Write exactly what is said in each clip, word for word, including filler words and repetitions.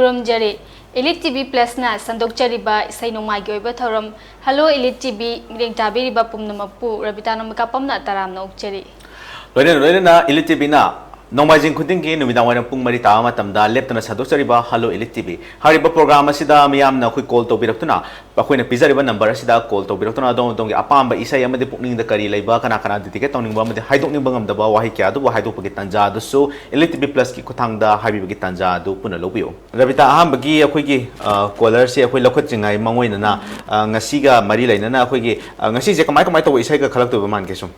ꯈꯨꯔꯨꯝꯖꯔꯤ꯫ Elite T V Plusꯅ ꯁꯟꯗꯣꯛꯆꯔꯤꯕ ꯏꯁꯩ ꯅꯣꯡꯃꯥꯏꯒꯤ ꯑꯣꯏꯕ ꯊꯧꯔꯝ Hello Elite T V ꯃꯤꯠꯌꯦꯡ ꯇꯥꯕꯤꯔꯤꯕ ꯄꯨꯝꯅꯃꯛꯄꯨ ꯔꯕꯤꯇꯥ ꯅꯣꯃꯤꯀꯥ ꯄꯝꯅ ꯇꯔꯥꯝꯅ ꯑꯣꯛꯆꯔꯤ꯫ ꯂꯣꯏꯅꯅ ꯂꯣꯏꯅꯅ Elite T Vꯅ ꯅꯣꯡꯃꯥꯏꯖꯤꯡ ꯈꯨꯗꯤꯡꯒꯤ ꯅꯨꯃꯤꯗꯥꯡ ꯋꯥꯏꯔꯝ ꯄꯨꯡ ꯃꯔꯤ ꯇꯥꯕ ꯃꯇꯝꯗ ꯂꯦꯞꯇꯅ ꯁꯟꯗꯣꯛꯆꯔꯤꯕ Hello Elite T V ꯍꯥꯏꯔꯤꯕ program ꯑꯁꯤꯗ ꯃꯤꯌꯥꯝꯅ ꯑꯩꯈꯣꯏ call ꯇꯧꯕꯤꯔꯛꯇꯨꯅ ꯑꯩꯈꯣꯏꯅ ꯄꯤꯖꯔꯤꯕ number ꯑꯁꯤꯗ call ꯇꯧꯕꯤꯔꯛꯇꯨꯅ ꯑꯗꯣꯝ ꯑꯗꯣꯝꯒꯤ ꯑꯄꯥꯝꯕ ꯏꯁꯩ ꯑꯃꯗꯤ ꯄꯨꯛꯅꯤꯡꯗ ꯀꯔꯤ ꯂꯩꯕ, ꯀꯅꯥ ꯀꯅꯥ dedicate ꯇꯧꯅꯤꯡꯕ ꯑꯃꯗꯤ ꯍꯥꯏꯗꯣꯛꯅꯤꯡꯕ ꯉꯝꯗꯕ ꯋꯥꯍꯩ ꯀꯌꯥ ꯑꯗꯨꯕꯨ ꯍꯥꯏꯗꯣꯛꯄꯒꯤ ꯇꯥꯟꯖꯥ ꯑꯗꯨꯁꯨ Elite T V Plusꯀꯤ ꯈꯨꯠꯊꯥꯡꯗ ꯍꯥꯏꯕꯤꯕꯒꯤ ꯇꯥꯟꯖꯥ ꯑꯗꯨ ꯄꯨꯟꯅ ꯂꯧꯕꯤꯌꯨ꯫ ꯔꯕꯤꯇꯥ, ꯑꯍꯥꯟꯕꯒꯤ ꯑꯩꯈꯣꯏꯒꯤ, ꯑ, callerꯁꯦ ꯑꯩꯈꯣꯏ ꯂꯧꯈꯠꯇ꯭ꯔꯤꯉꯩ ꯃꯥꯡꯑꯣꯏꯅꯅ, ꯑ, ꯉꯁꯤꯒ ꯃꯔꯤ ꯂꯩꯅꯅ ꯑꯩꯈꯣꯏꯒꯤ, ꯑ, ꯉꯁꯤꯁꯦ ꯀꯃꯥꯏ ꯀꯃꯥꯏ ꯇꯧꯕ ꯏꯁꯩꯒ ꯈꯜꯂꯛꯇꯣꯏꯕ ꯃꯥꯟꯒꯦ ꯁꯨꯝ?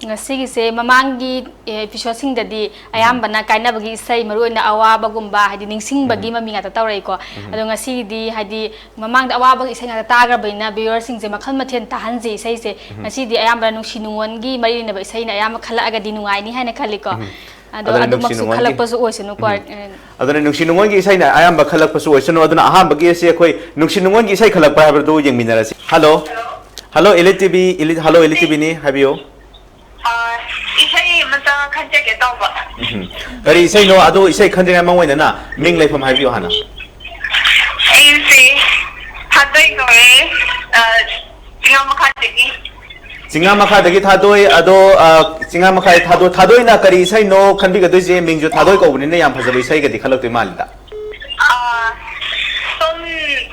ꯉꯁꯤꯒꯤꯁꯦ ꯃꯃꯥꯡꯒꯤ, ꯑꯦ, episodeꯁꯤꯡꯗꯗꯤ ꯑꯌꯥꯝꯕꯅ ꯀꯥꯏꯅꯕꯒꯤ ꯏꯁꯩ, ꯃꯔꯨꯑꯣꯏꯅ ꯑꯋꯥꯕꯒꯨꯝꯕ, ꯍꯥꯏꯗꯤ ꯅꯤꯡꯁꯤꯡꯕꯒꯤ ꯎꯝ꯫ ꯃꯃꯤ ꯉꯥꯛꯇ ꯇꯧꯔꯛꯏꯀꯣ꯫ ꯎꯝ꯫ ꯑꯗꯣ ꯉꯁꯤꯒꯤꯗꯤ ꯍꯥꯏꯗꯤ ꯃꯃꯥꯡꯗ ꯑꯋꯥꯕꯒꯤ ꯏꯁꯩ ꯉꯥꯛꯇ ꯇꯥꯈ꯭ꯔꯕꯅꯤꯅ viewerꯁꯤꯡꯁꯦ ꯃꯈꯜ ꯃꯊꯦꯜ ꯇꯥꯍꯟꯁꯦ ꯏꯁꯩꯁꯦ꯫ ꯎꯝ꯫ ꯉꯁꯤꯗꯤ ꯑꯌꯥꯝꯕꯅ ꯅꯨꯡꯁꯤ ꯅꯨꯡꯉꯣꯟꯒꯤ ꯃꯔꯤ ꯂꯩꯅꯕ ꯏꯁꯩꯅ ꯑꯌꯥꯝꯕ ꯈꯜꯂꯛꯑꯒꯗꯤ ꯅꯨꯡꯉꯥꯏꯅꯤ ꯍꯥꯏꯅ ꯈꯜꯂꯤꯀꯣ꯫ ꯎꯝ꯫ ꯑꯗꯣ ꯑꯗꯨꯅ ꯑꯗꯨꯃꯛꯁꯨ ꯅꯨꯡꯁꯤ ꯅꯨꯡꯉꯣꯟꯒꯤ ꯈꯜꯂꯛꯄꯁꯨ ꯑꯣꯏꯁꯅꯨꯀꯣ꯫ ꯎꯝ꯫ ꯑꯦ꯫ ꯑꯗꯨꯅ ꯅꯨꯡꯁꯤ ꯅꯨꯡꯉꯣꯟꯒꯤ ꯏꯁꯩꯅ ꯑꯌꯥꯝꯕ ꯈꯜꯂꯛꯄꯁꯨ ꯑꯣꯏꯁꯅꯨ꯫ ꯑꯗꯨꯅ ꯑꯍꯥꯟꯕꯒꯤ ꯑꯁꯤ ꯑꯩꯈꯣꯏ ꯅꯨꯡꯁꯤ ꯅꯨꯡꯉꯣꯟꯒꯤ ꯏꯁꯩ ꯈꯜꯂꯛꯄ꯭ꯔꯥ ꯍꯥꯏꯕꯗꯨ ꯌꯦꯡꯃꯤꯟꯅꯔꯁꯤ꯫ Hello꯫ Hello꯫ Hello, Elite T V, Elite, Hello, Elite T Vꯅꯤ, ꯍꯥꯏꯕꯤꯌꯨ꯫ ꯑꯥ, ꯏꯁꯩ ꯑꯃꯇ ꯈꯟꯖꯒꯦ ꯇꯧꯕ꯫ ꯎꯝ꯫ ꯀꯔꯤ ꯏꯁꯩꯅꯣ? ꯑꯗꯨ ꯏꯁꯩ ꯈꯟꯗ꯭ꯔꯤꯉꯩ ꯃꯥꯡꯑꯣꯏꯅꯅ ꯃꯤꯡ ꯂꯩꯐꯝ ꯍꯥꯏꯕꯤꯌꯨ ꯍꯥꯟꯅ꯫ ꯑꯩꯁꯦ ꯊꯥꯗꯣꯏ ꯀꯧꯋꯦ, ꯑꯥ, ꯆꯤꯡꯉꯥ ꯃꯈꯥꯗꯒꯤ꯫ ꯆꯤꯡꯉꯥ ꯃꯈꯥꯗꯒꯤ ꯊꯥꯗꯣꯏ, ꯑꯗꯣ, ꯑꯥ, ꯆꯤꯡꯉꯥ ꯃꯈꯥ ꯊꯥꯗꯣꯏ, ꯊꯥꯗꯣꯏꯅ ꯀꯔꯤ ꯏꯁꯩꯅꯣ ꯈꯟꯕꯤꯒꯗꯣꯏꯁꯦ? ꯃꯤꯡꯁꯨ ꯊꯥꯗꯣꯏ ꯀꯧꯕꯅꯤꯅ ꯌꯥꯝ ꯐꯖꯕ ꯏꯁꯩꯒꯗꯤ ꯈꯜꯂꯛꯇꯣꯏ ꯃꯥꯜꯂꯤꯗ꯫ ꯑꯥ, ꯁꯨꯝ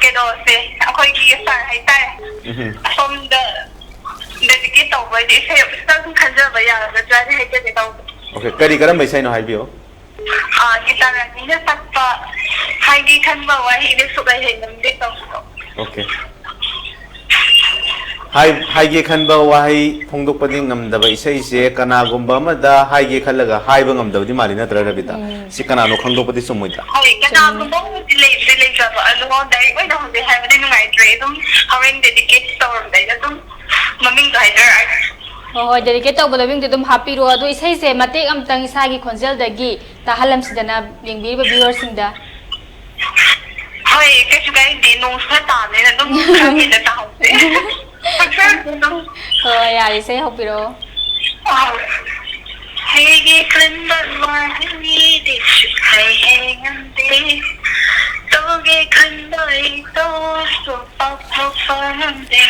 ꯀꯩꯅꯣꯁꯦ, ꯑꯩꯈꯣꯏꯒꯤ sir ꯍꯥꯏꯇꯥꯔꯦ꯫ ꯎꯝ꯫ ꯑꯁꯣꯝꯗ dedicate ꯇꯧꯕ ꯍꯥꯏꯗꯤ ꯏꯁꯩ ꯑꯃꯇꯪ ꯈꯟꯖꯕ ꯌꯥꯒꯗ꯭ꯔꯥꯅ ꯍꯥꯏꯖꯒꯦ ꯇꯧꯕ꯫ Okay, ꯀꯔꯤ, ꯀꯔꯝꯕ ꯏꯁꯩꯅꯣ ꯍꯥꯏꯕꯤꯌꯨ꯫ ꯑꯥ, ꯒꯤꯇꯥ ꯔꯥꯅꯤꯅ ꯁꯛꯄ ꯍꯥꯏꯒꯦ ꯈꯟꯕ ꯋꯥꯍꯩꯗꯤ ꯁꯨꯛꯍꯩ ꯍꯩꯅꯝꯗꯦ ꯇꯧꯕꯗꯣ꯫ Okay꯫ ꯍꯥꯏ-, ꯍꯥꯏꯒꯦ ꯈꯟꯕ ꯋꯥꯍꯩ ꯐꯣꯡꯗꯣꯛꯄꯗꯤ ꯉꯝꯗꯕ ꯏꯁꯩꯁꯦ ꯀꯅꯥꯒꯨꯝꯕ ꯑꯃꯗ ꯍꯥꯏꯒꯦ ꯈꯜꯂꯒ ꯍꯥꯏꯕ ꯉꯝꯗꯕꯗꯤ ꯃꯥꯜꯂꯤ, ꯅꯠꯇ꯭ꯔꯥ ꯔꯕꯤꯇꯥ? ꯎꯝ꯫ ꯁꯤ ꯀꯅꯥꯅꯣ ꯈꯪꯗꯣꯛꯄꯗꯤ ꯆꯨꯝꯃꯣꯏꯗ꯭ꯔꯥ? ꯍꯣꯏ, ꯀꯅꯥꯒꯨꯝꯕ ꯑꯃꯗꯤ ꯂꯩꯕꯨꯗꯤ ꯂꯩꯖꯕ, ꯑꯗꯨꯒ direct ꯑꯣꯏꯅ ꯍꯧꯖꯤꯛ ꯍꯥꯏꯕꯗꯤ ꯅꯨꯡꯉꯥꯏꯇ꯭ꯔꯦ꯫ ꯑꯗꯨꯝ ꯍꯣꯔꯦꯟ dedicate ꯇꯧꯔꯝꯗꯥꯏꯗ ꯑꯗꯨꯝ ꯃꯃꯤꯡꯗꯣ ꯍꯥꯏꯖꯔꯛꯑꯒꯦ꯫ ꯍꯣꯏ, ꯍꯣꯏ, dedicate ꯇꯧꯕ ꯃꯃꯤꯡꯗꯣ ꯑꯗꯨꯝ ꯍꯥꯞꯄꯤꯔꯣ꯫ ꯑꯗꯣ ꯏꯁꯩꯁꯦ ꯃꯇꯦꯛ ꯑꯃꯇꯪ ꯏꯁꯥꯒꯤ ꯈꯣꯟꯖꯦꯜꯗꯒꯤ ꯇꯥꯍꯜꯂꯝꯁꯤꯗꯅ ꯌꯦꯡꯕꯤꯔꯤꯕ viewerꯁꯤꯡꯗ꯫ ꯍꯣꯏ, ꯀꯩꯁꯨ ꯀꯥꯏꯗꯦ꯫ ꯅꯣꯡꯁꯨ ꯈꯔ ꯇꯥꯕꯅꯤꯅ ꯑꯗꯨꯝ ꯈꯔ ꯍꯦꯟꯅ ꯇꯥꯍꯧꯁꯦ꯫ ꯍꯣꯏ, ꯌꯥꯔꯦ, ꯏꯁꯩ ꯍꯧꯕꯤꯔꯛꯑꯣ꯫ ꯑꯥ꯫ ꯍꯩꯒꯦ ꯈꯟꯕ ꯋꯥꯍꯩꯗꯤ ꯁꯨꯛꯍꯩ ꯍꯩꯉꯝꯗꯦ꯫ ꯇꯧꯒꯦ ꯈꯟꯕ ꯑꯩ ꯇꯧꯁꯨ ꯄꯥꯛꯊꯣꯛꯄ ꯉꯝꯗꯦ꯫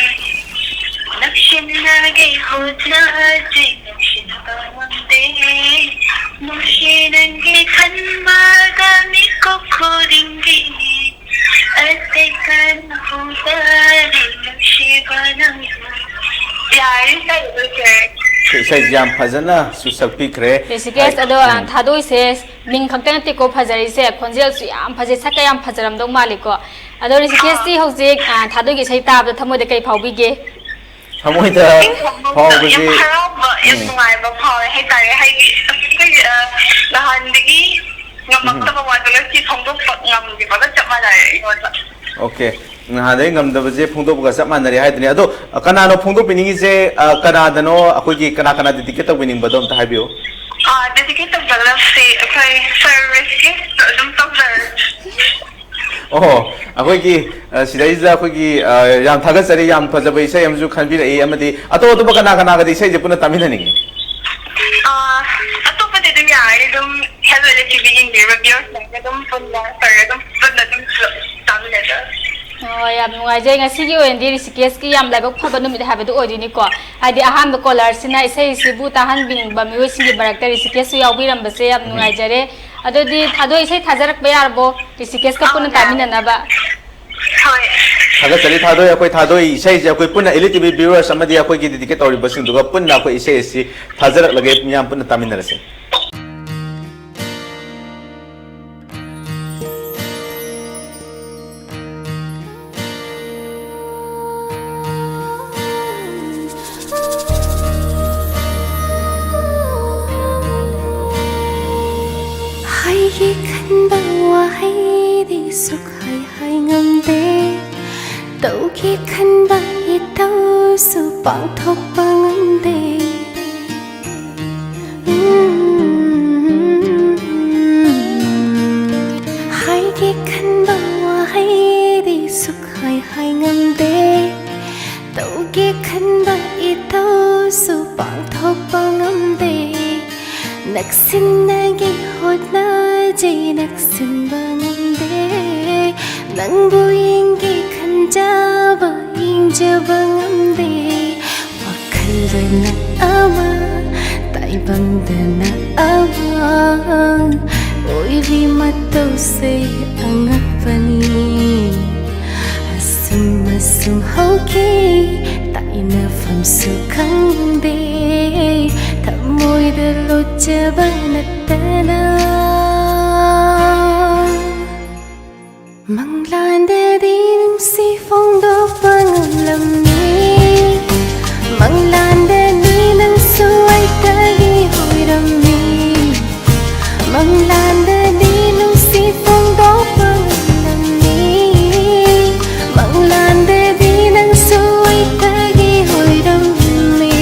ꯅꯛꯁꯤꯟꯅꯒꯦ ꯍꯣꯠꯅꯗ꯭ꯔꯤ ꯅꯛꯁꯤꯟꯕ ꯉꯝꯗꯦ꯫ ꯅꯨꯡꯁꯤ ꯅꯪꯒꯤ ꯈꯟꯕꯗ ꯃꯤꯀꯨꯞ ꯈꯨꯗꯤꯡꯒꯤ ꯑꯇꯦꯛꯀꯅ ꯍꯧꯕꯔꯦ ꯅꯨꯡꯁꯤꯕ ꯅꯪꯕꯨ꯫ ꯌꯥꯔꯦ, ꯏꯁꯩꯗꯣ ꯂꯣꯏꯔꯦ꯫ ꯏꯁꯩꯁꯦ ꯌꯥꯝ ꯐꯖꯅ ꯁꯨꯁꯛꯄꯤꯈ꯭ꯔꯦ꯫ ꯔꯤꯁꯤꯀꯦꯁ, ꯍꯥꯏ-, ꯑꯗꯣ, ꯎꯝ꯫ ꯊꯥꯗꯣꯏꯁꯦ ꯃꯤꯡ ꯈꯛꯇ ꯅꯠꯇꯦꯀꯣ ꯐꯖꯔꯤꯁꯦ, ꯈꯣꯟꯖꯦꯜꯁꯨ ꯌꯥꯝ ꯐꯖꯩ, ꯁꯛꯀ ꯌꯥꯝ ꯐꯖꯔꯝꯗꯧ ꯃꯥꯜꯂꯤꯀꯣ꯫ ꯑꯗꯣ ꯔꯤꯁꯤꯀꯦꯁꯇꯤ ꯑꯥ꯫ ꯍꯧꯖꯤꯛ, ꯑ, ꯊꯥꯗꯣꯏꯒꯤ ꯏꯁꯩ ꯇꯥꯕꯗ ꯊꯃꯣꯏꯗ ꯀꯩ ꯐꯥꯎꯕꯤꯒꯦ? ꯊꯃꯣꯏꯗ ꯌꯥꯝ ꯐꯥꯎꯕꯁꯦ, ꯍꯔꯥꯎꯕ, ꯌꯥꯝ ꯎꯝ꯫ ꯅꯨꯡꯉꯥꯏꯕ ꯐꯥꯎꯋꯦ ꯍꯥꯏꯇꯥꯔꯦ꯫ ꯍꯥꯏꯗꯤ ꯑꯩꯈꯣꯏ, ꯑ, ꯅꯍꯥꯟꯗꯒꯤ ꯉꯝꯃꯛꯇꯕ ꯎꯝ꯫ ꯋꯥꯗꯣ ꯉꯁꯤ ꯐꯣꯡꯗꯣꯛꯄ ꯉꯝꯈꯤꯕꯒ ꯆꯞ ꯃꯥꯟꯅꯔꯦ ꯑꯩꯉꯣꯟꯗ꯫ ꯑꯣꯀꯦ꯫ ꯅꯍꯥꯟꯗꯒꯤ ꯉꯝꯗꯕꯁꯦ ꯐꯣꯡꯗꯣꯛꯄꯒ ꯆꯞ ꯃꯥꯟꯅꯔꯦ ꯍꯥꯏꯗꯨꯅꯤ꯫ ꯑꯗꯣ, ꯑ, ꯀꯅꯥꯅꯣ ꯐꯣꯡꯗꯣꯛꯄꯤꯅꯤꯡꯉꯤꯁꯦ? ꯑ, ꯀꯅꯥꯗꯅꯣ? ꯑꯩꯈꯣꯏꯒꯤ ꯀꯅꯥ ꯀꯅꯥ dedicate ꯇꯧꯕꯤꯅꯤꯡꯕꯗꯣ ꯑꯝꯇ ꯍꯥꯏꯕꯤꯌꯨ꯫ ꯑ, dedicate ꯇꯧꯖꯒꯗꯕꯁꯦ ꯑꯩꯈꯣꯏ sir ꯔꯤꯁꯤꯀꯦꯁꯇ ꯑꯗꯨꯝ ꯇꯧꯖꯔꯒꯦ꯫ ꯑꯣꯍꯣ, ꯑꯩꯈꯣꯏꯒꯤ, ꯑ, ꯁꯤꯗꯩꯁꯤꯗ ꯑꯩꯈꯣꯏꯒꯤ, ꯑ, ꯌꯥꯝ ꯊꯥꯒꯠꯆꯔꯤ, ꯌꯥꯝ ꯐꯖꯕ ꯏꯁꯩ ꯑꯃꯁꯨ ꯈꯟꯕꯤꯔꯛꯏ, ꯑꯃꯗꯤ ꯑꯇꯣꯞ ꯑꯇꯣꯞꯄ ꯀꯅꯥ ꯀꯅꯥꯒꯗꯤ ꯏꯁꯩꯁꯦ ꯄꯨꯟꯅ ꯇꯥꯃꯤꯟꯅꯅꯤꯡꯉꯤ? ꯑ, ꯑꯇꯣꯞꯄꯗꯤ ꯑꯗꯨꯝ ꯌꯥꯔꯦ, ꯑꯗꯨꯝ ꯍꯦꯜꯂꯣ ꯇꯤꯚꯤ ꯌꯦꯡꯕꯤꯔꯤꯕ viewers ꯁꯤꯡꯒ ꯑꯗꯨꯝ ꯄꯨꯟꯅ ꯇꯧꯔꯒ ꯑꯗꯨꯝ ꯄꯨꯟꯅ ꯑꯗꯨꯝ ꯄꯨꯂꯞ ꯇꯥꯃꯤꯟꯅꯖꯔꯒꯦ꯫ ꯑꯣ, ꯌꯥꯝ ꯅꯨꯡꯉꯥꯏꯖꯩ꯫ ꯉꯁꯤꯒꯤ ꯑꯣꯏꯅꯗꯤ ꯔꯤꯁꯤꯀꯦꯁꯀꯤ ꯌꯥꯝ ꯂꯥꯏꯕꯛ ꯐꯕ ꯅꯨꯃꯤꯠ ꯍꯥꯏꯕꯗꯨ ꯑꯣꯏꯗꯣꯏꯅꯤꯀꯣ꯫ ꯍꯥꯏꯗꯤ ꯑꯍꯥꯟꯕ caller ꯁꯤꯅ ꯏꯁꯩꯁꯤꯕꯨ ꯇꯥꯍꯟꯕꯤꯅꯤꯡꯕ ꯃꯤꯑꯣꯏꯁꯤꯡꯒꯤ ꯃꯔꯛꯇ ꯔꯤꯁꯤꯀꯦꯁꯁꯨ ꯌꯥꯎꯕꯤꯔꯝꯕꯁꯦ ꯌꯥꯝ ꯎꯝ꯫ ꯅꯨꯡꯉꯥꯏꯖꯔꯦ꯫ ꯑꯗꯨꯗꯤ ꯊꯥꯗꯣꯏ ꯏꯁꯩ ꯊꯥꯖꯔꯛꯄ ꯌꯥꯔꯕꯣ? ꯔꯤꯁꯤꯀꯦꯁꯀ ꯄꯨꯟꯅ ꯑꯥ, ꯌꯥꯔꯦ꯫ ꯇꯥꯃꯤꯟꯅꯅꯕ꯫ ꯍꯣꯏ꯫ ꯊꯥꯒꯠꯆꯔꯤ ꯊꯥꯗꯣꯏ꯫ ꯑꯩꯈꯣꯏ ꯊꯥꯗꯣꯏ ꯏꯁꯩꯁꯦ ꯑꯩꯈꯣꯏ ꯄꯨꯟꯅ L E T V viewers ꯑꯃꯗꯤ ꯑꯩꯈꯣꯏꯒꯤ dedicate ꯇꯧꯔꯤꯕꯁꯤꯡꯗꯨꯒ ꯄꯨꯟꯅ ꯑꯩꯈꯣꯏ ꯏꯁꯩ ꯑꯁꯤ ꯊꯥꯖꯔꯛꯂꯒꯦ, ꯃꯤꯌꯥꯝ ꯄꯨꯟꯅ ꯇꯥꯃꯤꯟꯅꯔꯁꯦ꯫ ꯍꯥꯏꯒꯦ ꯈꯟꯕ ꯋꯥꯍꯩꯗꯤ ꯁꯨꯛꯍꯥꯏ ꯍꯥꯏ ꯉꯝꯗꯦ꯫ ꯇꯧꯒꯦ ꯈꯟꯕ ꯏꯇꯧꯁꯨ ꯄꯥꯡꯊꯣꯛꯄ ꯉꯝꯗꯦ꯫ ꯍꯥꯏꯒꯦ ꯈꯟꯕ ꯋꯥꯍꯩꯗꯤ ꯁꯨꯛꯍꯥꯏ ꯍꯥꯏ ꯉꯝꯗꯦ꯫ ꯇꯧꯒꯦ ꯈꯟꯕ ꯏꯇꯧꯁꯨ ꯄꯥꯡꯊꯣꯛꯄ ꯉꯝꯗꯦ꯫ ꯅꯛꯁꯤꯟꯅꯒꯦ ꯍꯣꯠꯅꯖꯩ ꯅꯛꯁꯤꯟꯕ ꯉꯝꯗꯦ꯫ ꯅꯪꯕꯨ ꯌꯦꯡꯒꯦ ꯈꯟꯖꯕ ꯌꯦꯡꯖꯕ ꯉꯝꯗꯦ꯫ ꯋꯥꯈꯜꯗꯅ ꯑꯃ, ꯇꯥꯏꯕꯪꯗꯅ ꯑꯃ, ꯑꯣꯏꯔꯤ ꯃꯇꯧꯁꯦ ꯑꯉꯛꯄꯅꯤ꯫ ꯑꯁꯨꯝ ꯑꯁꯨꯝ ꯍꯧꯈꯤ, ꯇꯥꯏꯅꯐꯝꯁꯨ ꯈꯪꯗꯦ, ꯊꯃꯣꯏꯗ ꯂꯣꯠꯆꯕ ꯅꯠꯇꯅ꯫ ꯃꯪꯂꯥꯟꯗꯗꯤ ꯅꯨꯡꯁꯤ ꯐꯣꯡꯗꯣꯛꯄ ꯉꯝꯂꯝꯃꯤ꯫ ꯃꯪꯂꯥꯟꯗꯗꯤ ꯅꯪꯁꯨ ꯑꯩꯇꯒꯤ ꯑꯣꯏꯔꯝꯃꯤ꯫ ꯃꯪꯂꯥꯟꯗꯗꯤ ꯅꯨꯡꯁꯤ ꯐꯣꯡꯗꯣꯛꯄ ꯉꯝꯂꯝꯃꯤ꯫ ꯃꯪꯂꯥꯟꯗꯗꯤ ꯅꯪꯁꯨ ꯑꯩꯇꯒꯤ ꯑꯣꯏꯔꯝꯃꯤ꯫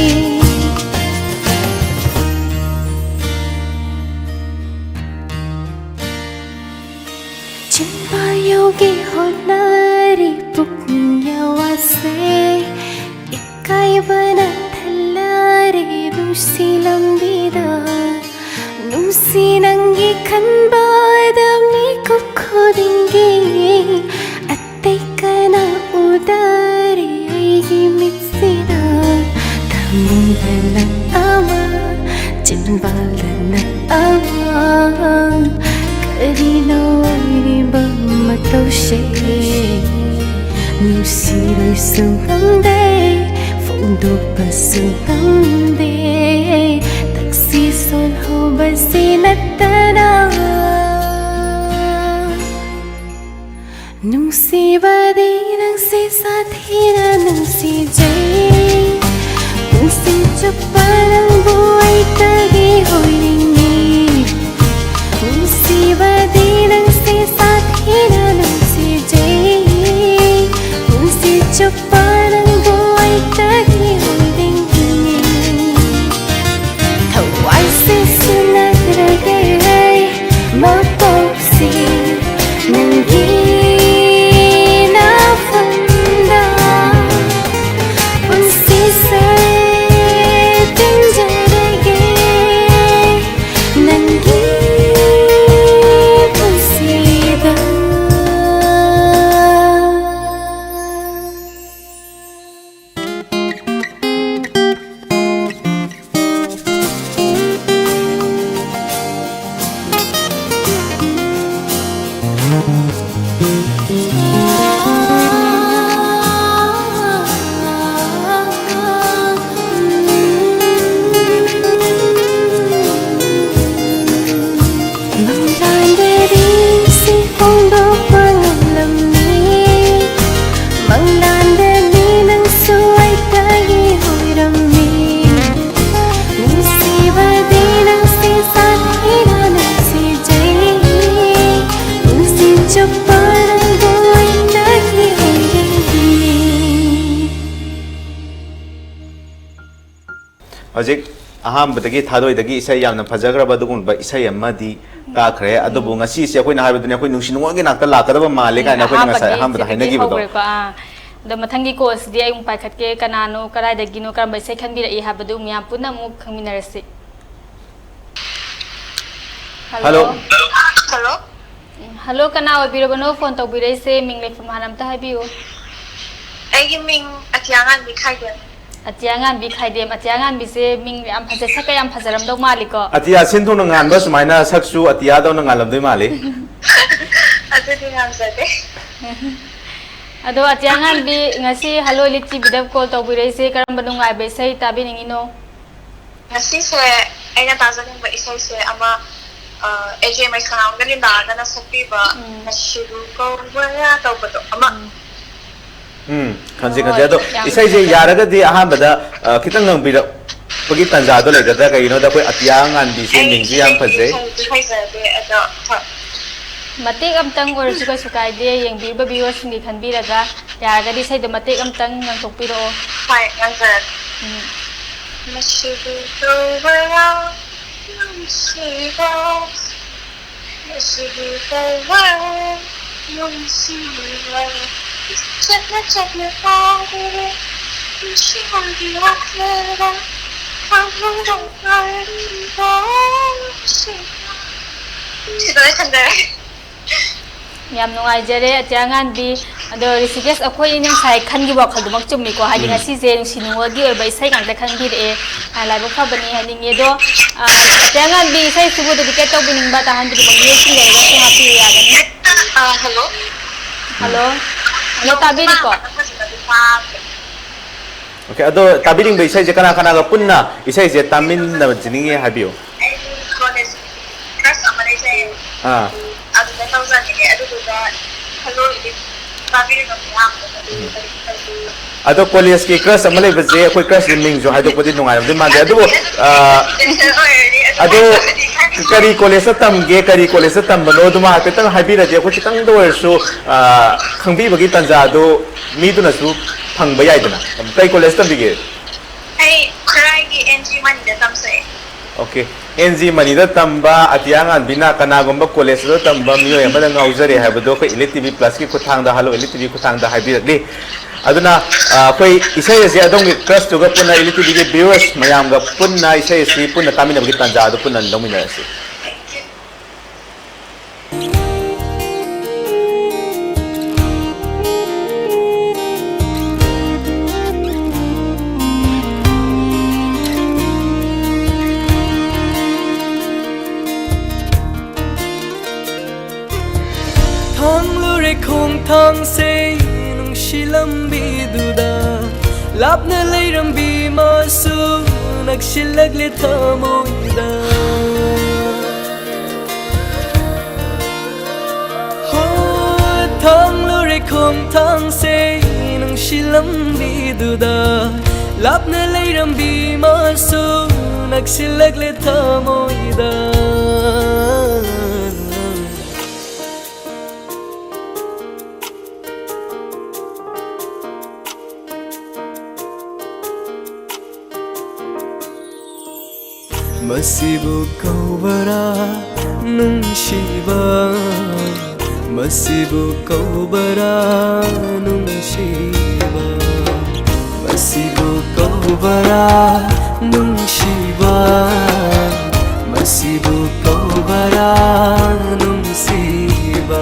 ꯆꯤꯟꯕꯥꯜ ꯌꯧꯒꯦ ꯍꯣꯠꯅꯔꯤ ꯄꯨꯛꯅꯤꯡ ꯌꯥꯋꯥꯁꯦ꯫ ꯏꯀꯥꯏꯕꯅ ꯊꯜꯂꯔꯦ ꯅꯨꯡꯁꯤ ꯂꯝꯕꯤꯗ꯫ ꯅꯨꯡꯁꯤ ꯅꯪꯒꯤ ꯈꯟꯕꯗ ꯃꯤꯀꯨꯞ ꯈꯨꯗꯤꯡꯒꯤ ꯑꯇꯩ ꯀꯅꯥ ꯎꯗꯔꯦ ꯑꯩꯒꯤ ꯃꯤꯠꯁꯤꯗ꯫ ꯊꯃꯣꯏꯗꯅ ꯑꯃ, ꯆꯤꯟꯕꯥꯜꯗꯅ ꯑꯃ, ꯀꯔꯤꯅꯣ ꯑꯣꯏꯔꯤꯕ ꯃꯇꯧꯁꯦ? ꯅꯨꯡꯁꯤꯔꯣꯏꯁꯨ ꯉꯝꯗꯦ, ꯐꯣꯡꯗꯣꯛꯄꯁꯨ ꯉꯝꯗꯦ, ꯇꯛꯁꯤ ꯁꯣꯜꯍꯧꯕꯁꯤ ꯅꯠꯇꯅ꯫ ꯅꯨꯡꯁꯤꯕꯗꯤ ꯅꯪꯁꯤ ꯁꯥꯊꯤꯅ ꯅꯨꯡꯁꯤꯖꯩ꯫ ꯄꯨꯟꯁꯤ ꯆꯨꯞꯄ ꯅꯪꯕꯨ ꯑꯩꯇꯒꯤ ꯑꯣꯏꯅꯤꯡꯉꯤ꯫ ꯅꯨꯡꯁꯤꯕꯗꯤ ꯅꯪꯁꯤ ꯁꯥꯊꯤꯅ ꯅꯨꯡꯁꯤꯖꯩ꯫ ꯄꯨꯟꯁꯤ ꯆꯨꯞꯄ ꯅꯪꯕꯨ ꯑꯩꯇꯒꯤ ꯑꯣꯏꯅꯤꯡꯉꯤ꯫ ꯊꯋꯥꯏꯁꯦ ꯁꯤꯟꯅꯈ꯭ꯔꯒꯦ ꯑꯩ ꯃꯄꯣꯛꯁꯤ ꯅꯪꯒꯤ ꯅꯐꯝꯗ꯫ ꯍꯧꯖꯤꯛ ꯑꯍꯥꯟꯕꯗꯒꯤ ꯊꯥꯗꯣꯏꯗꯒꯤ ꯏꯁꯩ ꯌꯥꯝꯅ ꯐꯖꯈ꯭ꯔꯕ ꯑꯗꯨꯒꯨꯝꯕ ꯏꯁꯩ ꯑꯃꯗꯤ ꯇꯥꯈ꯭ꯔꯦ꯫ ꯑꯗꯨꯕꯨ ꯉꯁꯤꯁꯦ ꯑꯩꯈꯣꯏꯅ ꯍꯥꯏꯕꯗꯨꯅꯤ, ꯑꯩꯈꯣꯏ ꯅꯨꯡꯁꯤ ꯅꯨꯡꯉꯣꯜꯒꯤ ꯅꯥꯛꯇ ꯂꯥꯛꯀꯗꯕ ꯃꯥꯜꯂꯦ ꯀꯥꯏꯅ ꯑꯩꯈꯣꯏꯅ ꯉꯁꯥꯏ ꯑꯍꯥꯟꯕꯗ ꯍꯥꯏꯅꯈꯤꯕꯗꯣ꯫ ꯑꯗꯣ ꯃꯊꯪꯒꯤ ꯀꯣꯜꯁꯤꯗꯤ ꯑꯩ ꯑꯃꯨꯛ ꯄꯥꯏꯈꯠꯀꯦ꯫ ꯀꯅꯥꯅꯣ, ꯀꯔꯥꯏꯗꯒꯤꯅꯣ, ꯀꯔꯝꯕ ꯏꯁꯩ ꯈꯟꯕꯤꯔꯛꯏ ꯍꯥꯏꯕꯗꯨ ꯃꯌꯥꯝ ꯄꯨꯟꯅ ꯑꯃꯨꯛ ꯈꯪꯃꯤꯟꯅꯔꯁꯤ꯫ ꯍꯜꯂꯣ꯫ ꯍꯜꯂꯣ꯫ ꯍꯜꯂꯣ, ꯀꯅꯥ ꯑꯣꯏꯕꯤꯔꯕꯅꯣ ꯐꯣꯟ ꯇꯧꯕꯤꯔꯛꯏꯁꯦ? ꯃꯤꯡ ꯂꯩꯐꯝ ꯍꯥꯟꯅ ꯑꯝꯇ ꯍꯥꯏꯕꯤꯌꯨ꯫ ꯑꯩꯒꯤ ꯃꯤꯡ ꯑꯇꯤꯌꯥꯉꯥꯟꯕꯤ ꯈꯥꯏꯗꯦꯝ꯫ ꯑꯇꯤꯌꯥꯉꯥꯟꯕꯤ ꯈꯥꯏꯗꯦꯝ꯫ ꯑꯇꯤꯌꯥꯉꯥꯟꯕꯤꯁꯦ ꯃꯤꯡ ꯌꯥꯝ ꯐꯖꯩ, ꯁꯛꯀ ꯌꯥꯝ ꯐꯖꯔꯝꯗꯧ ꯃꯥꯜꯂꯤꯀꯣ꯫ ꯑꯇꯤꯌꯥ ꯁꯤꯟꯊꯨꯡꯅ ꯉꯥꯟꯕ ꯁꯨꯃꯥꯏꯅ ꯁꯛꯁꯨ ꯑꯇꯤꯌꯥꯗꯧꯅ ꯉꯥꯜꯂꯝꯗꯣꯏ ꯃꯥꯜꯂꯤ꯫ ꯑꯗꯨꯗꯤ ꯉꯥꯟꯖꯗꯦ꯫ ꯑꯗꯣ ꯑꯇꯤꯌꯥꯉꯥꯟꯕꯤ, ꯉꯁꯤ Hello Elite TVꯗ ꯀꯣꯜ ꯇꯧꯕꯤꯔꯛꯏꯁꯦ ꯀꯔꯝꯕ ꯅꯨꯡꯉꯥꯏꯕ ꯏꯁꯩ ꯇꯥꯕꯤꯅꯤꯡꯉꯤꯅꯣ? ꯉꯁꯤꯁꯦ ꯑꯩꯅ ꯇꯥꯖꯅꯤꯡꯕ ꯏꯁꯩꯁꯦ ꯑꯃ, ꯑ, ꯑꯦꯖꯦ ꯃꯩꯁꯅꯥꯝꯒ ꯂꯤꯟꯗꯥꯒꯅ ꯁꯛꯄꯤꯕ ꯅꯁꯤꯕꯨ ꯀꯧꯕ꯭ꯔꯥ ꯇꯧꯕꯗꯣ ꯑꯃ꯫ ꯎꯝ, ꯈꯟꯖꯩ, ꯈꯟꯖꯩ꯫ ꯑꯗꯣ ꯏꯁꯩꯁꯦ ꯌꯥꯔꯒꯗꯤ ꯑꯍꯥꯟꯕꯗ, ꯑ, ꯈꯤꯇꯪ ꯉꯪꯕꯤꯔꯛꯄꯒꯤ ꯇꯥꯟꯖꯥꯗꯣ ꯂꯩꯒꯗ꯭ꯔꯥ? ꯀꯩꯒꯤꯅꯣꯗ ꯑꯩꯈꯣꯏ ꯑꯇꯤꯌꯥ ꯉꯥꯟꯕꯤꯁꯦ ꯃꯤꯡꯁꯨ ꯌꯥꯝ ꯐꯖꯩ꯫ ꯍꯩꯖꯗꯦ, ꯑꯗꯣ ꯍꯣꯏ꯫ ꯃꯇꯦꯛ ꯑꯝꯇꯪ ꯑꯣꯏꯔꯁꯨ ꯀꯩꯁꯨ ꯀꯥꯏꯗꯦ, ꯌꯦꯡꯕꯤꯔꯤꯕ viewersꯁꯤꯡꯒꯤ ꯈꯟꯕꯤꯔꯒ꯫ ꯌꯥꯔꯒꯗꯤ ꯏꯁꯩꯗꯣ ꯃꯇꯦꯛ ꯑꯝꯇꯪ ꯉꯪꯊꯣꯛꯄꯤꯔꯛꯑꯣ꯫ ꯍꯣꯏ, ꯉꯪꯖꯔꯛꯀꯦ꯫ ꯎꯝ꯫ ꯃꯁꯤꯕꯨ ꯀꯧꯕ꯭ꯔꯥ ꯅꯨꯡꯁꯤꯕ, ꯃꯁꯤꯕꯨ ꯀꯧꯕ꯭ꯔꯥ ꯅꯨꯡꯁꯤꯕ, ꯆꯠꯅ ꯆꯠꯅ ꯀꯥꯎꯔꯦ, ꯅꯨꯡꯁꯤꯕꯒꯤ ꯋꯥꯈꯜꯗ ꯈꯪꯍꯧꯗ ꯉꯥꯏꯔꯤꯕ ꯅꯨꯡꯁꯤꯕ꯫ ꯁꯤꯗ ꯂꯣꯏꯁꯟꯖꯔꯦ꯫ ꯌꯥꯝ ꯅꯨꯡꯉꯥꯏꯖꯔꯦ, ꯑꯇꯤꯌꯥꯉꯥꯟꯕꯤ꯫ ꯑꯗꯣ ꯔꯤꯁꯤꯀꯦꯁ, ꯑꯩꯈꯣꯏ ꯉꯁꯥꯏ ꯈꯟꯈꯤꯕ ꯋꯥꯈꯜꯗꯨꯃꯛ ꯆꯨꯝꯃꯤꯀꯣ, ꯍꯥꯏꯗꯤ ꯎꯝ꯫ ꯉꯁꯤꯁꯦ ꯅꯨꯡꯁꯤ ꯅꯨꯡꯉꯣꯜꯒꯤ ꯑꯣꯏꯕ ꯏꯁꯩ ꯉꯥꯛꯇ ꯈꯟꯕꯤꯔꯛꯑꯦ꯫ ꯑ, ꯂꯥꯏꯕꯛ ꯐꯕꯅꯤ ꯍꯥꯏꯅꯤꯡꯉꯤ꯫ ꯑꯗꯣ, ꯑ, ꯑꯇꯤꯌꯥꯉꯥꯟꯕꯤ, ꯏꯁꯩꯁꯤꯕꯨ dedicate ꯇꯧꯕꯤꯅꯤꯡꯕ, ꯇꯥꯍꯟꯕꯤꯅꯤꯡꯕ viewersꯁꯤꯡ ꯂꯩꯔꯒꯁꯨ ꯍꯥꯞꯄꯤꯌꯨ ꯌꯥꯒꯅꯤ꯫ ꯑ, hello꯫ Hello? Hello, ꯇꯥꯕꯤꯔꯤꯀꯣ? ꯐꯖꯅꯗꯤ ꯇꯥꯗ꯭ꯔꯦ꯫ Okay, ꯑꯗꯣ ꯇꯥꯕꯤꯅꯤꯡꯕ ꯏꯁꯩꯁꯦ ꯀꯅꯥ ꯀꯅꯥꯒ ꯄꯨꯟꯅ ꯏꯁꯩꯁꯦ ꯇꯥꯃꯤꯟꯅꯖꯅꯤꯡꯉꯤ ꯍꯥꯏꯕꯤꯌꯨ꯫ ꯑꯩꯒꯤ college crush ꯑꯃ ꯂꯩꯖꯩꯌꯦ꯫ ꯑꯥ꯫ ꯑꯗꯨꯗ ꯇꯧꯖꯅꯤꯡꯉꯦ꯫ ꯑꯗꯨꯗꯨꯒ Hello Elite ꯇꯥꯕꯤꯔꯤꯕ ꯃꯌꯥꯝꯗꯣ ꯑꯗꯨ ꯀꯔꯤ ꯀꯔꯤ ꯑꯗꯣ collegeꯀꯤ crush ꯑꯃ ꯂꯩꯕꯁꯦ, ꯑꯩꯈꯣꯏ crushꯀꯤ ꯃꯤꯡꯁꯨ ꯍꯥꯏꯗꯣꯛꯄꯗꯤ ꯅꯨꯡꯉꯥꯏꯔꯝꯗꯣꯏ ꯃꯥꯟꯗꯦ, ꯑꯗꯨꯕꯨ, ꯑ, ꯑꯣꯏꯔꯅꯤ꯫ ꯑꯗꯣ ꯀꯔꯤ collegeꯇ ꯇꯝꯒꯦ, ꯀꯔꯤ collegeꯇ ꯇꯝꯕꯅꯣ, ꯑꯗꯨꯃ ꯍꯥꯏꯐꯦꯠꯇꯪ ꯍꯥꯏꯕꯤꯔꯗꯤ ꯑꯩꯈꯣꯏ ꯈꯤꯇꯪꯗ ꯑꯣꯏꯔꯁꯨ, ꯑ, ꯈꯪꯕꯤꯕꯒꯤ ꯇꯥꯟꯖꯥꯗꯨ ꯃꯤꯗꯨꯅꯁꯨ ꯐꯪꯕ ꯌꯥꯏꯗꯅ꯫ ꯀꯩ collegeꯇ ꯇꯝꯕꯤꯒꯦ? ꯑꯩ ꯈꯨꯔꯥꯏꯒꯤ ꯑꯦꯟ ꯖꯤ ꯃꯅꯤꯗ ꯇꯝꯖꯩ꯫ ꯑꯣꯀꯦ, ꯑꯦꯟ ꯖꯤ ꯃꯅꯤꯗ ꯇꯝꯕ ꯑꯇꯤꯌꯥ ꯉꯥꯟꯕꯤꯅ ꯀꯅꯥꯒꯨꯝꯕ ꯀꯣꯂꯦꯖꯇ ꯇꯝꯕ ꯃꯤꯑꯣꯏ ꯑꯃꯗ ꯉꯥꯎꯖꯔꯦ ꯍꯥꯏꯕꯗꯨ ꯑꯩꯈꯣꯏ ꯏꯂꯤꯠ ꯇꯤ ꯚꯤ ꯄ꯭ꯂꯁꯀꯤ ꯈꯨꯠꯊꯥꯡꯗ, ꯍꯜꯂꯣ ꯏꯂꯤꯠ ꯇꯤ ꯚꯤ ꯈꯨꯠꯊꯥꯡꯗ ꯍꯥꯏꯕꯤꯔꯛꯂꯤ꯫ ꯑꯗꯨꯅ, ꯑ, ꯑꯩꯈꯣꯏ ꯏꯁꯩ ꯑꯁꯤ ꯑꯗꯣꯝꯒꯤ ꯀ꯭ꯔꯁꯇꯨꯒ ꯄꯨꯟꯅ, ꯏꯂꯤꯠ ꯇꯤ ꯚꯤꯒꯤ ꯚ꯭ꯌꯨꯋꯔꯁ ꯃꯌꯥꯝꯒ ꯄꯨꯟꯅ ꯏꯁꯩ ꯑꯁꯤ ꯄꯨꯟꯅ ꯇꯥꯃꯤꯟꯅꯕꯒꯤ ꯇꯥꯟꯖꯥ ꯑꯗꯨ ꯄꯨꯟꯅ ꯂꯧꯃꯤꯟꯅꯔꯁꯤ꯫ ꯊꯥꯡꯂꯨꯔꯦ ꯈꯣꯡꯊꯥꯡꯁꯦ ꯅꯨꯡꯁꯤ ꯂꯝꯕꯤꯗꯨꯗ, ꯂꯥꯞꯅ ꯂꯩꯔꯝꯕꯤ ꯃꯥꯁꯨ ꯅꯛꯁꯤꯜꯂꯛꯂꯦ ꯊꯃꯣꯏꯗ꯫ ꯍꯣ, ꯊꯥꯡꯂꯨꯔꯦ ꯈꯣꯡꯊꯥꯡꯁꯦ ꯅꯨꯡꯁꯤ ꯂꯝꯕꯤꯗꯨꯗ, ꯂꯥꯞꯅ ꯂꯩꯔꯝꯕꯤ ꯃꯥꯁꯨ ꯅꯛꯁꯤꯜꯂꯛꯂꯦ ꯊꯃꯣꯏꯗ꯫ ꯃꯁꯤꯕꯨ ꯀꯧꯕꯔꯥ ꯅꯨꯡꯁꯤꯕ? ꯃꯁꯤꯕꯨ ꯀꯧꯕꯔꯥ ꯅꯨꯡꯁꯤꯕ? ꯃꯁꯤꯕꯨ ꯀꯧꯕꯔꯥ ꯅꯨꯡꯁꯤꯕ? ꯃꯁꯤꯕꯨ ꯀꯧꯕꯔꯥ ꯅꯨꯡꯁꯤꯕ?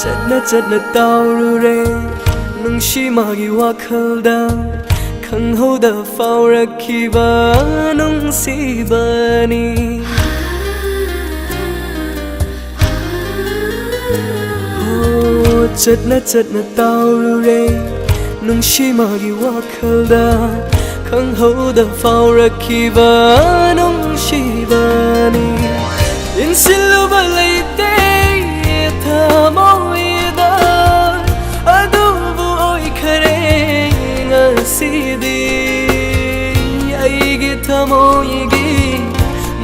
ꯆꯠꯅ ꯆꯠꯅ ꯇꯥꯎꯔꯨꯔꯦ ꯅꯨꯡꯁꯤ ꯃꯥꯒꯤ ꯋꯥꯈꯜꯗ, ꯈꯪꯍꯧꯗ ꯐꯥꯎꯔꯛꯈꯤꯕ ꯅꯨꯡꯁꯤꯕꯅꯤ꯫ ꯍꯣ, ꯆꯠꯅ ꯆꯠꯅ ꯇꯥꯎꯔꯨꯔꯦ ꯅꯨꯡꯁꯤ ꯃꯥꯒꯤ ꯋꯥꯈꯜꯗ, ꯈꯪꯍꯧꯗ ꯐꯥꯎꯔꯛꯈꯤꯕ ꯅꯨꯡꯁꯤꯕꯅꯤ꯫ ꯏꯟꯁꯤꯜꯂꯨꯕ ꯂꯩꯇꯦ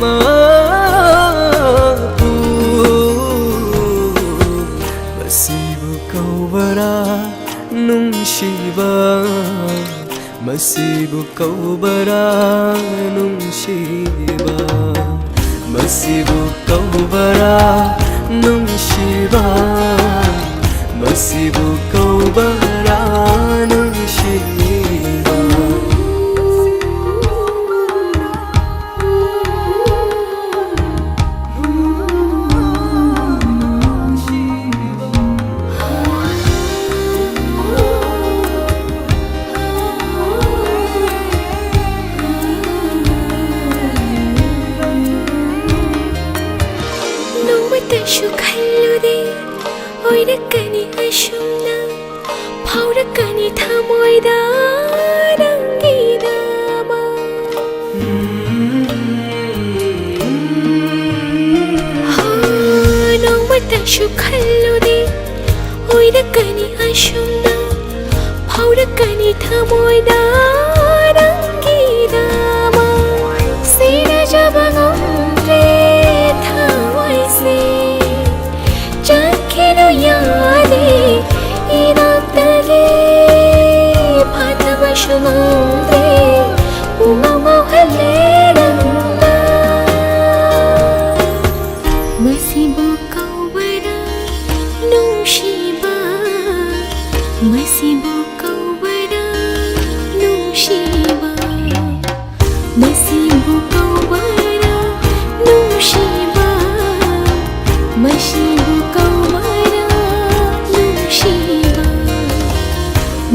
ꯃꯄꯨ, ꯃꯁꯤꯕꯨ ꯀꯧꯕꯔꯥ ꯅꯨꯡꯁꯤꯕ? ꯃꯁꯤꯕꯨ ꯀꯧꯕꯔꯥ ꯅꯨꯡꯁꯤꯕ? ꯃꯁꯤꯕꯨ ꯀꯧꯕꯔꯥ ꯅꯨꯡꯁꯤꯕ? ꯃꯁꯤꯕꯨ ꯀꯧꯕꯔꯥ ꯅꯨꯡꯁꯤꯕ? ꯅꯣꯡꯃꯇꯁꯨ ꯈꯜꯂꯨꯗꯦ ꯑꯣꯏꯔꯛꯀꯅꯤ ꯑꯁꯨꯝꯅ, ꯐꯥꯎꯔꯛꯀꯅꯤ ꯊꯃꯣꯏꯗ ꯅꯪꯒꯤꯗꯃꯛ꯫ ꯍꯥ, ꯅꯣꯡꯃꯇꯁꯨ ꯈꯜꯂꯨꯗꯦ ꯑꯣꯏꯔꯛꯀꯅꯤ ꯑꯁꯨꯝꯅ, ꯐꯥꯎꯔꯛꯀꯅꯤ ꯊꯃꯣꯏꯗ ꯅꯪꯒꯤꯗꯃꯛ꯫ ꯁꯤꯟꯅꯖꯕ ꯉꯝꯗ꯭ꯔꯦ ꯊꯃꯣꯏꯁꯦ, ꯆꯠꯈꯤꯅꯨ ꯌꯥꯗꯦ ꯏꯅꯥꯛꯇꯒꯤ꯫ ꯐꯥꯊꯕꯁꯨ ꯉꯝꯗ꯭ꯔꯦ, ꯄꯨꯡꯉꯥꯎ ꯉꯥꯎꯍꯜꯂꯦ ꯅꯪꯅ꯫ ꯃꯁꯤꯕꯨ ꯀꯧꯕꯔꯥ ꯅꯨꯡꯁꯤꯕ? ꯃꯁꯤꯕꯨ ꯀꯧꯕꯔꯥ ꯅꯨꯡꯁꯤꯕ? ꯃꯁꯤꯕꯨ ꯀꯧꯕꯔꯥ ꯅꯨꯡꯁꯤꯕ? ꯃꯁꯤꯕꯨ ꯀꯧꯕꯔꯥ ꯅꯨꯡꯁꯤꯕ?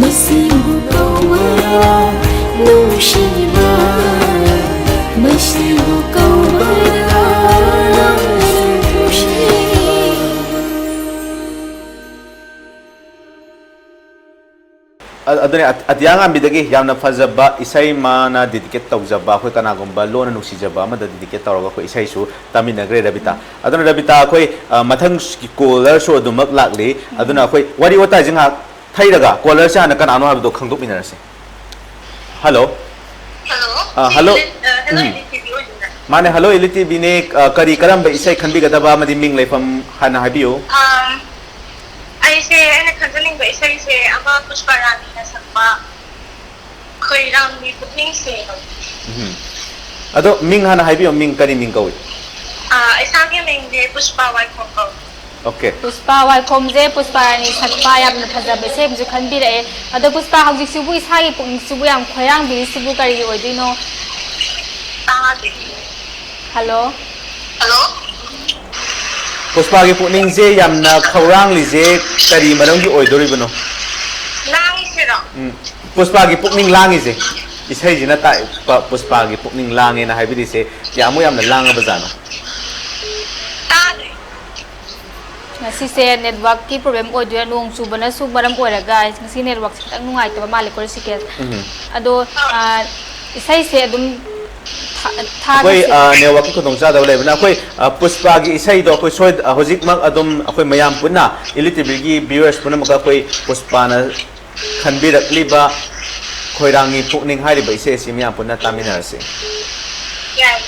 ꯃꯁꯤꯕꯨ ꯀꯧꯕꯔꯥ ꯅꯨꯡꯁꯤꯕ? ꯃꯁꯤꯕꯨ ꯀꯧꯕꯔꯥ ꯅꯨꯡꯁꯤꯕ? ꯑ-, ꯑꯗꯨꯅꯦ, ꯑꯠ-, ꯑꯇꯤꯌꯥ ꯉꯥꯟꯕꯤꯗꯒꯤ ꯌꯥꯝꯅ ꯐꯖꯕ ꯏꯁꯩ ꯃꯥꯅ dedicate ꯇꯧꯖꯕ, ꯑꯩꯈꯣꯏ ꯀꯅꯥꯒꯨꯝꯕ ꯂꯣꯟꯅ ꯅꯨꯡꯁꯤꯖꯕ ꯑꯃꯗ dedicate ꯇꯧꯔꯒ ꯑꯩꯈꯣꯏ ꯏꯁꯩꯁꯨ ꯇꯥꯃꯤꯟꯅꯈ꯭ꯔꯦ ꯔꯕꯤꯇꯥ꯫ ꯑꯗꯨꯅ ꯔꯕꯤꯇꯥ, ꯑꯩꯈꯣꯏ, ꯑ, ꯃꯊꯪꯒꯤ caller ꯁꯨ ꯑꯗꯨꯃꯛ ꯂꯥꯛꯂꯤ꯫ ꯑꯗꯨꯅ ꯑꯩꯈꯣꯏ ꯋꯥꯔꯤ ꯋꯥꯇꯥꯏꯁꯦ ꯉꯥꯏꯍꯥꯛ ꯊꯩꯔꯒ caller ꯁꯦ ꯍꯥꯟꯅ ꯀꯅꯥꯅꯣ ꯍꯥꯏꯕꯗꯣ ꯈꯪꯗꯣꯛꯃꯤꯟꯅꯔꯁꯦ꯫ Hello꯫ Hello꯫ ꯑ, hello꯫ ꯁꯤ, ꯑ, hello, ꯎꯝ꯫ ꯑꯦꯟ ꯁꯤ ꯕꯤ ꯑꯣꯏꯗꯣꯏꯅꯦ꯫ ꯃꯥꯅꯦ, hello, ꯏꯂꯤꯇꯤ ꯕꯤꯅꯦ꯫ ꯑ, ꯀꯔꯤ, ꯀꯔꯝꯕ ꯏꯁꯩ ꯈꯟꯕꯤꯒꯗꯕ ꯑꯃꯗꯤ ꯃꯤꯡ ꯂꯩꯐꯝ ꯍꯥꯟꯅ ꯍꯥꯏꯕꯤꯌꯨ꯫ ꯑꯝ, ꯑꯩꯁꯦ ꯑꯩꯅ ꯈꯟꯖꯅꯤꯡꯕ ꯏꯁꯩꯁꯦ ꯑꯃ ꯄꯨꯁꯄꯥ ꯔꯥꯅꯤꯅ ꯁꯛꯄ ꯈꯣꯏꯔꯥꯡꯒꯤ ꯄꯨꯛꯅꯤꯡꯁꯦ꯫ ꯎꯝ꯫ ꯑꯗꯣ ꯃꯤꯡ ꯍꯥꯟꯅ ꯍꯥꯏꯕꯤꯌꯨ, ꯃꯤꯡ ꯀꯔꯤ ꯃꯤꯡ ꯀꯧꯏ? ꯑꯥ, ꯏꯁꯥꯒꯤ ꯃꯤꯡꯗꯤ ꯄꯨꯁꯄꯥ ꯋꯥꯏꯈꯣꯝ ꯀꯧꯏ꯫ Okay. ꯄꯨꯁꯄꯥ ꯋꯥꯏꯈꯣꯝꯁꯦ ꯄꯨꯁꯄꯥ ꯔꯥꯅꯤ ꯁꯛꯄ ꯌꯥꯝꯅ ꯐꯖꯕ ꯏꯁꯩ ꯑꯃꯁꯨ ꯈꯟꯕꯤꯔꯛꯑꯦ꯫ ꯑꯗꯣ ꯄꯨꯁꯄꯥ, ꯍꯧꯖꯤꯛꯁꯤꯕꯨ ꯏꯁꯥꯒꯤ ꯄꯨꯛꯅꯤꯡꯁꯤꯕꯨ ꯌꯥꯝ ꯈꯣꯏꯔꯥꯡꯕꯤꯔꯤꯁꯤꯕꯨ ꯀꯔꯤꯒꯤ ꯑꯣꯏꯗꯣꯏꯅꯣ? ꯇꯥꯗꯦ꯫ ꯍꯜꯂꯣ꯫ ꯍꯜꯂꯣ꯫ ꯄꯨꯁꯄꯥꯒꯤ ꯄꯨꯛꯅꯤꯡꯁꯦ ꯌꯥꯝꯅ ꯈꯧꯔꯥꯡꯂꯤꯁꯦ ꯀꯔꯤ ꯃꯔꯝꯒꯤ ꯑꯣꯏꯗꯣꯔꯤꯕꯅꯣ? ꯂꯥꯡꯉꯤꯁꯤꯔꯣ? ꯎꯝ꯫ ꯄꯨꯁꯄꯥꯒꯤ ꯄꯨꯛꯅꯤꯡ ꯂꯥꯡꯉꯤꯁꯦ, ꯏꯁꯩꯁꯤꯅ ꯇꯥꯛꯄ ꯄꯨꯁꯄꯥꯒꯤ ꯄꯨꯛꯅꯤꯡ ꯂꯥꯡꯉꯦꯅ ꯍꯥꯏꯕꯤꯔꯤꯁꯦ ꯀꯌꯥꯃꯨꯛ ꯌꯥꯝꯅ ꯂꯥꯡꯉꯕꯖꯥꯠꯅꯣ? ꯇꯥꯗꯦ꯫ ꯉꯁꯤꯁꯦ networkꯀꯤ problem ꯑꯣꯏꯗꯣꯏꯔꯥ, ꯅꯣꯡ ꯆꯨꯕꯅꯁꯨ ꯃꯔꯝ ꯑꯣꯏꯔꯒ ꯉꯁꯤ networkꯁꯦ ꯈꯤꯇꯪ ꯅꯨꯡꯉꯥꯏꯇꯕ ꯃꯥꯜꯂꯦꯀꯣ, ꯔꯤꯁꯤꯀꯦꯁ꯫ ꯎꯝ꯫ ꯑꯗꯣ, ꯑ, ꯏꯁꯩꯁꯦ ꯑꯗꯨꯝ ꯊꯥ-, ꯑꯩꯈꯣꯏ, ꯊꯥꯒꯤꯁꯦ꯫ ꯑ, networkꯀꯤ ꯈꯨꯗꯣꯡꯆꯥꯗꯕ ꯂꯩꯕꯅ ꯑꯩꯈꯣꯏ, ꯑ, ꯄꯨꯁꯄꯥꯒꯤ ꯏꯁꯩꯗꯣ ꯑꯩꯈꯣꯏ ꯁꯣꯏ-, ꯑ, ꯍꯧꯖꯤꯛꯃꯛ ꯑꯗꯨꯝ ꯑꯩꯈꯣꯏ ꯃꯌꯥꯝ ꯄꯨꯟꯅ, ꯏꯂꯤꯇꯤꯚꯤꯒꯤ viewers ꯄꯨꯝꯅꯃꯛꯀ ꯑꯩꯈꯣꯏ ꯄꯨꯁꯄꯥꯅ ꯈꯟꯕꯤꯔꯛꯂꯤꯕ ꯈꯣꯏꯔꯥꯡꯒꯤ ꯄꯨꯛꯅꯤꯡ ꯍꯥꯏꯔꯤꯕ ꯏꯁꯩ ꯑꯁꯤ ꯃꯤꯌꯥꯝ ꯄꯨꯟꯅ ꯇꯥꯃꯤꯟꯅꯔꯁꯤ꯫ ꯌꯥꯏ꯫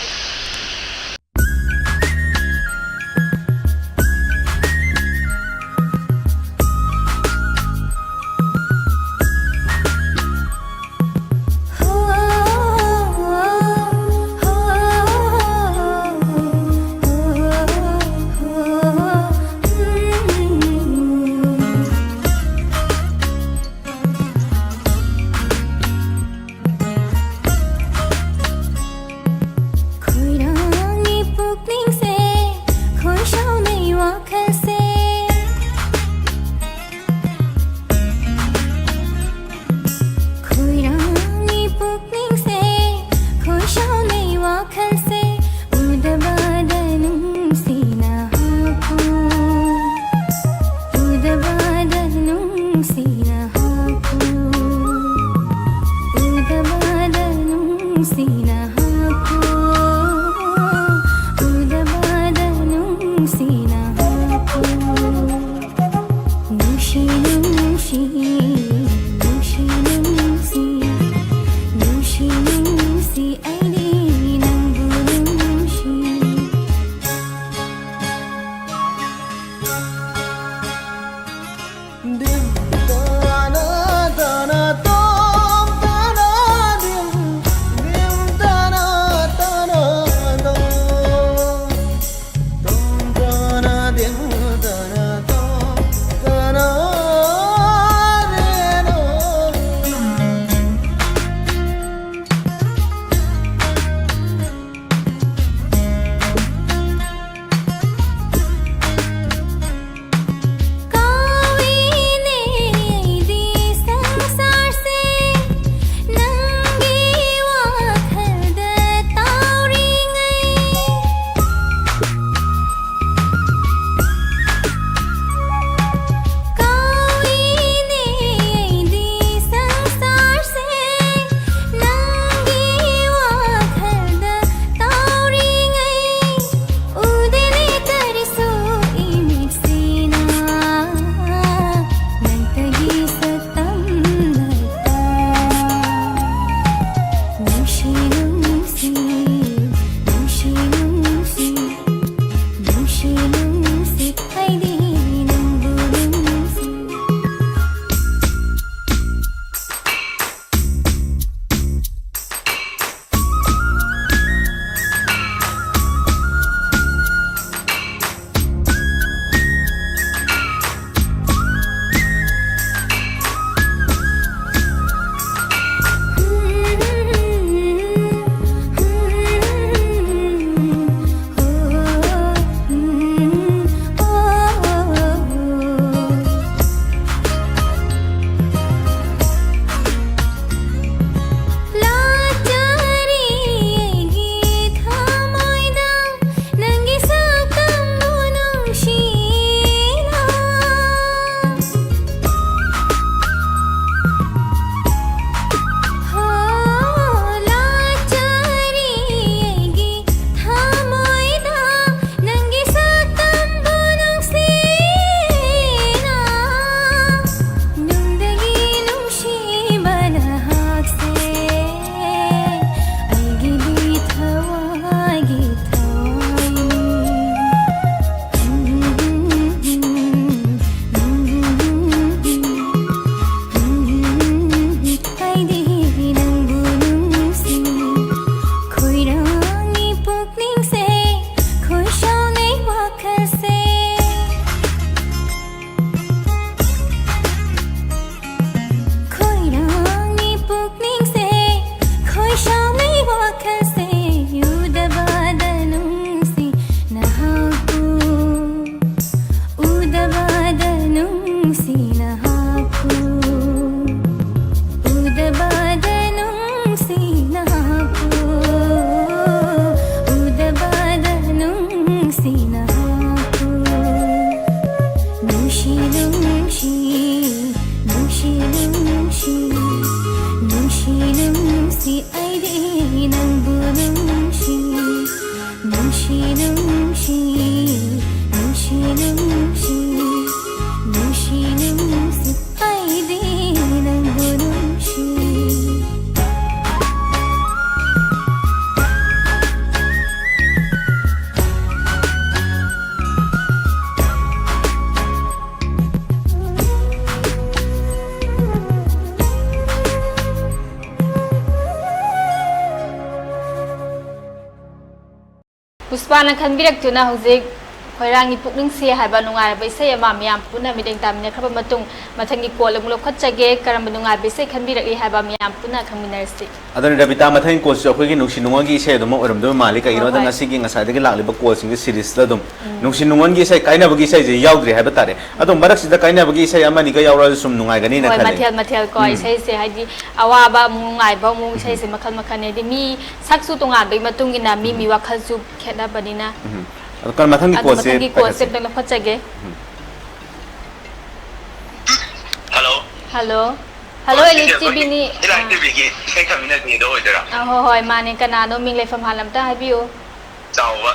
ꯄꯨꯁꯄꯥꯅ ꯈꯟꯕꯤꯔꯛꯇꯨꯅ ꯍꯧꯖꯤꯛ ꯈꯣꯏꯔꯥꯡꯒꯤ ꯄꯨꯛꯅꯤꯡꯁꯤ ꯍꯥꯏꯕ ꯅꯨꯡꯉꯥꯏꯔꯕ ꯏꯁꯩ ꯑꯃ ꯃꯤꯌꯥꯝ ꯄꯨꯟꯅ ꯃꯤꯠꯌꯦꯡ ꯇꯥꯃꯤꯟꯅꯈ꯭ꯔꯕ ꯃꯇꯨꯡ, ꯃꯊꯪꯒꯤ ꯀꯣꯜ ꯑꯃꯨꯛ ꯂꯧꯈꯠꯆꯒꯦ꯫ ꯀꯔꯝꯕ ꯅꯨꯡꯉꯥꯏꯕ ꯏꯁꯩ ꯈꯟꯕꯤꯔꯛꯏ ꯍꯥꯏꯕ ꯃꯤꯌꯥꯝ ꯄꯨꯟꯅ ꯈꯪꯃꯤꯟꯅꯔꯁꯤ꯫ ꯑꯗꯨꯅ ꯔꯕꯤꯇꯥ, ꯃꯊꯪꯒꯤ ꯀꯣꯜꯁꯤꯁꯨ ꯑꯩꯈꯣꯏꯒꯤ ꯅꯨꯡꯁꯤ ꯅꯨꯡꯉꯣꯟꯒꯤ ꯏꯁꯩ ꯑꯗꯨꯃꯛ ꯑꯣꯏꯔꯝꯗꯣꯏꯕ ꯃꯥꯜꯂꯤ꯫ ꯀꯩꯒꯤꯅꯣꯗ ꯍꯣꯏ, ꯍꯣꯏ꯫ ꯉꯁꯤꯒꯤ, ꯉꯁꯥꯏꯗꯒꯤ ꯂꯥꯛꯂꯤꯕ ꯀꯣꯜꯁꯤꯡꯁꯦ ꯁꯤꯔꯤꯁꯇ ꯑꯗꯨꯝ ꯎꯝ꯫ ꯅꯨꯡꯁꯤ ꯅꯨꯡꯉꯣꯟꯒꯤ ꯏꯁꯩ, ꯀꯥꯏꯅꯕꯒꯤ ꯏꯁꯩꯁꯦ ꯌꯥꯎꯗ꯭ꯔꯤ ꯍꯥꯏꯕ ꯇꯥꯔꯦ꯫ ꯑꯗꯣ ꯃꯔꯛꯁꯤꯗ ꯀꯥꯏꯅꯕꯒꯤ ꯏꯁꯩ ꯑꯃꯅꯤꯒ ꯌꯥꯎꯔꯛꯑꯁꯨ ꯁꯨꯝ ꯅꯨꯡꯉꯥꯏꯒꯅꯤꯅ ꯍꯣꯏ, ꯈꯜꯂꯦ꯫ ꯃꯊꯦꯜ ꯃꯊꯦꯜ ꯀꯣ, ꯎꯝ꯫ ꯏꯁꯩꯁꯦ ꯍꯥꯏꯗꯤ ꯑꯋꯥꯕ ꯑꯃꯨꯛ ꯅꯨꯡꯉꯥꯏꯕ ꯑꯃꯨꯛ, ꯎꯝ꯫ ꯏꯁꯩꯁꯦ ꯃꯈꯜ ꯃꯈꯜꯅꯦ꯫ ꯍꯥꯏꯗꯤ ꯃꯤ ꯁꯛꯁꯨ ꯇꯣꯉꯥꯟꯕꯒꯤ ꯃꯇꯨꯡ ꯏꯟꯅ ꯃꯤ ꯎꯝ꯫ ꯃꯤ ꯋꯥꯈꯜꯁꯨ ꯈꯦꯠꯅꯕꯅꯤꯅ꯫ ꯎꯝ꯫ ꯑꯗꯣ ꯀꯔ-, ꯃꯊꯪꯒꯤ ꯑꯗꯣ ꯀꯣꯜꯁꯦ ꯃꯊꯪꯒꯤ ꯀꯣꯜꯁꯦ ꯄꯥꯏꯈꯠꯁꯦ꯫ ꯑꯝꯇꯪ ꯂꯧꯈꯠꯆꯒꯦ꯫ ꯎꯝ꯫ ꯍꯜꯂꯣ꯫ ꯍꯜꯂꯣ꯫ ꯍꯜꯂꯣ, ꯑꯣ, ꯁꯤꯁꯦ ꯑꯦꯂꯤꯁ ꯇꯤ ꯚꯤꯅꯤ꯫ ꯑꯩꯈꯣꯏꯒꯤ ꯏꯂꯥꯏ ꯑꯥ꯫ ꯇꯤ ꯚꯤꯒꯤ ꯏꯁꯩ ꯈꯟꯃꯤꯟꯅꯁꯤꯗꯣ ꯑꯣꯏꯗꯣꯏꯔꯥ? ꯑꯥ, ꯍꯣꯏ, ꯍꯣꯏ, ꯃꯥꯅꯦ꯫ ꯀꯅꯥꯅꯣ? ꯃꯤꯡ ꯂꯩꯐꯝ ꯍꯥꯟꯅ ꯑꯝꯇ ꯍꯥꯏꯕꯤꯌꯨ꯫ ꯆꯥꯎꯕ꯫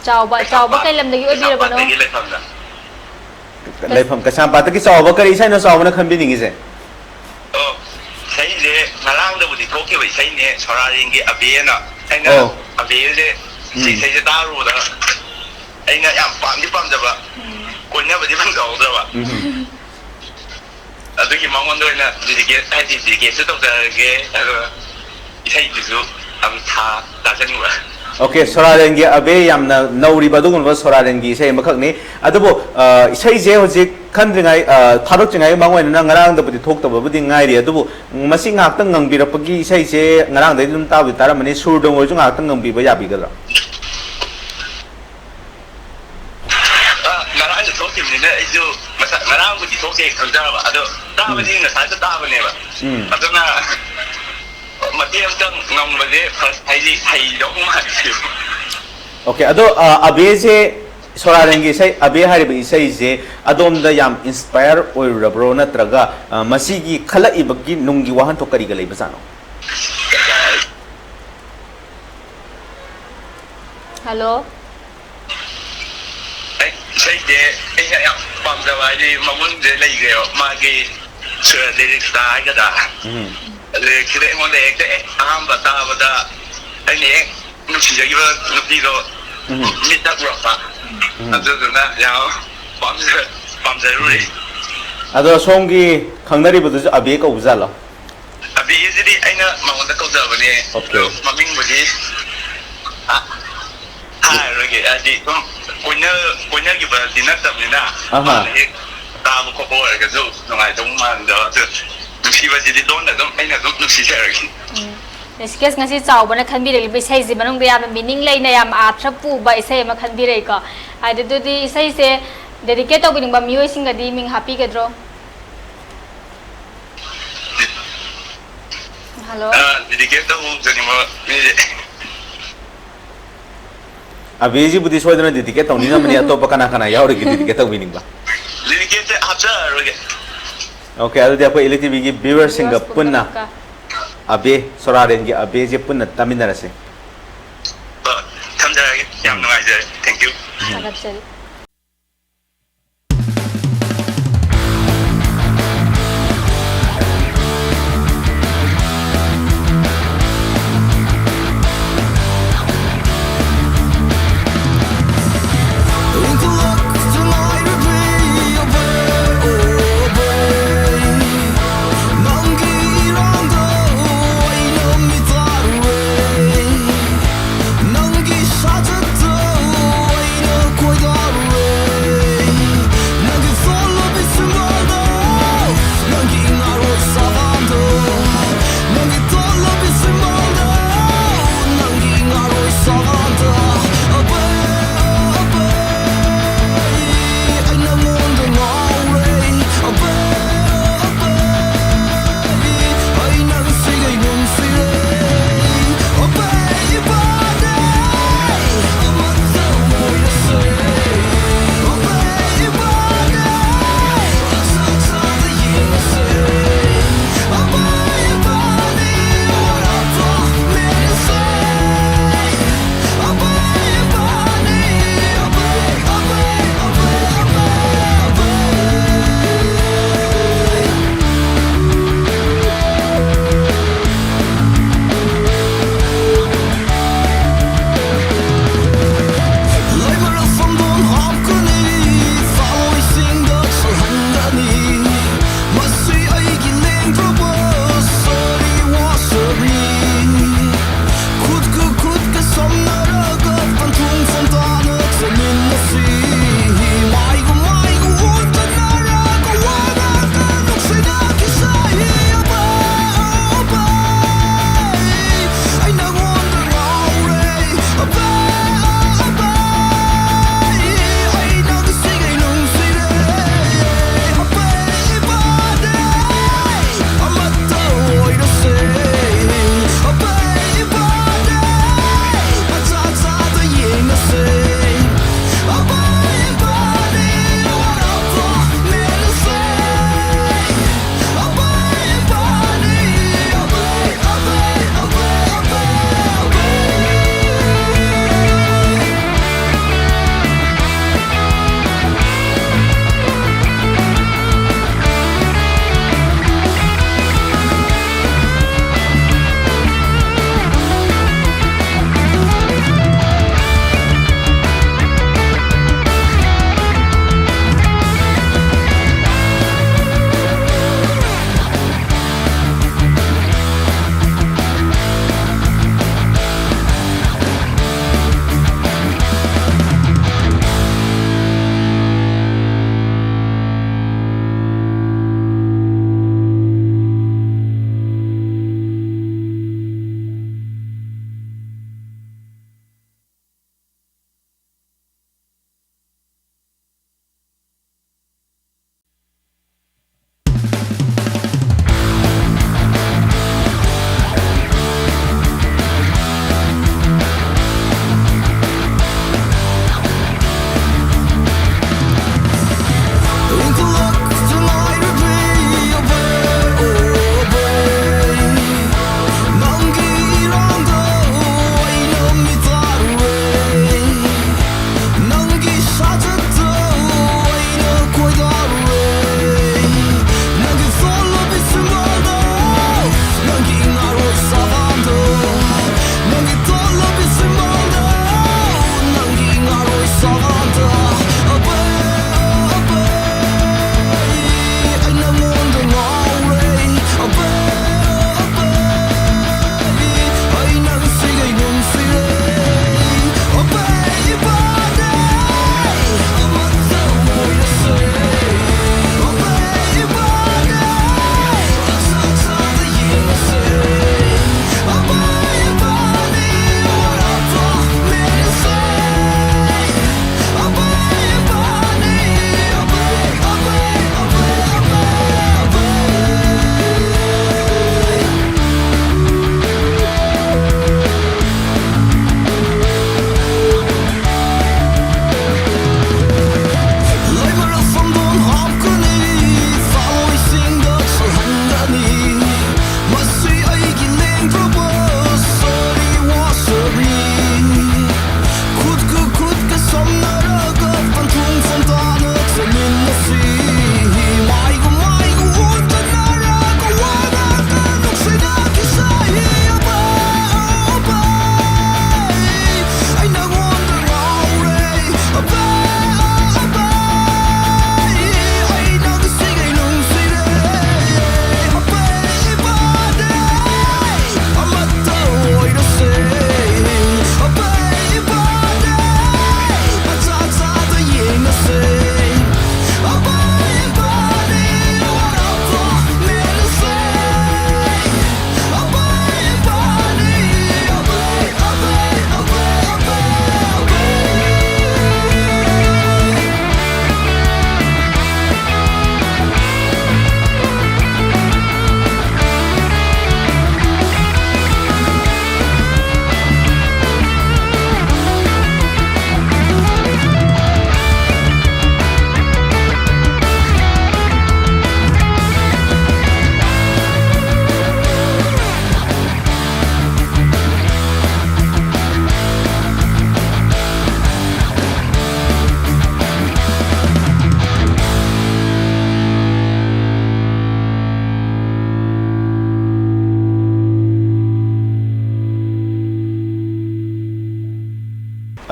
ꯆꯥꯎꯕ, ꯆꯥꯎꯕ ꯀꯩꯁꯥꯝꯄꯥꯠ-, ꯀꯩ ꯂꯝꯗꯒꯤ ꯑꯣꯏꯕꯤꯔꯕꯅꯣ? ꯀꯩꯁꯥꯝꯄꯥꯠꯇꯒꯤ ꯂꯩꯐꯝꯗ꯫ ꯀꯩꯁ- ꯂꯩꯐꯝ ꯀꯩꯁꯥꯝꯄꯥꯠꯇꯒꯤ ꯆꯥꯎꯕ꯫ ꯀꯔꯤ ꯏꯁꯩꯅꯣ ꯆꯥꯎꯕꯅ ꯈꯟꯕꯤꯅꯤꯡꯉꯤꯁꯦ? ꯑꯣ, ꯏꯁꯩꯁꯦ ꯉꯔꯥꯡꯗꯕꯨꯗꯤ ꯊꯣꯛꯈꯤꯕ ꯏꯁꯩꯅꯦ, ꯁꯣꯔꯥꯔꯦꯟꯒꯤ ꯑꯕꯦꯅ꯫ ꯑꯩꯅ ꯑꯣ꯫ ꯑꯕꯦꯁꯦ ꯎꯝ꯫ ꯏꯁꯩꯁꯦ ꯇꯥꯔꯨꯕꯗ ꯑꯩꯅ ꯌꯥꯝ ꯄꯥꯝꯗꯤ ꯄꯥꯝꯖꯕ, ꯎꯝ꯫ ꯀꯣꯏꯅꯕꯗꯤ ꯐꯪꯖꯍꯧꯗ꯭ꯔꯕ꯫ ꯎꯝ꯫ ꯑꯗꯨꯒꯤ ꯃꯉꯣꯟꯗ ꯑꯣꯏꯅ ꯗꯤꯗꯤꯀꯦꯠ, ꯍꯥꯏꯗꯤ ꯗꯤꯗꯤꯀꯦꯠꯁꯨ ꯇꯧꯖꯔꯒꯦ, ꯑꯗꯨꯒ ꯏꯁꯩꯗꯨꯁꯨ ꯑꯗꯨꯝ ꯊꯥ-, ꯇꯥꯁꯟꯕ꯫ ꯑꯣꯀꯦ, ꯁꯣꯔꯥꯔꯦꯟꯒꯤ ꯑꯕꯦ ꯌꯥꯝꯅ ꯅꯧꯔꯤꯕ ꯑꯗꯨꯒꯨꯝꯂꯕ ꯁꯣꯔꯥꯔꯦꯟꯒꯤ ꯏꯁꯩ ꯑꯃꯈꯛꯅꯤ꯫ ꯑꯗꯨꯕꯨ, ꯑ, ꯏꯁꯩꯁꯦ ꯍꯧꯖꯤꯛ ꯈꯟꯗ꯭ꯔꯤꯉꯩ, ꯑ, ꯊꯥꯗꯣꯛꯇ꯭ꯔꯤꯉꯩ ꯃꯃꯥꯡ ꯑꯣꯏꯅ ꯅꯪ ꯉꯔꯥꯡꯗꯕꯨꯗꯤ ꯊꯣꯛꯇꯕꯕꯨꯗꯤ ꯉꯥꯏꯔꯤ, ꯑꯗꯨꯕꯨ ꯃꯁꯤ ꯉꯥꯏꯍꯥꯛꯇꯪ ꯉꯪꯕꯤꯔꯛꯄꯒꯤ ꯏꯁꯩꯁꯦ ꯉꯔꯥꯡꯗꯩ ꯑꯗꯨꯝ ꯇꯥꯕꯨꯗꯤ ꯇꯥꯔꯝꯃꯅꯤ, ꯁꯨꯔꯗꯪ ꯑꯣꯏꯔꯁꯨ ꯉꯥꯏꯍꯥꯛꯇꯪ ꯉꯪꯕꯤꯕ ꯌꯥꯕꯤꯒꯗ꯭ꯔꯥ? ꯑ, ꯉꯔꯥꯡꯁꯨ ꯊꯣꯛꯈꯤꯕꯅꯤꯅ ꯑꯩꯁꯨ ꯃꯁꯥ-, ꯉꯔꯥꯡꯕꯨꯗꯤ ꯊꯣꯛꯇꯦ ꯈꯪꯖꯕ, ꯑꯗꯣ ꯇꯥꯕꯗꯤ ꯎꯝ꯫ ꯉꯁꯥꯏꯁꯨ ꯇꯥꯕꯅꯦꯕ꯫ ꯎꯝ꯫ ꯑꯗꯨꯅ ꯃꯇꯦꯛ ꯑꯃꯇꯪ ꯉꯪꯕꯁꯦ ꯐ-, ꯍꯥꯏꯗꯤ ꯍꯩꯗꯧ ꯃꯥꯟꯗꯦꯕ꯫ ꯑꯣꯀꯦ, ꯑꯗꯣ, ꯑ, ꯑꯕꯦꯁꯦ, ꯁꯣꯔꯥꯔꯦꯟꯒꯤ ꯏꯁꯩ, ꯑꯕꯦ ꯍꯥꯏꯔꯤꯕ ꯏꯁꯩꯁꯦ ꯑꯗꯣꯝꯗ ꯌꯥꯝ ꯏꯟꯁꯄꯥꯌꯔ ꯑꯣꯏꯔꯨꯔꯕ꯭ꯔꯣ, ꯅꯠꯇ꯭ꯔꯒ, ꯑ, ꯃꯁꯤꯒꯤ ꯈꯜꯂꯛꯏꯕꯒꯤ ꯅꯨꯡꯒꯤ ꯋꯥꯍꯟꯊꯣꯛ ꯀꯔꯤꯒ ꯂꯩꯕꯖꯥꯠꯅꯣ? ꯍꯜꯂꯣ꯫ ꯑꯩ ꯏꯁꯩꯁꯦ ꯑꯩꯅ ꯌꯥꯝ ꯄꯥꯝꯖꯕ ꯍꯥꯏꯗꯤ ꯃꯒꯨꯟꯁꯦ ꯂꯩꯈ꯭ꯔꯦꯕ, ꯃꯥꯒꯤ ꯁ-, ꯂꯤꯔꯤꯛꯁꯇ ꯍꯥꯏꯒꯗ꯭ꯔꯥ? ꯎꯝ꯫ ꯂꯤꯔꯤꯛꯁꯤꯗ ꯑꯩꯉꯣꯟꯗ ꯍꯦꯛꯇ ꯍꯦꯛ ꯑꯍꯥꯟꯕ ꯇꯥꯕꯗ ꯑꯩꯅ ꯍꯦꯛ ꯅꯨꯡꯁꯤꯖꯈꯤꯕ ꯅꯨꯄꯤꯗꯣ ꯎꯝ꯫ ꯃꯤꯠꯇ ꯎꯔꯛꯄ꯫ ꯎꯝ꯫ ꯑꯗꯨꯗꯨꯅ ꯌꯥꯝ ꯄꯥꯝꯖ-, ꯄꯥꯝꯖꯔꯨꯔꯦ꯫ ꯎꯝ꯫ ꯑꯗꯣ ꯁꯣꯝꯒꯤ ꯈꯪꯅꯔꯤꯕꯗꯨꯁꯨ ꯑꯕꯦ ꯀꯧꯕ ꯖꯥꯠꯂꯣ? ꯑꯕꯦꯁꯤꯗꯤ ꯑꯩꯅ ꯃꯉꯣꯟꯗ ꯀꯧꯖꯕꯅꯦ꯫ ꯑꯣꯀꯦ꯫ ꯑꯗꯣ ꯃꯃꯤꯡꯕꯨꯗꯤ, ꯑ, ꯍꯥꯏꯗꯤ ꯁꯨꯝ ꯀꯣꯏꯅ ꯀꯣꯏꯅꯈꯤꯕꯗꯤ ꯅꯠꯇꯕꯅꯤꯅ ꯑꯍꯥ꯫ ꯃꯥꯅ ꯍꯦꯛ ꯇꯥꯕ ꯈꯣꯠꯄ ꯑꯣꯏꯔꯒꯁꯨ ꯅꯨꯡꯉꯥꯏꯗꯧ ꯃꯥꯟꯗꯕ ꯑꯗꯨ ꯅꯨꯡꯁꯤꯕꯁꯤꯗꯤ ꯂꯣꯟꯅ ꯑꯗꯨꯝ ꯑꯩꯅ ꯑꯗꯨꯝ ꯅꯨꯡꯁꯤꯖꯔꯒꯦ꯫ ꯎꯝ꯫ ꯔꯤꯁꯤꯀꯦꯁ ꯉꯁꯤ ꯆꯥꯎꯕꯅ ꯈꯟꯕꯤꯔꯛꯂꯤꯕ ꯏꯁꯩꯁꯤ ꯃꯅꯨꯡꯗ ꯌꯥꯝꯅ ꯃꯤꯅꯤꯡ ꯂꯩꯅ ꯌꯥꯝꯅ ꯑꯥꯔꯊ ꯄꯨꯕ ꯏꯁꯩ ꯑꯃ ꯈꯟꯕꯤꯔꯛꯏꯀꯣ꯫ ꯍꯥꯏꯗꯤ ꯑꯗꯨꯗꯤ ꯏꯁꯩꯁꯦ ꯗꯦꯗꯤꯀꯦꯠ ꯇꯧꯕꯤꯅꯤꯡꯕ ꯃꯤꯑꯣꯏꯁꯤꯡꯒꯗꯤ ꯃꯤꯡ ꯍꯥꯞꯄꯤꯒꯗ꯭ꯔꯣ? ꯍꯜꯂꯣ꯫ ꯑ, ꯗꯦꯗꯤꯀꯦꯠ ꯇꯧꯖꯅꯤꯡꯕ ꯃꯤꯁꯦ꯫ ꯑꯕꯤꯁꯤꯕꯨꯗꯤ ꯁꯣꯏꯗꯅ ꯗꯦꯗꯤꯀꯦꯠ ꯇꯧꯅꯤꯡꯉꯝꯃꯅꯤ꯫ ꯑꯇꯣꯞꯄ ꯀꯅꯥ ꯀꯅꯥ ꯌꯥꯎꯔꯤꯒꯦ ꯗꯦꯗꯤꯀꯦꯠ ꯇꯧꯕꯤꯅꯤꯡꯕ? ꯗꯦꯗꯤꯀꯦꯠꯁꯦ ꯍꯥꯞꯆꯔꯔꯣꯏꯒꯦ꯫ ꯑꯣꯀꯦ, ꯑꯗꯨꯗꯤ ꯑꯩꯈꯣꯏ ꯏꯂꯤ ꯇꯤꯚꯤꯒꯤ ꯚ꯭ꯌꯨꯋꯔꯁꯤꯡꯒ ꯚ꯭ꯌꯨꯋꯔꯁ ꯄꯨꯟꯅ ꯄꯨꯝꯅꯃꯛꯀ꯫ ꯑꯕꯦ, ꯁꯣꯔꯥꯔꯦꯟꯒꯤ ꯑꯕꯦꯁꯦ ꯄꯨꯟꯅ ꯇꯥꯃꯤꯟꯅꯔꯁꯦ꯫ ꯑ, ꯊꯝꯖꯔꯒꯦ꯫ ꯌꯥꯝ ꯅꯨꯡꯉꯥꯏꯖꯔꯦ꯫ Thank you꯫ ꯊꯥꯒꯠꯆꯔꯤ꯫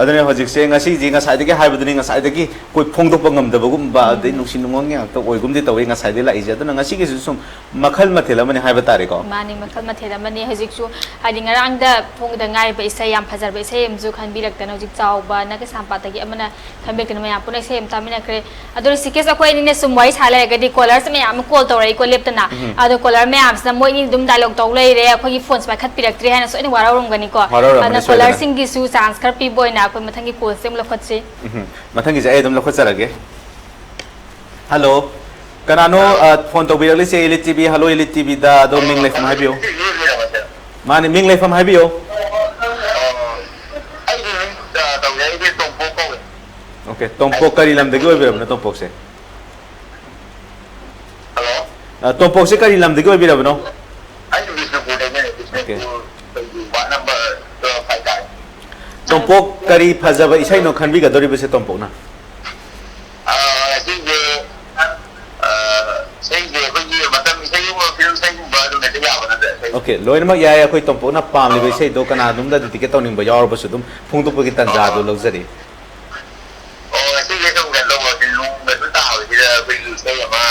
ꯑꯗꯨꯅ ꯍꯧꯖꯤꯛꯁꯦ, ꯉꯁꯤꯁꯤ ꯉꯁꯥꯏꯗꯒꯤ ꯍꯥꯏꯕꯗꯨꯅꯤ, ꯉꯁꯥꯏꯗꯒꯤ ꯑꯩꯈꯣꯏ ꯐꯣꯡꯗꯣꯛꯄ ꯉꯝꯗꯕꯒꯨꯝꯕ, ꯑꯗꯩ ꯅꯨꯡꯁꯤ ꯅꯨꯡꯉꯣꯟ ꯉꯥꯛꯇ ꯑꯣꯏꯒꯨꯝꯗꯤ ꯇꯧꯏ ꯉꯁꯥꯏꯗꯒꯤ ꯂꯥꯛꯏꯁꯦ꯫ ꯑꯗꯨꯅ ꯉꯁꯤꯒꯤꯁꯤꯁꯨ ꯁꯨꯝ ꯃꯈꯜ ꯃꯊꯦꯜ ꯑꯃꯅꯤ ꯍꯥꯏꯕ ꯇꯥꯔꯦꯀꯣ꯫ ꯃꯥꯅꯤ, ꯃꯈꯜ ꯃꯊꯦꯜ ꯑꯃꯅꯤ꯫ ꯍꯧꯖꯤꯛꯁꯨ ꯍꯥꯏꯗꯤ ꯉꯔꯥꯡꯗ ꯐꯣꯡꯒꯤꯗ ꯉꯥꯏꯔꯤꯕ ꯏꯁꯩ, ꯌꯥꯝ ꯐꯖꯔꯕ ꯏꯁꯩ ꯑꯃꯁꯨ ꯈꯟꯕꯤꯔꯛꯇꯅ, ꯍꯧꯖꯤꯛ ꯆꯥꯎꯕꯅ ꯀꯩꯁꯥꯝꯄꯥꯠꯇꯒꯤ ꯑꯃꯅ ꯈꯟꯕꯤꯔꯛꯇꯅ, ꯃꯌꯥꯝ ꯄꯨꯟꯅ ꯏꯁꯩ ꯑꯃ ꯇꯥꯃꯤꯟꯅꯈ꯭ꯔꯦ꯫ ꯑꯗꯣ ꯔꯤꯁꯤꯀꯦꯁ, ꯑꯩꯈꯣꯏ ꯑꯅꯤꯅ ꯁꯨꯝ ꯋꯥꯔꯤ ꯁꯥ ꯂꯩꯔꯒꯗꯤ ꯀꯣꯂꯔꯁꯦ ꯃꯌꯥꯝ ꯑꯃ ꯀꯣꯜ ꯇꯧꯔꯛꯏꯀꯣ ꯂꯦꯞꯇꯅ꯫ ꯎꯝ꯫ ꯑꯗꯣ ꯀꯣꯂꯔ ꯃꯌꯥꯝꯁꯤꯅ ꯃꯣꯏ ꯑꯅꯤ ꯑꯗꯨꯝ ꯗꯥꯏꯂꯣꯒ ꯇꯧ ꯂꯩꯔꯦ, ꯑꯩꯈꯣꯏꯒꯤ ꯐꯣꯟꯁꯦ ꯄꯥꯏꯈꯠꯄꯤꯔꯛꯇ꯭ꯔꯦ ꯍꯥꯏꯅ ꯁꯣꯏꯗꯅ ꯋꯥꯔꯧꯔꯝꯒꯅꯤꯀꯣ꯫ ꯋꯥꯔꯧꯔꯝꯒꯅꯤ ꯑꯗꯨꯅ ꯁꯣꯏꯗꯅ꯫ ꯀꯣꯂꯔꯁꯤꯡꯒꯤꯁꯨ ꯆꯥꯟꯁ ꯈꯔ ꯄꯤꯕ ꯑꯣꯏꯅ ꯑꯩꯈꯣꯏ ꯃꯊꯪꯒꯤ ꯀꯣꯜꯁꯦ ꯑꯃꯨꯛ ꯂꯧꯈꯠꯁꯤ꯫ ꯎꯝ꯫ ꯃꯊꯪꯒꯤꯁꯦ ꯑꯩ ꯑꯗꯨꯝ ꯂꯧꯈꯠꯆꯔꯒꯦ꯫ ꯍꯜꯂꯣ꯫ ꯀꯅꯥꯅꯣ, ꯑ, ꯐꯣꯟ ꯇꯧꯕꯤꯔꯛꯂꯤꯁꯦ? Elite T V. Hello, Elite ꯇꯤ ꯚꯤꯗ꯫ ꯑꯗꯣ ꯃꯤꯡ ꯂꯩꯐꯝ ꯍꯥꯏꯕꯤꯌꯨ꯫ ꯃꯥꯅꯤ, ꯃꯤꯡ ꯂꯩꯐꯝ ꯍꯥꯏꯕꯤꯌꯨ꯫ ꯑꯩꯒꯤ ꯃꯤꯡ, ꯑ, ꯇꯧꯖꯔꯤꯁꯦ ꯇꯣꯝꯄꯣꯛ ꯀꯧꯋꯦ꯫ ꯑꯣꯀꯦ, ꯇꯣꯝꯄꯣꯛ ꯀꯔꯤ ꯂꯝꯗꯒꯤ ꯑꯣꯏꯕꯤꯔꯕꯅꯣ ꯇꯣꯝꯄꯣꯛꯁꯦ? ꯍꯜꯂꯣ? ꯑ, ꯇꯣꯝꯄꯣꯛꯁꯦ ꯀꯔꯤ ꯂꯝꯗꯒꯤ ꯑꯣꯏꯕꯤꯔꯕꯅꯣ? ꯑꯩ ꯕꯤꯁꯅꯨꯄꯨꯔꯗꯒꯤꯅꯦ, ꯑꯣꯀꯦ꯫ ꯕꯤꯁꯅꯨꯄꯨꯔ ꯑꯩꯈꯣꯏꯒꯤ ꯋꯥꯔꯗ ꯅꯝꯕꯔ ꯇꯨꯋꯦꯜꯐ ꯍꯥꯏꯇꯥꯔꯦ꯫ ꯇꯣꯝꯄꯣꯛ, ꯀꯔꯤ ꯐꯖꯕ ꯏꯁꯩꯅꯣ ꯈꯟꯕꯤꯒꯗꯧꯔꯤꯕꯁꯦ ꯇꯣꯝꯄꯣꯛꯅ? ꯑ, ꯉꯁꯤꯁꯦ, ꯑ, ꯏꯁꯩꯁꯦ ꯑꯩꯈꯣꯏꯒꯤ ꯃꯇꯝ ꯏꯁꯩꯒꯨꯝꯕ, ꯐꯤꯂꯝ ꯏꯁꯩꯒꯨꯝꯕ ꯑꯗꯨꯝ ꯍꯦꯛꯇ ꯌꯥꯕ ꯅꯠꯇ꯭ꯔꯥ ꯏꯁꯩ? ꯑꯣꯀꯦ, ꯂꯣꯏꯅꯃꯛ ꯌꯥꯏ꯫ ꯑꯩꯈꯣꯏ ꯇꯣꯝꯄꯣꯛꯅ ꯄꯥꯝꯂꯤꯕ ꯏꯁꯩꯗꯣ ꯀꯅꯥꯗꯣꯝꯗ ꯗꯤꯗꯤꯀꯦꯠ ꯇꯧꯅꯤꯡꯕ ꯌꯥꯎꯔꯕꯁꯨ ꯑꯗꯨꯝ ꯐꯣꯡꯗꯣꯛꯄꯒꯤ ꯇꯥꯟꯖꯥꯗꯣ ꯑꯣ꯫ ꯂꯧꯖꯔꯤ꯫ ꯑꯣ, ꯉꯁꯤꯁꯦ ꯁꯨꯝ ꯀꯩꯅꯣ ꯇꯧꯕ, ꯅꯣꯡꯒ ꯁꯨꯝ ꯇꯥꯕꯁꯤꯗ ꯑꯩꯈꯣꯏꯒꯤ ꯏꯁꯩ ꯑꯃ,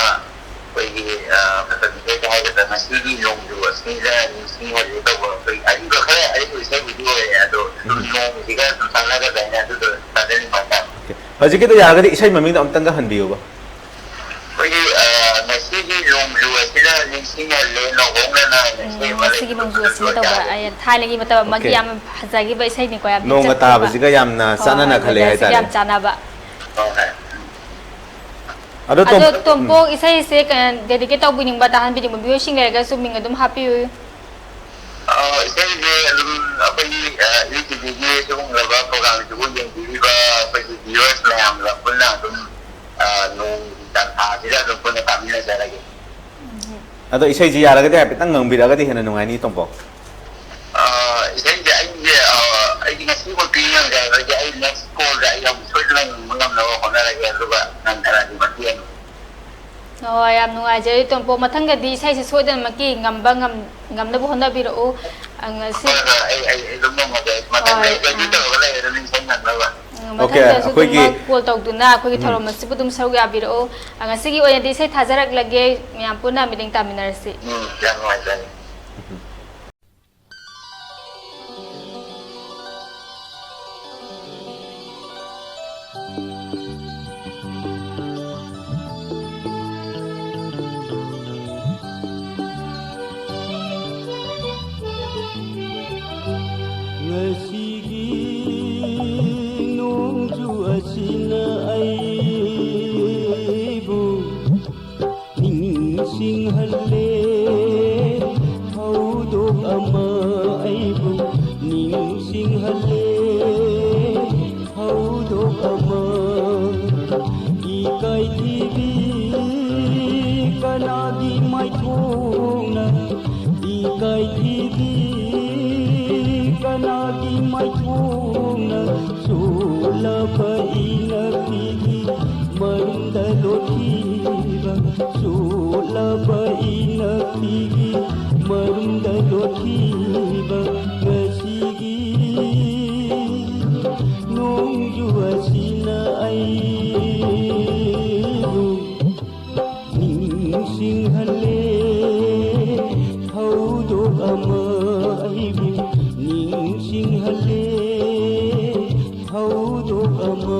ꯑꯩꯈꯣꯏꯒꯤ, ꯑ, ꯃꯇꯝ ꯏꯁꯩꯗ ꯍꯥꯏꯒꯗ꯭ꯔꯥ, ꯉꯁꯤꯒꯤ ꯅꯣꯡꯖꯨ ꯑꯁꯤꯗ ꯅꯤꯡꯁꯤꯡꯍꯜꯂꯤ ꯇꯧꯕ, ꯑꯩꯈꯣꯏ ꯑꯔꯤꯕ, ꯈꯔ ꯑꯔꯤꯕ ꯏꯁꯩꯕꯨꯗꯤ ꯑꯣꯏꯔꯦ, ꯑꯗꯣ ꯁꯨꯝ ꯎꯝ꯫ ꯅꯣꯡꯁꯤꯒ ꯁꯨꯝ ꯆꯥꯟꯅꯒꯗ꯭ꯔꯥ ꯍꯥꯏꯅ ꯑꯗꯨꯗꯣ ꯇꯥꯖꯅꯤꯡꯕ ꯍꯥꯏꯇꯥꯔꯦ꯫ ꯑꯣꯀꯦ꯫ ꯍꯧꯖꯤꯛꯀꯤꯗꯣ ꯌꯥꯔꯒꯗꯤ ꯏꯁꯩ ꯃꯃꯤꯡꯗꯣ ꯑꯃꯨꯛꯇꯪꯒ ꯍꯟꯕꯤꯌꯨꯕ꯫ ꯑꯩꯈꯣꯏꯒꯤ, ꯑ, ꯉꯁꯤꯒꯤ ꯅꯣꯡꯖꯨ ꯑꯁꯤꯅ ꯅꯤꯡꯁꯤꯡꯍꯜꯂꯦ ꯅꯧꯍꯧꯅꯅ ꯍꯥꯏꯅ ꯏꯁꯩ ꯎꯝ, ꯑꯃ ꯉꯁꯤꯒꯤ ꯂꯩꯕꯗꯣ ꯅꯣꯡꯖꯨ ꯑꯗꯨ ꯑꯁꯤꯅ ꯇꯧꯕ, ꯑꯣꯏꯇꯥꯔꯒꯗꯤ꯫ ꯑꯩ ꯊꯥꯏꯅꯒꯤ ꯃꯇꯝ ꯑꯃꯒꯤ ꯑꯣꯀꯦ꯫ ꯌꯥꯝ ꯐꯖꯈꯤꯕ ꯏꯁꯩꯅꯤꯀꯣ, ꯌꯥꯝ ꯅꯣꯡꯒ ꯆꯠꯈꯤꯕ꯫ ꯇꯥꯕꯁꯤꯒ ꯌꯥꯝꯅ ꯍꯣꯏ, ꯆꯥꯟꯅꯅ ꯍꯣꯏ, ꯈꯜꯂꯦ weatherꯁꯤꯒ ꯍꯥꯏꯇꯥꯔꯦ꯫ ꯌꯥꯝ ꯆꯥꯟꯅꯕ꯫ ꯍꯣꯏ, ꯍꯣꯏ꯫ ꯑꯗꯣ ꯑꯗꯣ ꯇꯣꯝ-, ꯇꯣꯝꯄꯣꯛ ꯎꯝ꯫ ꯏꯁꯩꯁꯦ ꯀ-, dedicate ꯇꯧꯕꯤꯅꯤꯡꯕ, ꯇꯥꯍꯟꯕꯤꯅꯤꯡꯕ ꯃꯤꯑꯣꯏꯁꯤꯡ ꯂꯩꯔꯒꯁꯨ ꯃꯤꯡ ꯑꯗꯨꯝ ꯍꯥꯞꯄꯤꯌꯨ꯫ ꯑ, ꯏꯁꯩꯁꯦ ꯑꯗꯨꯝ ꯑꯩꯈꯣꯏꯒꯤ, ꯑ, ꯌꯨꯇ꯭ꯌꯨꯕꯇꯒꯤ ꯁꯤꯒꯨꯝꯂꯕ ꯄ꯭ꯔꯣꯒ꯭ꯔꯥꯝꯁꯤꯕꯨ ꯌꯦꯡꯕꯤꯔꯤꯕ ꯑꯩꯈꯣꯏꯒꯤ viewers ꯃꯌꯥꯝꯒ ꯄꯨꯟꯅ ꯑꯗꯨꯝ, ꯑ, ꯅꯣꯡꯃꯒꯤ ꯇꯥꯟꯊꯥꯁꯤꯗ ꯑꯗꯨꯝ ꯄꯨꯟꯅ ꯀꯥꯃꯤꯟꯅꯖꯔꯒꯦ꯫ ꯎꯝ꯫ ꯑꯗꯣ ꯏꯁꯩꯁꯤ ꯌꯥꯔꯒꯗꯤ ꯍꯥꯏꯐꯦꯠꯇꯪ ꯉꯪꯕꯤꯔꯛꯑꯒꯗꯤ ꯍꯦꯟꯅ ꯅꯨꯡꯉꯥꯏꯅꯤ, ꯇꯣꯝꯄꯣꯛ꯫ ꯑ, ꯏꯁꯩꯁꯦ ꯑꯩꯁꯦ, ꯑ, ꯑꯩꯗꯤ ꯉꯁꯤꯃꯛꯇꯤ ꯉꯪꯖꯔꯔꯣꯏꯒꯦ꯫ ꯑꯩ next callꯗ ꯑꯩ ꯑꯃꯨꯛ ꯁꯣꯏꯗꯅ ꯉꯪꯕ ꯉꯝꯅꯕ ꯍꯣꯠꯅꯔꯒꯦ, ꯑꯗꯨꯒ ꯉꯪꯊꯔꯛꯑꯒꯦ ꯃꯇꯦꯛ ꯑꯃ꯫ ꯍꯣꯏ, ꯌꯥꯝ ꯅꯨꯡꯉꯥꯏꯖꯔꯦ, ꯇꯣꯝꯄꯣꯛ꯫ ꯃꯊꯪꯗꯗꯤ ꯏꯁꯩꯁꯦ ꯁꯣꯏꯗꯅꯃꯛꯀꯤ ꯉꯝꯕ ꯉꯝ-, ꯉꯝꯅꯕ ꯍꯣꯠꯅꯕꯤꯔꯛꯎ꯫ ꯑ, ꯉꯁꯤ ꯍꯣꯏ, ꯍꯣꯏ, ꯑꯩ, ꯑꯩ, ꯑꯩ ꯑꯗꯨꯝ ꯉꯝꯃꯒꯦ꯫ ꯃꯇꯝ ꯍꯣꯏ, ꯂꯩ, ready ꯎꯝ꯫ ꯇꯧꯔꯒ ꯂꯩꯔꯦ, ꯑꯗꯨꯝ ꯏꯁꯩ ꯉꯪꯅꯕ꯫ Okay, ꯃꯊꯪꯗꯁꯨ ꯑꯩꯈꯣꯏꯒꯤ ꯑꯗꯨꯃꯛ call ꯇꯧꯗꯨꯅ ꯑꯩꯈꯣꯏꯒꯤ ꯎꯝ꯫ ꯊꯧꯔꯝ ꯑꯁꯤꯕꯨ ꯑꯗꯨꯝ ꯁꯔꯨꯛ ꯌꯥꯕꯤꯔꯛꯎ꯫ ꯑ, ꯉꯁꯤꯒꯤ ꯑꯣꯏꯅꯗꯤ ꯏꯁꯩ ꯊꯥꯖꯔꯛꯂꯒꯦ꯫ ꯃꯌꯥꯝ ꯄꯨꯟꯅ ꯃꯤꯠꯌꯦꯡ ꯇꯥꯃꯤꯟꯅꯔꯁꯤ꯫ ꯎꯝ, ꯌꯥꯝ ꯅꯨꯡꯉꯥꯏꯖꯔꯦ꯫ ꯉꯁꯤꯒꯤ ꯅꯣꯡꯖꯨ ꯑꯁꯤꯅ ꯑꯩꯕꯨ ꯅꯤꯡꯁꯤꯡꯍꯜꯂꯦ, ꯊꯧꯗꯣꯛ ꯑꯃ ꯑꯩꯕꯨ ꯅꯤꯡꯁꯤꯡꯍꯜꯂꯦ, ꯊꯧꯗꯣꯛ ꯑꯃ꯫ ꯏꯀꯥꯏꯊꯤꯕꯤ ꯀꯅꯥꯒꯤ ꯃꯥꯏꯊꯣꯡꯅ, ꯏꯀꯥꯏꯊꯤꯕꯤ ꯀꯅꯥꯒꯤ ꯃꯥꯏꯊꯣꯡꯅ ꯆꯣꯠꯂꯕ ꯏꯅꯛꯇꯤꯒꯤ ꯃꯔꯨꯝꯗ ꯂꯣꯠꯈꯤꯕ, ꯆꯣꯠꯂꯕ ꯏꯅꯛꯇꯤꯒꯤ ꯃꯔꯨꯝꯗ ꯂꯣꯠꯈꯤꯕ ꯉꯁꯤꯒꯤ ꯅꯣꯡꯖꯨ ꯑꯁꯤꯅ ꯑꯩꯕꯨ ꯅꯤꯡꯁꯤꯡꯍꯜꯂꯦ, ꯊꯧꯗꯣꯛ ꯑꯃ ꯑꯩꯕꯨ ꯅꯤꯡꯁꯤꯡꯍꯜꯂꯦ, ꯊꯧꯗꯣꯛ ꯑꯃ꯫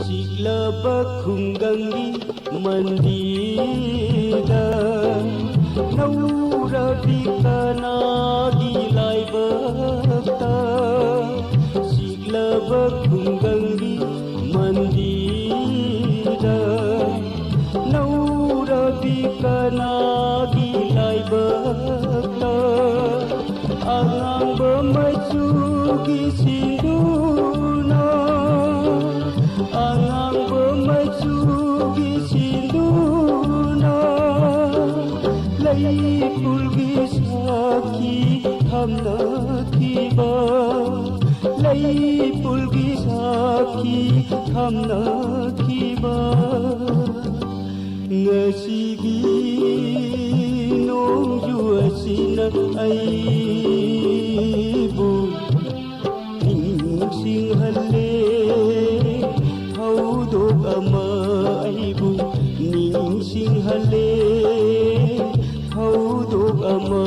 ꯆꯤꯛꯂꯕ ꯈꯨꯡꯒꯪꯒꯤ ꯃꯟꯗꯤꯔꯗ ꯅꯧꯔꯕꯤ ꯀꯅꯥꯒꯤ ꯂꯥꯏꯕꯛꯇ? ꯆꯤꯛꯂꯕ ꯈꯨꯡꯒꯪꯒꯤ ꯃꯟꯗꯤꯔꯗ ꯅꯧꯔꯕꯤ ꯀꯅꯥꯒꯤ ꯂꯥꯏꯕꯛꯇ? ꯁꯤꯟꯗꯨꯅ, ꯑꯉꯥꯡꯕ ꯃꯆꯨꯒꯤ ꯁꯤꯟꯗꯨꯅ, ꯂꯩꯄꯨꯜꯒꯤ ꯁꯥꯈꯤ ꯊꯝꯅꯈꯤꯕ, ꯂꯩꯄꯨꯜꯒꯤ ꯁꯥꯈꯤ ꯊꯝꯅꯈꯤꯕ꯫ ꯉꯁꯤꯒꯤ ꯅꯣꯡꯖꯨ ꯑꯁꯤꯅ ꯑꯩꯕꯨ ꯅꯤꯡꯁꯤꯡꯍꯜꯂꯦ꯫ ꯊꯧꯗꯣꯛ ꯑꯃ ꯑꯩꯕꯨ ꯅꯤꯡꯁꯤꯡꯍꯜꯂꯦ꯫ ꯊꯧꯗꯣꯛ ꯑꯃ꯫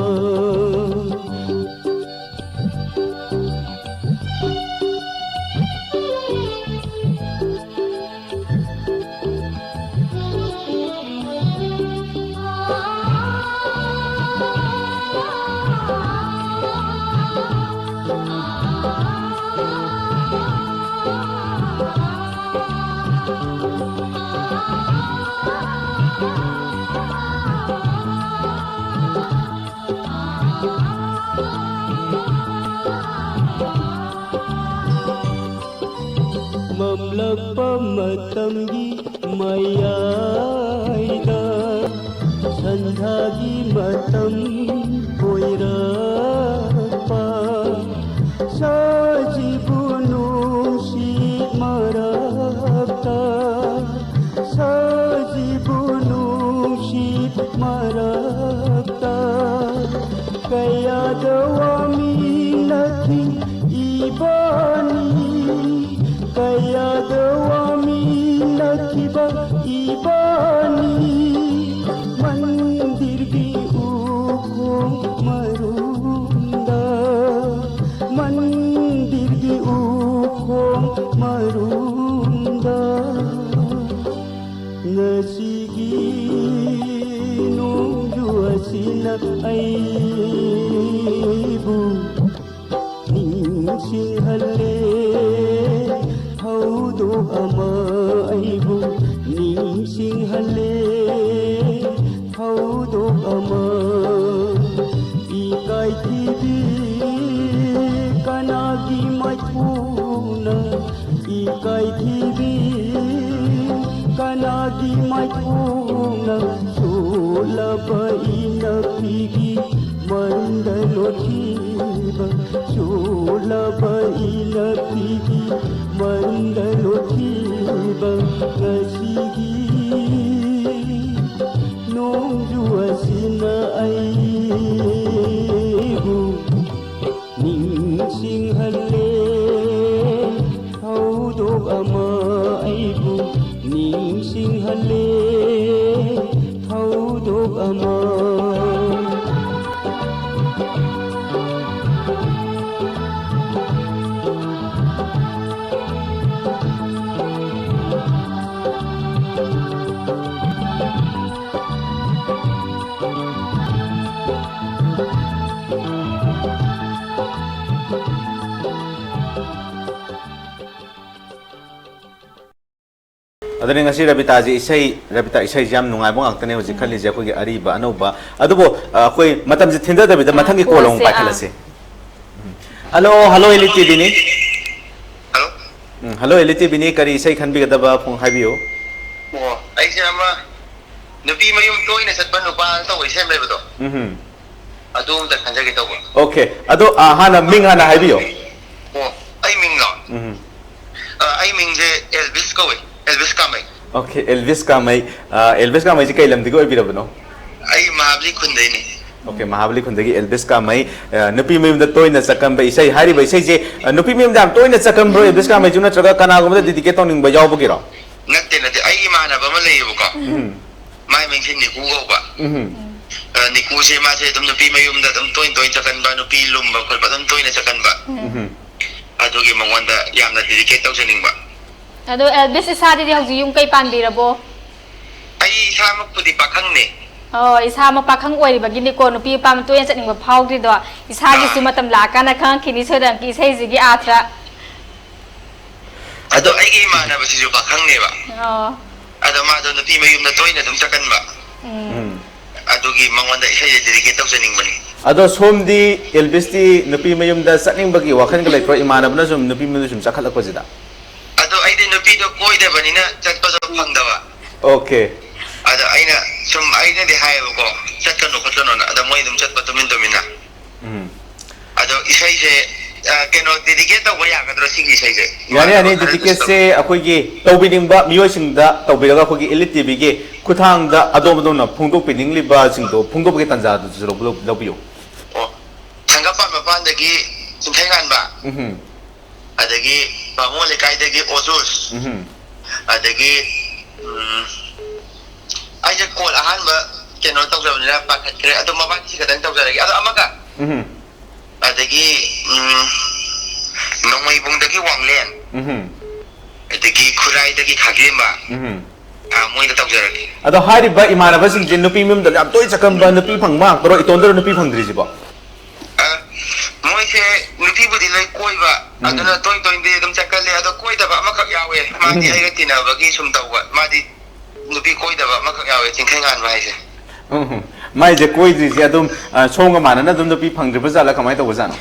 ꯃꯝꯂꯛꯄ ꯃꯇꯝꯒꯤ ꯃꯌꯥꯏꯗ, ꯁꯟꯙꯥꯒꯤ ꯃꯇꯝ ꯑꯣꯏꯔꯛꯄ, ꯁꯖꯤꯕꯨ ꯅꯨꯡꯁꯤꯠ ꯃꯔꯛꯇ, ꯁꯖꯤꯕꯨ ꯅꯨꯡꯁꯤꯠ ꯃꯔꯛꯇ, ꯀꯌꯥꯗ ꯋꯥꯃꯤꯟꯅꯈꯤ ꯏꯕꯥꯅꯤ, ꯀꯌꯥꯗ ꯋꯥꯃꯤꯟꯅꯈꯤꯕ ꯏꯕꯥꯅꯤ꯫ ꯃꯟꯗꯤꯔꯒꯤ ꯎꯈꯣꯡ ꯃꯔꯨꯝꯗ, ꯃꯟꯗꯤꯔꯒꯤ ꯎꯈꯣꯡ ꯃꯔꯨꯝꯗ꯫ ꯉꯁꯤꯒꯤ ꯅꯣꯡꯖꯨ ꯑꯁꯤꯅ ꯑꯩꯕꯨ ꯅꯤꯡꯁꯤꯡꯍꯜꯂꯦ꯫ ꯊꯧꯗꯣꯛ ꯑꯃ ꯑꯩꯕꯨ ꯅꯤꯡꯁꯤꯡꯍꯜꯂꯦ꯫ ꯊꯧꯗꯣꯛ ꯑꯃ꯫ ꯏꯀꯥꯏꯊꯤꯕꯤ ꯀꯅꯥꯒꯤ ꯃꯔꯨꯝꯗ ꯂꯣꯠꯈꯤꯕ, ꯆꯣꯠꯂꯕ ꯏꯂꯛꯇꯒꯤ ꯃꯔꯨꯝꯗ ꯂꯣꯠꯈꯤꯕ ꯉꯁꯤꯒꯤ ꯅꯣꯡꯖꯨ ꯑꯁꯤꯅ ꯑꯩꯕꯨ ꯅꯤꯡꯁꯤꯡꯍꯜꯂꯦ꯫ ꯊꯧꯗꯣꯛ ꯑꯃ ꯑꯩꯕꯨ ꯅꯤꯡꯁꯤꯡꯍꯜꯂꯦ꯫ ꯊꯧꯗꯣꯛ ꯑꯃ꯫ ꯑꯗꯨꯅꯤ ꯉꯁꯤ ꯔꯕꯤꯇꯥꯁꯤ ꯏꯁꯩ, ꯔꯕꯤꯇꯥ ꯏꯁꯩꯁꯤ ꯌꯥꯝ ꯅꯨꯡꯉꯥꯏꯕ ꯉꯥꯛꯇꯅꯦ ꯍꯧꯖꯤꯛ ꯈꯜꯂꯤꯁꯦ, ꯑꯩꯈꯣꯏꯒꯤ ꯑꯔꯤꯕ ꯑꯅꯧꯕ꯫ ꯑꯗꯨꯕꯨ, ꯑ, ꯑꯩꯈꯣꯏ ꯃꯇꯝꯁꯤ ꯊꯤꯟꯊꯗꯕꯤꯗ ꯃꯊꯪꯒꯤ ꯀꯣꯜ ꯑꯃꯨꯛ ꯄꯥꯏꯈꯠꯂꯁꯤ꯫ ꯍꯜꯂꯣ, ꯍꯜꯂꯣ, ꯑꯦꯂꯤꯠ ꯇꯤꯚꯤꯅꯤ꯫ ꯍꯜꯂꯣ꯫ ꯎꯝ, ꯍꯜꯂꯣ, ꯑꯦꯂꯤꯠ ꯇꯤꯚꯤꯅꯤ꯫ ꯀꯔꯤ ꯏꯁꯩ ꯈꯟꯕꯤꯒꯗꯕ ꯐꯣꯟ ꯍꯥꯏꯕꯤꯌꯨ꯫ ꯑꯣ, ꯑꯩꯁꯦ ꯑꯃ ꯅꯨꯄꯤ ꯃꯌꯨꯝ ꯇꯣꯏꯅ ꯆꯠꯄ ꯅꯨꯄꯥ ꯇꯧꯕ ꯏꯁꯩ ꯑꯃ ꯂꯩꯕꯗꯣ꯫ ꯎꯝ꯫ ꯑꯗꯨ ꯑꯝꯇ ꯈꯟꯖꯒꯦ ꯇꯧꯕ꯫ ꯑꯣꯀꯦ꯫ ꯑꯗꯣ, ꯑ, ꯍꯥꯟꯅ ꯃꯤꯡ ꯍꯥꯟꯅ ꯍꯥꯏꯕꯤꯌꯨ꯫ ꯑꯣ, ꯑꯩ ꯃꯤꯡꯂꯣ? ꯎꯝ꯫ ꯑ, ꯑꯩ ꯃꯤꯡꯁꯦ ꯑꯦꯜꯕꯤꯁ ꯀꯧꯋꯦ, ꯑꯦꯜꯕꯤꯁ ꯀꯥꯃꯩ꯫ ꯑꯣꯀꯦ, ꯑꯦꯜꯕꯤꯁ ꯀꯥꯃꯩ꯫ ꯑ, ꯑꯦꯜꯕꯤꯁ ꯀꯥꯃꯩꯁꯤ ꯀꯩ ꯂꯝꯗꯒꯤ ꯑꯣꯏꯕꯤꯔꯕꯅꯣ? ꯑꯩ ꯃꯍꯥꯕꯂꯤ ꯈꯨꯟꯗꯩꯅꯦ꯫ ꯑꯣꯀꯦ, ꯃꯍꯥꯕꯂꯤ ꯈꯨꯟꯗꯒꯤ ꯑꯦꯜꯕꯤꯁ ꯀꯥꯃꯩ꯫ ꯑ, ꯅꯨꯄꯤ ꯃꯌꯨꯝꯗ ꯇꯣꯏꯅ ꯆꯠꯀꯟꯕ ꯏꯁꯩ ꯍꯥꯏꯔꯤꯕ ꯏꯁꯩꯁꯦ, ꯑ, ꯅꯨꯄꯤ ꯃꯌꯨꯝꯗ ꯌꯥꯝ ꯇꯣꯏꯅ ꯆꯠꯀꯟꯕ꯭ꯔꯣ ꯑꯦꯜꯕꯤꯁ ꯀꯥꯃꯩꯁꯨ, ꯅꯠꯇ꯭ꯔꯒ ꯀꯅꯥꯒꯨꯝꯕꯗ ꯗꯤꯗꯤꯀꯦꯠ ꯇꯧꯅꯤꯡꯕ ꯌꯥꯎꯕꯒꯤꯔꯣ? ꯅꯠꯇꯦ, ꯅꯠꯇꯦ, ꯑꯩꯒꯤ ꯏꯃꯥꯟꯅꯕ ꯑꯃ ꯂꯩꯌꯦꯕꯀꯣ꯫ ꯎꯝ꯫ ꯃꯥꯏ ꯃꯤꯡꯁꯦ ꯅꯤꯀꯨ ꯀꯧꯕ꯫ ꯎꯝ꯫ ꯑ, ꯅꯤꯀꯨꯁꯦ ꯃꯥꯁꯦ ꯑꯗꯨꯝ ꯅꯨꯄꯤ ꯃꯌꯨꯝꯗ ꯑꯗꯨꯝ ꯇꯣꯏꯅ ꯇꯣꯏꯅ ꯆꯠꯀꯟꯕ, ꯅꯨꯄꯤ ꯂꯨꯝꯕ ꯈꯣꯠꯄ ꯑꯗꯨꯝ ꯇꯣꯏꯅ ꯆꯠꯀꯟꯕ꯫ ꯎꯝ꯫ ꯑꯗꯨꯒꯤ ꯃꯉꯣꯟꯗ ꯌꯥꯝꯅ ꯗꯤꯗꯤꯀꯦꯠ ꯇꯧꯖꯅꯤꯡꯕ꯫ ꯑꯗꯣ ꯑꯦꯜꯕꯤꯁ ꯏꯁꯥꯗꯗꯤ ꯍꯧꯖꯤꯛ ꯌꯨꯝ ꯀꯩ ꯄꯥꯟꯕꯤꯔꯕꯣ? ꯑꯩ ꯏꯁꯥꯃꯛꯄꯨꯗꯤ ꯄꯥꯈꯪꯅꯦ꯫ ꯑꯣ, ꯏꯁꯥꯃꯛ ꯄꯥꯈꯪ ꯑꯣꯏꯔꯤꯕꯒꯤꯅꯤꯀꯣ ꯅꯨꯄꯤ ꯑꯄꯥꯝꯕ ꯇꯣꯏꯅ ꯆꯠꯅꯤꯡꯕ ꯐꯥꯎꯗ꯭ꯔꯤꯗꯣ꯫ ꯏꯁꯥꯒꯤꯁꯨ ꯑꯥ꯫ ꯃꯇꯝ ꯂꯥꯛꯑꯀꯥꯟꯗ ꯈꯪꯉꯛꯈꯤꯅꯤ ꯁꯣꯏꯗꯅ ꯏꯁꯩꯁꯤꯒꯤ ꯑꯥꯔꯊ꯫ ꯑꯗꯣ ꯑꯩꯒꯤ ꯏꯃꯥꯟꯅꯕꯁꯤꯁꯨ ꯄꯥꯈꯪꯅꯦꯕ꯫ ꯑꯣ꯫ ꯑꯗꯣ ꯃꯥꯗꯣ ꯅꯨꯄꯤ ꯃꯌꯨꯝꯗ ꯇꯣꯏꯅ ꯑꯗꯨꯝ ꯆꯠꯀꯟꯕ꯫ ꯎꯝ꯫ ꯎꯝ꯫ ꯑꯗꯨꯒꯤ ꯃꯉꯣꯟꯗ ꯏꯁꯩꯁꯦ ꯗꯤꯗꯤꯀꯦꯠ ꯇꯧꯖꯅꯤꯡꯕꯅꯤ꯫ ꯑꯗꯣ ꯁꯣꯝꯗꯤ ꯑꯦꯜꯕꯤꯁꯇꯤ ꯅꯨꯄꯤ ꯃꯌꯨꯝꯗ ꯆꯠꯅꯤꯡꯕꯒꯤ ꯋꯥꯈꯜꯒ ꯂꯩꯇ꯭ꯔꯣ? ꯏꯃꯥꯟꯅꯕꯅ ꯁꯨꯝ ꯅꯨꯄꯤ ꯃꯌꯨꯝꯗ ꯁꯨꯝ ꯆꯠꯈꯠꯂꯛꯄꯁꯤꯗ? ꯑꯗꯣ ꯑꯩꯗꯤ ꯅꯨꯄꯤꯗꯣ ꯀꯣꯏꯗꯕꯅꯤꯅ ꯆꯠꯄꯗꯣ ꯐꯪꯗꯕ꯫ ꯑꯣꯀꯦ꯫ ꯑꯗꯣ ꯑꯩꯅ ꯁꯨꯝ ꯑꯩꯅꯗꯤ ꯍꯥꯏꯌꯦꯕꯀꯣ, "ꯆꯠꯀꯅꯨ ꯈꯣꯠꯀꯅꯣꯅ", ꯑꯗ ꯃꯣꯏ ꯑꯗꯨꯝ ꯆꯠꯄ ꯇꯨꯃꯤꯟ ꯇꯨꯃꯤꯟꯅ꯫ ꯎꯝ꯫ ꯑꯗꯣ ꯏꯁꯩꯁꯦ, ꯑ, ꯀꯩꯅꯣ, dedicate ꯇꯧꯕ ꯌꯥꯒꯗ꯭ꯔꯣ ꯁꯤꯒꯤ ꯏꯁꯩꯁꯦ? ꯌꯥꯅꯤ, ꯌꯥꯅꯤ꯫ ꯏꯃꯥꯟꯅꯕ ꯈꯔꯒꯤꯁꯨ ꯇꯧ- Dedicateꯁꯦ ꯑꯩꯈꯣꯏꯒꯤ ꯇꯧꯕꯤꯅꯤꯡꯕ ꯃꯤꯑꯣꯏꯁꯤꯡꯗ ꯇꯧꯕꯤꯔꯒ, ꯑꯩꯈꯣꯏꯒꯤ Elite ꯇꯤꯚꯤꯒꯤ ꯈꯨꯠꯊꯥꯡꯗ ꯑꯗꯣꯝ ꯑꯗꯣꯝꯅ ꯐꯣꯡꯗꯣꯛꯄꯤꯅꯤꯡꯂꯤꯕꯁꯤꯡꯗꯣ ꯐꯣꯡꯗꯣꯛꯄꯒꯤ ꯇꯥꯟꯖꯥꯗꯨꯁꯨ ꯂꯧ-, ꯂꯧ-, ꯂꯧꯕꯤꯌꯨ꯫ ꯑꯣ, ꯊꯥꯡꯒꯄꯥꯟ ꯃꯄꯥꯟꯗꯒꯤ ꯆꯤꯡꯈꯩꯉꯥꯟꯕ꯫ ꯎꯝꯍꯨꯝ꯫ ꯑꯗꯒꯤ ꯕꯥꯃꯣꯟ ꯂꯩꯀꯥꯏꯗꯒꯤ ꯑꯣꯖꯨꯁ꯫ ꯎꯝꯍꯨꯝ꯫ ꯑꯗꯒꯤ, ꯎꯝ, ꯑꯩꯁꯦ ꯀꯣꯜ ꯑꯍꯥꯟꯕ ꯀꯩꯅꯣ ꯇꯧꯖꯕꯅꯤꯅ ꯄꯥꯈꯠꯈ꯭ꯔꯦ꯫ ꯑꯗꯣ ꯃꯕꯥꯅꯤꯁꯤ ꯈꯛꯇꯪ ꯇꯧꯖꯔꯒꯦ꯫ ꯑꯗꯣ ꯑꯃꯒ, ꯎꯝꯍꯨꯝ꯫ ꯑꯗꯒꯤ, ꯎꯝ, ꯅꯣꯡꯃꯩꯕꯨꯡꯗꯒꯤ ꯋꯥꯡꯂꯦꯟ꯫ ꯎꯝꯍꯨꯝ꯫ ꯑꯗꯒꯤ ꯈꯨꯔꯥꯏꯗꯒꯤ ꯈꯥꯒꯦꯝꯕ꯫ ꯎꯝꯍꯨꯝ꯫ ꯑꯥ, ꯃꯣꯏꯗ ꯇꯧꯖꯔꯒꯦ꯫ ꯑꯗꯣ ꯍꯥꯏꯔꯤꯕ ꯏꯃꯥꯟꯅꯕꯁꯤꯡꯁꯦ ꯅꯨꯄꯤ ꯃꯌꯨꯝꯗ ꯌꯥꯝ ꯇꯣꯏꯅ ꯆꯠꯀꯟꯕ ꯅꯨꯄꯤ ꯐꯪꯕ ꯉꯥꯛꯇꯔꯣ? ꯏꯇꯣꯟꯗꯔꯣ ꯅꯨꯄꯤ ꯐꯪꯗ꯭ꯔꯤꯁꯤꯕꯣ? ꯑ, ꯃꯣꯏꯁꯦ ꯅꯨꯄꯤꯕꯨꯗꯤ ꯂꯣꯏ ꯀꯣꯏꯕ, ꯎꯝ꯫ ꯑꯗꯨꯅ ꯇꯣꯏ ꯇꯣꯏꯅꯗꯤ ꯑꯗꯨꯝ ꯆꯠꯀꯜꯂꯦ꯫ ꯑꯗꯣ ꯀꯣꯏꯗꯕ ꯑꯃꯈꯛ ꯌꯥꯎꯋꯦ꯫ ꯃꯥꯗꯤ ꯎꯝ꯫ ꯑꯩꯒ ꯇꯤꯟꯅꯕꯒꯤ ꯁꯨꯝ ꯇꯧꯕ꯫ ꯃꯥꯗꯤ ꯅꯨꯄꯤ ꯀꯣꯏꯗꯕ ꯑꯃꯈꯛ ꯌꯥꯎꯋꯦ, ꯆꯤꯡꯈꯩꯉꯥꯟꯕ ꯍꯥꯏꯁꯦ꯫ ꯎꯝ, ꯃꯥꯏꯁꯦ ꯀꯣꯏꯗ꯭ꯔꯤꯁꯦ ꯑꯗꯨꯝ, ꯑ, ꯁꯣꯝꯒ ꯃꯥꯟꯅꯅ ꯑꯗꯨꯝ ꯅꯨꯄꯤ ꯐꯪꯗ꯭ꯔꯤꯕ ꯖꯥꯠꯂꯥ, ꯀꯃꯥꯏꯅ ꯇꯧꯕ ꯖꯥꯠꯅꯣ?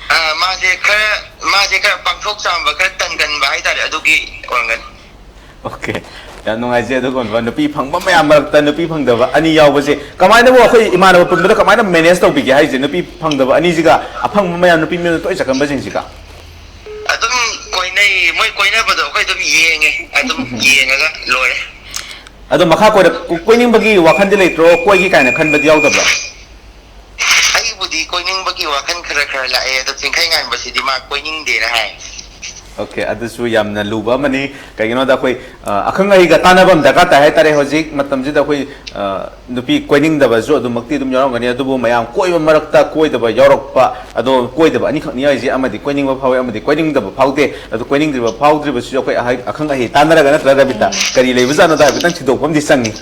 ꯑ, ꯃꯥꯁꯦ ꯈꯔ, ꯃꯥꯁꯦ ꯈꯔ ꯄꯥꯡꯊꯣꯛ ꯆꯥꯝꯕ, ꯈꯔ ꯇꯟꯒꯟꯕ ꯍꯥꯏꯇꯥꯔꯦ, ꯑꯗꯨꯒꯤ ꯑꯣꯏꯔꯝꯒꯅꯤ꯫ OK, ꯌꯥꯝ ꯅꯨꯡꯉꯥꯏꯖꯩ꯫ ꯑꯗꯨꯒꯨꯝꯕ ꯅꯨꯄꯤ ꯐꯪꯕ ꯃꯌꯥꯝ ꯃꯔꯛꯇ ꯅꯨꯄꯤ ꯐꯪꯗꯕ ꯑꯅꯤ ꯌꯥꯎꯕꯁꯦ ꯀꯃꯥꯏꯅꯕꯨ ꯑꯩꯈꯣꯏ ꯏꯃꯥꯟꯅꯕ ꯄꯨꯟꯕꯗ ꯀꯃꯥꯏꯅ manage ꯇꯧꯕꯤꯒꯦ ꯍꯥꯏꯁꯦ? ꯅꯨꯄꯤ ꯐꯪꯗꯕ ꯑꯅꯤꯁꯤꯒ ꯑꯐꯪꯕ ꯃꯌꯥꯝ, ꯅꯨꯄꯤ ꯃꯌꯨꯝꯗ ꯇꯣꯏ ꯆꯠꯀꯟꯕꯁꯤꯡꯁꯤꯒ? ꯑꯗꯨꯝ ꯀꯣꯏꯅꯩ, ꯃꯣꯏ ꯀꯣꯏꯅꯕꯗꯣ ꯑꯩꯈꯣꯏ ꯑꯗꯨꯝ ꯌꯦꯡꯉꯦ, ꯑꯗꯨꯝ ꯌꯦꯡꯉꯒ ꯂꯣꯏꯔꯦ꯫ ꯑꯗꯣ ꯃꯈꯥ ꯀꯣꯏꯔꯛ-, ꯀꯣꯏꯅꯤꯡꯕꯒꯤ ꯋꯥꯈꯜꯗꯤ ꯂꯩꯇ꯭ꯔꯣ? ꯀꯣꯏꯒꯦ ꯀꯥꯏꯅ ꯈꯟꯕꯗꯤ ꯌꯥꯎꯗꯕ꯭ꯔꯣ? ꯑꯩꯕꯨꯗꯤ ꯀꯣꯏꯅꯤꯡꯕꯒꯤ ꯋꯥꯈꯜ ꯈꯔ ꯈꯔ ꯂꯥꯛꯑꯦ, ꯑꯗꯣ ꯆꯤꯡꯈꯩ ꯉꯥꯟꯕꯁꯤꯗꯤ ꯃꯥ ꯀꯣꯏꯅꯤꯡꯗꯦꯅ ꯍꯥꯏ꯫ OK, ꯑꯗꯨꯁꯨ ꯌꯥꯝꯅ ꯂꯨꯕ ꯑꯃꯅꯤ꯫ ꯀꯩꯒꯤꯅꯣꯗ ꯑꯩꯈꯣꯏ, ꯑ, ꯑꯈꯪ ꯑꯍꯩꯒ ꯇꯥꯟꯅꯕ ꯑꯃ ꯗꯔꯀꯥꯔ ꯇꯥꯏ ꯍꯥꯏꯇꯥꯔꯦ꯫ ꯍꯧꯖꯤꯛ ꯃꯇꯝꯁꯤꯗ ꯑꯩꯈꯣꯏ, ꯑ, ꯅꯨꯄꯤ ꯀꯣꯏꯅꯤꯡꯗꯕꯁꯨ ꯑꯗꯨꯃꯛꯇꯤ ꯑꯗꯨꯝ ꯌꯥꯎꯔꯝꯒꯅꯤ, ꯑꯗꯨꯕꯨ ꯃꯌꯥꯝ ꯀꯣꯏꯕ ꯃꯔꯛꯇ ꯀꯣꯏꯗꯕ ꯌꯥꯎꯔꯛꯄ, ꯑꯗꯣ ꯀꯣꯏꯗꯕ ꯑꯅꯤꯈꯛꯅꯤ ꯍꯥꯏꯁꯦ, ꯑꯃꯗꯤ ꯀꯣꯏꯅꯤꯡꯕ ꯐꯥꯎꯋꯦ, ꯑꯃꯗꯤ ꯀꯣꯏꯅꯤꯡꯗꯕ ꯐꯥꯎꯗꯦ꯫ ꯑꯗꯨ ꯀꯣꯏꯅꯤꯡꯗ꯭ꯔꯤꯕ ꯐꯥꯎꯗ꯭ꯔꯤꯕꯁꯤꯁꯨ ꯑꯩꯈꯣꯏ ꯑꯍꯩ-, ꯑꯈꯪ ꯑꯍꯩ ꯇꯥꯟꯅꯔꯒ ꯅꯠꯇ꯭ꯔ ꯔꯕꯤꯇꯥ, ꯎꯝ꯫ ꯀꯔꯤ ꯂꯩꯕꯖꯥꯠꯅꯣꯗ ꯍꯥꯏꯐꯦꯠꯇꯪ ꯊꯤꯗꯣꯛꯄ ꯑꯃꯗꯤ ꯆꯪꯉꯤ꯫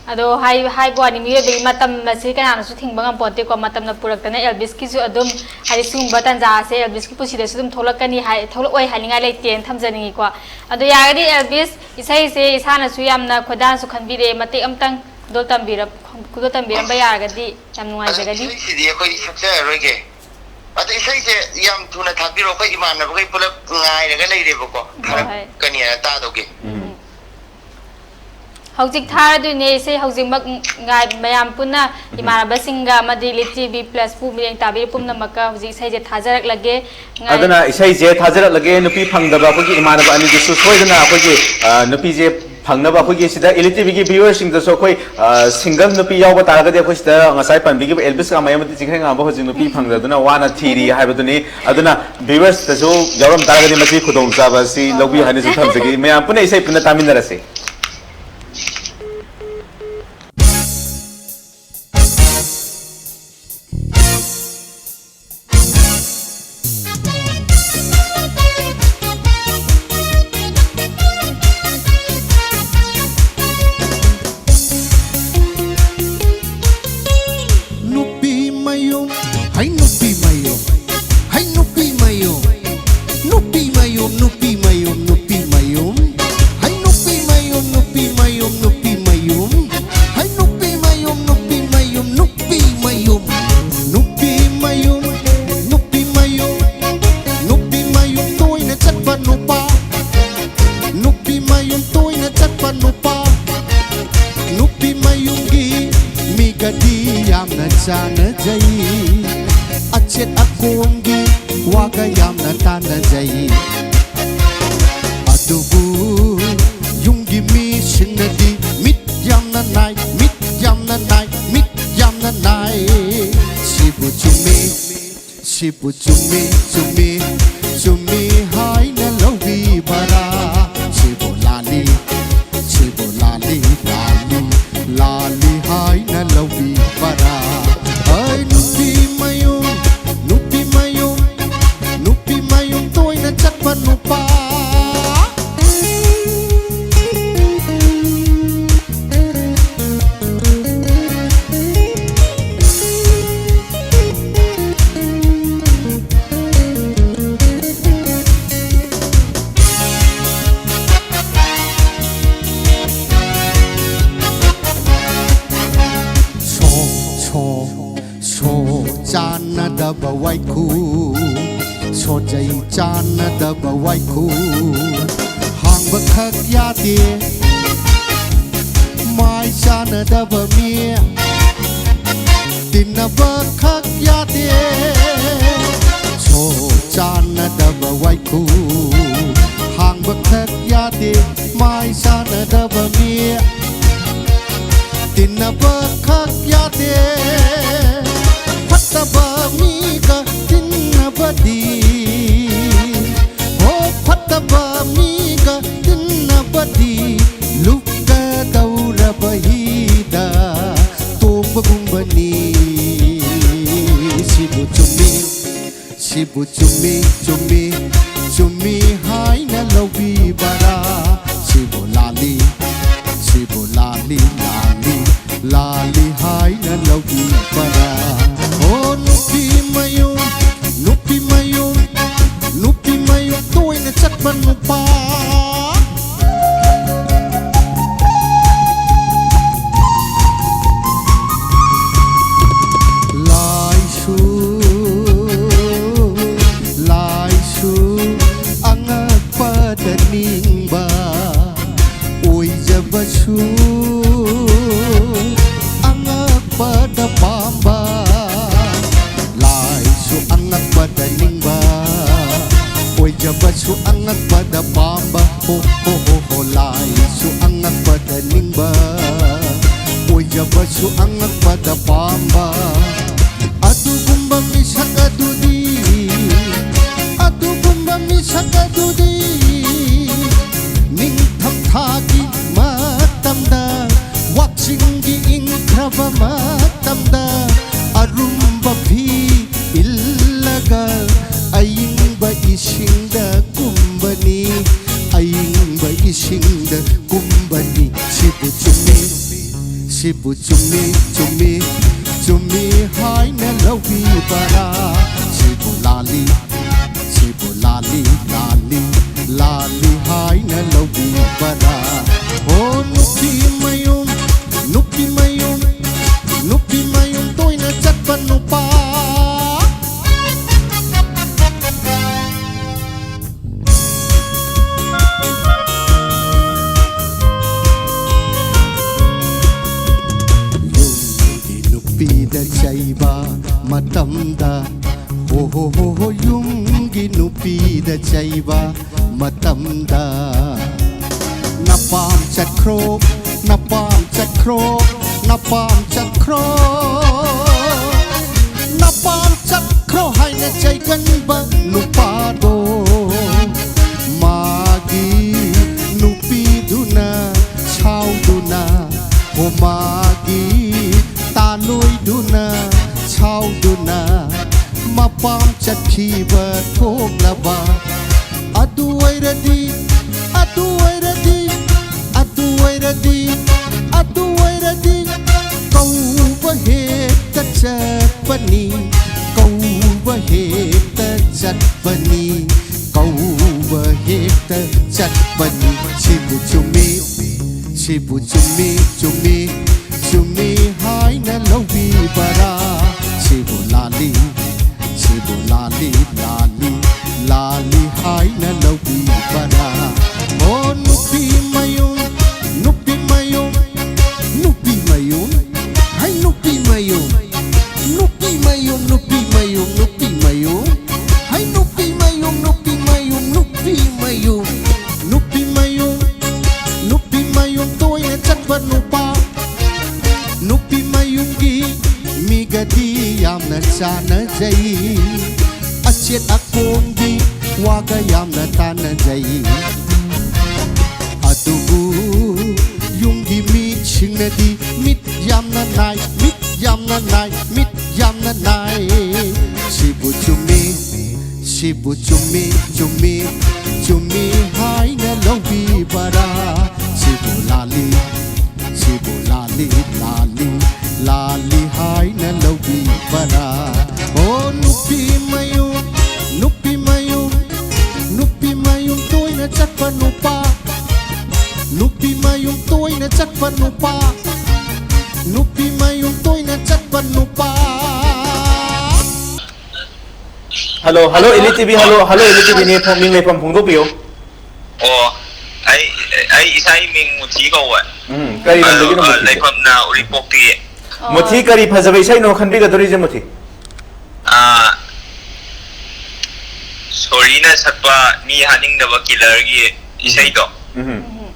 ꯑꯗꯣ ꯍꯥꯏ-, ꯍꯥꯏꯕ ꯋꯥꯅꯤ, ꯃꯤꯑꯣꯏꯕꯒꯤ ꯃꯇꯝ ꯑꯁꯤ ꯀꯅꯥꯅꯁꯨ ꯊꯤꯡꯕ ꯉꯝꯄꯣꯟꯇꯦꯀꯣ꯫ ꯃꯇꯝꯅ ꯄꯨꯔꯛꯇꯅ ꯑꯦꯜꯕꯤꯁꯀꯤꯁꯨ ꯑꯗꯨꯝ, ꯍꯥꯏꯗꯤ, ꯁꯤꯒꯨꯝꯕ ꯇꯥꯟꯖꯥ ꯑꯁꯦ ꯑꯦꯜꯕꯤꯁꯀꯤ ꯄꯨꯟꯁꯤꯗꯁꯨ ꯑꯗꯨꯝ ꯊꯣꯛꯂꯛꯀꯅꯤ ꯍꯥꯏ, ꯊꯣꯛꯂꯛꯑꯣꯏ ꯍꯥꯏꯅꯤꯡꯉꯥꯏ ꯂꯩꯇꯦꯅ ꯊꯝꯖꯅꯤꯡꯉꯤꯀꯣ꯫ ꯑꯗꯣ ꯌꯥꯔꯒꯗꯤ ꯑꯦꯜꯕꯤꯁ, ꯏꯁꯩꯁꯦ ꯏꯁꯥꯅꯁꯨ ꯌꯥꯝꯅ ꯈꯣꯏꯗꯥꯅꯁꯨ ꯈꯟꯕꯤꯔꯦ, ꯃꯇꯦꯛ ꯑꯃꯇꯪ ꯈꯨꯗꯣꯜ ꯇꯝꯕꯤꯔ-, ꯈꯨꯗꯣꯜ ꯇꯝꯕꯤꯔꯝꯕ ꯌꯥꯔꯒꯗꯤ ꯌꯥꯝ ꯑꯗꯣ ꯅꯨꯡꯉꯥꯏꯖꯒꯅꯤ꯫ ꯏꯁꯩꯁꯤꯗꯤ ꯑꯩꯈꯣꯏ ꯁꯛꯆꯔꯔꯣꯏꯒꯦ꯫ ꯑꯗꯣ ꯏꯁꯩꯁꯦ ꯌꯥꯝ ꯊꯨꯅ ꯊꯥꯕꯤꯔꯛꯑꯣ, ꯑꯩꯈꯣꯏ ꯏꯃꯥꯟꯅꯕꯈꯩ ꯄꯨꯂꯞ ꯉꯥꯏꯔꯒ ꯂꯩꯔꯦꯕꯀꯣ꯫ ꯍꯣꯏ, ꯍꯣꯏ꯫ ꯊꯥꯔꯛꯀꯅꯤꯅ ꯇꯥꯗꯧꯒꯤ꯫ ꯎꯝ꯫ ꯍꯧꯖꯤꯛ ꯊꯥꯔꯗꯣꯏꯅꯦ ꯏꯁꯩ꯫ ꯍꯧꯖꯤꯛꯃꯛ ꯉꯥꯏ-, ꯃꯌꯥꯝ ꯄꯨꯟꯅ ꯏꯃꯥꯟꯅꯕꯁꯤꯡꯒ ꯑꯃꯗꯤ ꯂꯤꯛ ꯇꯤ ꯚꯤ ꯄ꯭ꯂꯁꯄꯨ ꯃꯤꯠꯌꯦꯡ ꯇꯥꯕꯤꯔꯤ ꯄꯨꯝꯅꯃꯛꯀ ꯍꯧꯖꯤꯛ ꯏꯁꯩꯁꯦ ꯊꯥꯖꯔꯛꯂꯒꯦ꯫ ꯉꯥꯏ- ꯑꯗꯨꯅ ꯏꯁꯩꯁꯦ ꯊꯥꯖꯔꯛꯂꯒꯦ꯫ ꯅꯨꯄꯤ ꯐꯪꯗꯕ ꯑꯩꯈꯣꯏꯒꯤ ꯏꯃꯥꯟꯅꯕ ꯑꯅꯤꯗꯨꯁꯨ ꯁꯣꯏꯗꯅ ꯑꯩꯈꯣꯏꯒꯤ, ꯑ, ꯅꯨꯄꯤꯁꯦ ꯐꯪꯅꯕ ꯑꯩꯈꯣꯏꯒꯤ ꯁꯤꯗ ꯏꯂꯤꯛ ꯇꯤ ꯚꯤꯒꯤ ꯚ꯭ꯌꯨꯋꯔꯁꯤꯡꯗꯁꯨ ꯑꯩꯈꯣꯏ, ꯑ, ꯁꯤꯡꯒꯜ ꯅꯨꯄꯤ ꯌꯥꯎꯕ ꯇꯥꯔꯒꯗꯤ ꯑꯩꯈꯣꯏ ꯁꯤꯗ ꯉꯁꯥꯏ ꯄꯟꯕꯤꯈꯤꯕ ꯑꯦꯜꯕꯤꯁ ꯀꯥꯃꯩ ꯑꯃꯗꯤ ꯆꯤꯡꯈꯩꯉꯥꯟꯕ ꯍꯧꯖꯤꯛ ꯅꯨꯄꯤ ꯐꯪꯗꯗꯨꯅ ꯋꯥꯅ ꯊꯤꯔꯤ ꯍꯥꯏꯕꯗꯨꯅꯤ꯫ ꯑꯗꯨꯅ ꯚ꯭ꯌꯨꯋꯔꯁꯇꯁꯨ ꯌꯥꯎꯔꯝ ꯇꯥꯔꯒꯗꯤ ꯃꯁꯤ ꯈꯨꯗꯣꯡꯆꯥꯕ ꯑꯁꯤ ꯂꯧꯕꯤꯌꯨ ꯍꯥꯏꯅꯁꯨ ꯊꯝꯖꯒꯦ꯫ ꯃꯌꯥꯝ ꯄꯨꯟꯅ ꯏꯁꯩ ꯄꯨꯟꯅ ꯇꯥꯃꯤꯟꯅꯔꯁꯤ꯫ ꯅꯨꯄꯤ ꯃꯌꯨꯝ, ꯍꯩ ꯅꯨꯄꯤ ꯃꯌꯨꯝ, ꯍꯩ ꯅꯨꯄꯤ ꯃꯌꯨꯝ, ꯅꯨꯄꯤ ꯃꯌꯨꯝ, ꯅꯨꯄꯤ ꯃꯌꯨꯝ, ꯅꯨꯄꯤ ꯃꯌꯨꯝ, ꯍꯩ ꯅꯨꯄꯤ ꯃꯌꯨꯝ, ꯅꯨꯄꯤ ꯃꯌꯨꯝ, ꯅꯨꯄꯤ ꯃꯌꯨꯝ, ꯍꯩ ꯅꯨꯄꯤ ꯃꯌꯨꯝ, ꯅꯨꯄꯤ ꯃꯌꯨꯝ, ꯅꯨꯄꯤ ꯃꯌꯨꯝ, ꯅꯨꯄꯤ ꯃꯌꯨꯝ, ꯅꯨꯄꯤ ꯃꯌꯨꯝ, ꯅꯨꯄꯤ ꯃꯌꯨꯝ ꯇꯣꯏꯅ ꯆꯠꯄ ꯅꯨꯄꯥ, ꯅꯨꯄꯤ ꯃꯌꯨꯝ ꯇꯣꯏꯅ ꯆꯠꯄ ꯅꯨꯄꯥ, ꯅꯨꯄꯤ ꯃꯌꯨꯝꯒꯤ ꯃꯤꯒꯗꯤ ꯌꯥꯝꯅ ꯆꯥꯟꯅꯖꯩ꯫ ꯑꯆꯦꯠ ꯑꯀꯣꯝꯒꯤ ꯋꯥꯒ ꯌꯥꯝꯅ ꯇꯥꯟꯅꯖꯩ꯫ ꯑꯗꯨꯕꯨ ꯌꯨꯝꯒꯤ ꯃꯤꯁꯤꯡꯅꯗꯤ ꯃꯤꯠ ꯌꯥꯝꯅ ꯅꯥꯏ, ꯃꯤꯠ ꯌꯥꯝꯅ ꯅꯥꯏ, ꯃꯤꯠ ꯌꯥꯝꯅ ꯅꯥꯏ꯫ ꯁꯤꯕꯨ ꯆꯨꯝꯃꯤ, ꯁꯤꯕꯨ ꯆꯨꯝꯃꯤ, ꯆꯨꯝꯃꯤ, ꯆꯨꯝꯃꯤ ꯍꯥꯏꯅ ꯂꯧꯕꯤꯕꯔꯥ? ꯁꯤꯕꯨ ꯂꯥꯜꯂꯤ, ꯁꯤꯕꯨ ꯂꯥꯜꯂꯤ, ꯂꯥꯜꯂꯤ, ꯂꯥꯜꯂꯤ ꯍꯥꯏꯅ ꯂꯧꯕꯤꯕꯔꯥ? ꯍꯩ ꯅꯨꯄꯤ ꯃꯌꯨꯝ, ꯅꯨꯄꯤ ꯃꯌꯨꯝ, ꯅꯨꯄꯤ ꯃꯌꯨꯝ ꯇꯣꯏꯅ ꯆꯠꯄ ꯅꯨꯄꯥ꯫ ꯁꯣ, ꯁꯣ, ꯁꯣ ꯆꯥꯟꯅꯗꯕ ꯋꯥꯏꯈꯨ, ꯁꯣꯖꯩ ꯆꯥꯟꯅꯗꯕ ꯋꯥꯏꯈꯨ, ꯍꯥꯡꯕꯈꯛ ꯌꯥꯗꯦ꯫ ꯆꯥꯟꯅꯗꯕ ꯃꯤ ꯇꯤꯟꯅꯕ ꯈꯛ ꯌꯥꯗꯦ꯫ ꯁꯣ ꯆꯥꯟꯅꯗꯕ ꯋꯥꯏꯈꯨ ꯍꯥꯡꯕ ꯈꯛ ꯌꯥꯗꯦ꯫ ꯃꯥꯏ ꯆꯥꯟꯅꯗꯕ ꯃꯤ ꯇꯤꯟꯅꯕ ꯈꯛ ꯌꯥꯗꯦ꯫ ꯐꯠꯇꯕ ꯃꯤꯒ ꯇꯤꯟꯅꯕꯗꯤ, ꯍꯣ, ꯐꯠꯇꯕ ꯃꯤꯒ ꯇꯤꯟꯅꯕꯗꯤ ꯂꯨꯞꯀꯗꯧꯔꯕ ꯍꯤꯗ ꯇꯣꯡꯕꯒꯨꯝꯕꯅꯤ꯫ ꯁꯤꯕꯨ ꯆꯨꯝꯃꯤ, ꯁꯤꯕꯨ ꯆꯨꯝꯃꯤ, ꯆꯨꯝꯃꯤ, ꯆꯨꯝꯃꯤ ꯍꯥꯏꯅ ꯂꯧꯕꯤꯕꯔꯥ? ꯁꯤꯕꯨ ꯂꯥꯜꯂꯤ, ꯁꯤꯕꯨ ꯂꯥꯜꯂꯤ, ꯂꯥꯜꯂꯤ, ꯂꯥꯜꯂꯤ ꯍꯥꯏꯅ ꯂꯧꯕꯤꯕꯔꯥ? ꯑꯣ ꯅꯨꯄꯤ ꯃꯌꯨꯝ, ꯅꯨꯄꯤ ꯃꯌꯨꯝ, ꯅꯨꯄꯤ ꯃꯌꯨꯝ ꯇꯣꯏꯅ ꯆꯠꯄ ꯅꯨꯄꯥ꯫ ꯂꯥꯏꯁꯨ, ꯂꯥꯏꯁꯨ ꯑꯉꯛꯄꯗ ꯅꯤꯡꯕ, ꯑꯣꯏꯖꯕꯁꯨ ꯑꯉꯛꯄꯗ ꯄꯥꯝꯕ꯫ ꯂꯥꯏꯁꯨ ꯑꯉꯛꯄꯗ ꯅꯤꯡꯕ, ꯑꯣꯏꯖꯕꯁꯨ ꯑꯉꯛꯄꯗ ꯄꯥꯝꯕ꯫ ꯍꯣ, ꯍꯣ, ꯍꯣ, ꯍꯣ, ꯂꯥꯏꯁꯨ ꯑꯉꯛꯄꯗ ꯅꯤꯡꯕ, ꯑꯣꯏꯖꯕꯁꯨ ꯑꯉꯛꯄꯗ ꯄꯥꯝꯕ꯫ ꯑꯗꯨꯒꯨꯝꯕ ꯃꯤꯁꯛ ꯑꯗꯨꯗꯤ, ꯑꯗꯨꯒꯨꯝꯕ ꯃꯤꯁꯛ ꯑꯗꯨꯗꯤ ꯅꯤꯡꯊꯝꯊꯥꯒꯤ ꯃꯇꯝꯗ, ꯋꯥꯛꯆꯤꯡꯒꯤ ꯏꯪꯈ꯭ꯔꯕ ꯃꯇꯝꯗ ꯑꯔꯨꯝꯕ ꯐꯤ ꯏꯜꯂꯒ ꯑꯏꯪꯕ ꯏꯁꯤꯡꯗ ꯀꯨꯝꯕꯅꯤ, ꯑꯏꯪꯕ ꯏꯁꯤꯡꯗ ꯀꯨꯝꯕꯅꯤ꯫ ꯁꯤꯕꯨ ꯆꯨꯝꯃꯤ, ꯁꯤꯕꯨ ꯆꯨꯝꯃꯤ, ꯆꯨꯝꯃꯤ, ꯆꯨꯝꯃꯤ ꯍꯥꯏꯅ ꯂꯧꯕꯤꯕꯔꯥ? ꯁꯤꯕꯨ ꯂꯥꯜꯂꯤ, ꯁꯤꯕꯨ ꯂꯥꯜꯂꯤ, ꯂꯥꯜꯂꯤ, ꯂꯥꯜꯂꯤ ꯍꯥꯏꯅ ꯂꯧꯕꯤꯕꯔꯥ? ꯑꯣ ꯅꯨꯄꯤ ꯃꯌꯨꯝ, ꯅꯨꯄꯤ ꯃꯌꯨꯝ, ꯅꯨꯄꯤ ꯃꯌꯨꯝ ꯇꯣꯏꯅ ꯆꯠꯄ ꯅꯨꯄꯥ꯫ ꯅꯨꯄꯤꯗ ꯆꯩꯕ ꯃꯇꯝꯗ, ꯍꯣ ꯍꯣ ꯍꯣ ꯍꯣ, ꯌꯨꯝꯒꯤ ꯅꯨꯄꯤꯗ ꯆꯩꯕ ꯃꯇꯝꯗ, "ꯅꯄꯥꯝ ꯆꯠꯈ꯭ꯔꯣ, ꯅꯄꯥꯝ ꯆꯠꯈ꯭ꯔꯣ, ꯅꯄꯥꯝ ꯆꯠꯈ꯭ꯔꯣ, ꯅꯄꯥꯝ ꯆꯠꯈ꯭ꯔꯣ" ꯍꯥꯏꯅ ꯆꯩꯒꯟꯕ ꯅꯨꯄꯥꯗꯣ, ꯃꯥꯒꯤ ꯅꯨꯄꯤꯗꯨꯅ ꯁꯥꯎꯗꯨꯅ, ꯍꯣ, ꯃꯥꯒꯤ ꯇꯥꯂꯣꯏꯗꯨꯅ ꯁꯥꯎꯗꯨꯅ ꯃꯄꯥꯝ ꯆꯠꯈꯤꯕ ꯊꯣꯛꯂꯕ꯫ ꯑꯗꯨ ꯑꯣꯏꯔꯗꯤ, ꯑꯗꯨ ꯑꯣꯏꯔꯗꯤ, ꯑꯗꯨ ꯑꯣꯏꯔꯗꯤ, ꯑꯗꯨ ꯑꯣꯏꯔꯗꯤ ꯀꯧꯕ ꯍꯦꯛꯇ ꯆꯠꯄꯅꯤ, ꯀꯧꯕ ꯍꯦꯛꯇ ꯆꯠꯄꯅꯤ, ꯀꯧꯕ ꯍꯦꯛꯇ ꯆꯠꯄꯅꯤ꯫ ꯁꯤꯕꯨ ꯆꯨꯝꯃꯤ, ꯁꯤꯕꯨ ꯆꯨꯝꯃꯤ, ꯆꯨꯝꯃꯤ, ꯆꯨꯝꯃꯤ ꯍꯥꯏꯅ ꯂꯧꯕꯤꯕꯔꯥ? ꯁꯤꯕꯨ ꯂꯥꯜꯂꯤ, ꯁꯤꯕꯨ ꯂꯥꯜꯂꯤ, ꯂꯥꯜꯂꯤ, ꯂꯥꯜꯂꯤ ꯍꯥꯏꯅ ꯂꯧꯕꯤꯕꯔꯥ? ꯑꯣ ꯅꯨꯄꯤ ꯃꯌꯨꯝ, ꯅꯨꯄꯤ ꯃꯌꯨꯝ, ꯅꯨꯄꯤ ꯃꯌꯨꯝ, ꯍꯩ ꯅꯨꯄꯤ ꯃꯌꯨꯝ, ꯅꯨꯄꯤ ꯃꯌꯨꯝ, ꯅꯨꯄꯤ ꯃꯌꯨꯝ, ꯅꯨꯄꯤ ꯃꯌꯨꯝ, ꯍꯩ ꯅꯨꯄꯤ ꯃꯌꯨꯝ, ꯅꯨꯄꯤ ꯃꯌꯨꯝ, ꯅꯨꯄꯤ ꯃꯌꯨꯝ, ꯅꯨꯄꯤ ꯃꯌꯨꯝ, ꯅꯨꯄꯤ ꯃꯌꯨꯝ ꯇꯣꯏꯅ ꯆꯠꯄ ꯅꯨꯄꯥ, ꯅꯨꯄꯤ ꯃꯌꯨꯝꯒꯤ ꯃꯤꯒꯗꯤ ꯌꯥꯝꯅ ꯆꯥꯟꯅꯖꯩ, ꯑꯆꯦꯠ ꯑꯀꯣꯝꯒꯤ ꯋꯥꯒ ꯌꯥꯝꯅ ꯇꯥꯟꯅꯖꯩ꯫ ꯑꯗꯨꯕꯨ ꯌꯨꯝꯒꯤ ꯃꯤꯁꯤꯡꯅꯗꯤ ꯃꯤꯠ ꯌꯥꯝꯅ ꯅꯥꯏ, ꯃꯤꯠ ꯌꯥꯝꯅ ꯅꯥꯏ, ꯃꯤꯠ ꯌꯥꯝꯅ ꯅꯥꯏ꯫ ꯁꯤꯕꯨ ꯆꯨꯝꯃꯤ, ꯁꯤꯕꯨ ꯆꯨꯝꯃꯤ, ꯆꯨꯝꯃꯤ, ꯆꯨꯝꯃꯤ ꯍꯥꯏꯅ ꯂꯧꯕꯤꯕꯔꯥ? ꯁꯤꯕꯨ ꯂꯥꯜꯂꯤ, ꯁꯤꯕꯨ ꯂꯥꯜꯂꯤ, ꯂꯥꯜꯂꯤ, ꯂꯥꯜꯂꯤ ꯍꯥꯏꯅ ꯂꯧꯕꯤꯕꯔꯥ? ꯑꯣ ꯅꯨꯄꯤ ꯃꯌꯨꯝ, ꯅꯨꯄꯤ ꯃꯌꯨꯝ, ꯅꯨꯄꯤ ꯃꯌꯨꯝ ꯇꯣꯏꯅ ꯆꯠꯄ ꯅꯨꯄꯥ, ꯅꯨꯄꯤ ꯃꯌꯨꯝ ꯇꯣꯏꯅ ꯆꯠꯄ ꯅꯨꯄꯥ, ꯅꯨꯄꯤ ꯃꯌꯨꯝ ꯇꯣꯏꯅ ꯆꯠꯄ ꯅꯨꯄꯥ꯫ Hello, hello, Elite T V, hello, hello, Elite T V ꯅꯦ, ꯐꯣꯡ-, ꯃꯤꯡ ꯂꯩꯐꯝ ꯐꯣꯡꯗꯣꯛꯄꯤꯌꯨ꯫ ꯑꯣ, ꯑꯩ, ꯑꯩ ꯏꯁꯥꯒꯤ ꯃꯤꯡ ꯃꯨꯊꯤ ꯀꯧꯋꯦ꯫ ꯎꯝ, ꯀꯔꯤ ꯂꯝꯗꯒꯤꯅꯣ ꯑ, ꯃꯨꯊꯤꯁꯦ? ꯂꯩꯐꯝꯅ ꯎꯔꯤꯄꯣꯛꯇꯒꯤ꯫ ꯃꯨꯊꯤ, ꯀꯔꯤ ꯐꯖꯕ ꯏꯁꯩꯅꯣ ꯈꯟꯕꯤꯒꯗꯧꯔꯤꯁꯦ, ꯃꯨꯊꯤ? ꯑꯥ, ꯁꯣꯔꯤꯅ ꯁꯛꯄ ꯃꯤ ꯍꯥꯠꯅꯤꯡꯗꯕ ꯀꯤꯂꯔꯒꯤ ꯏꯁꯩꯗꯣ꯫ ꯎꯝ꯫ ꯎꯝ꯫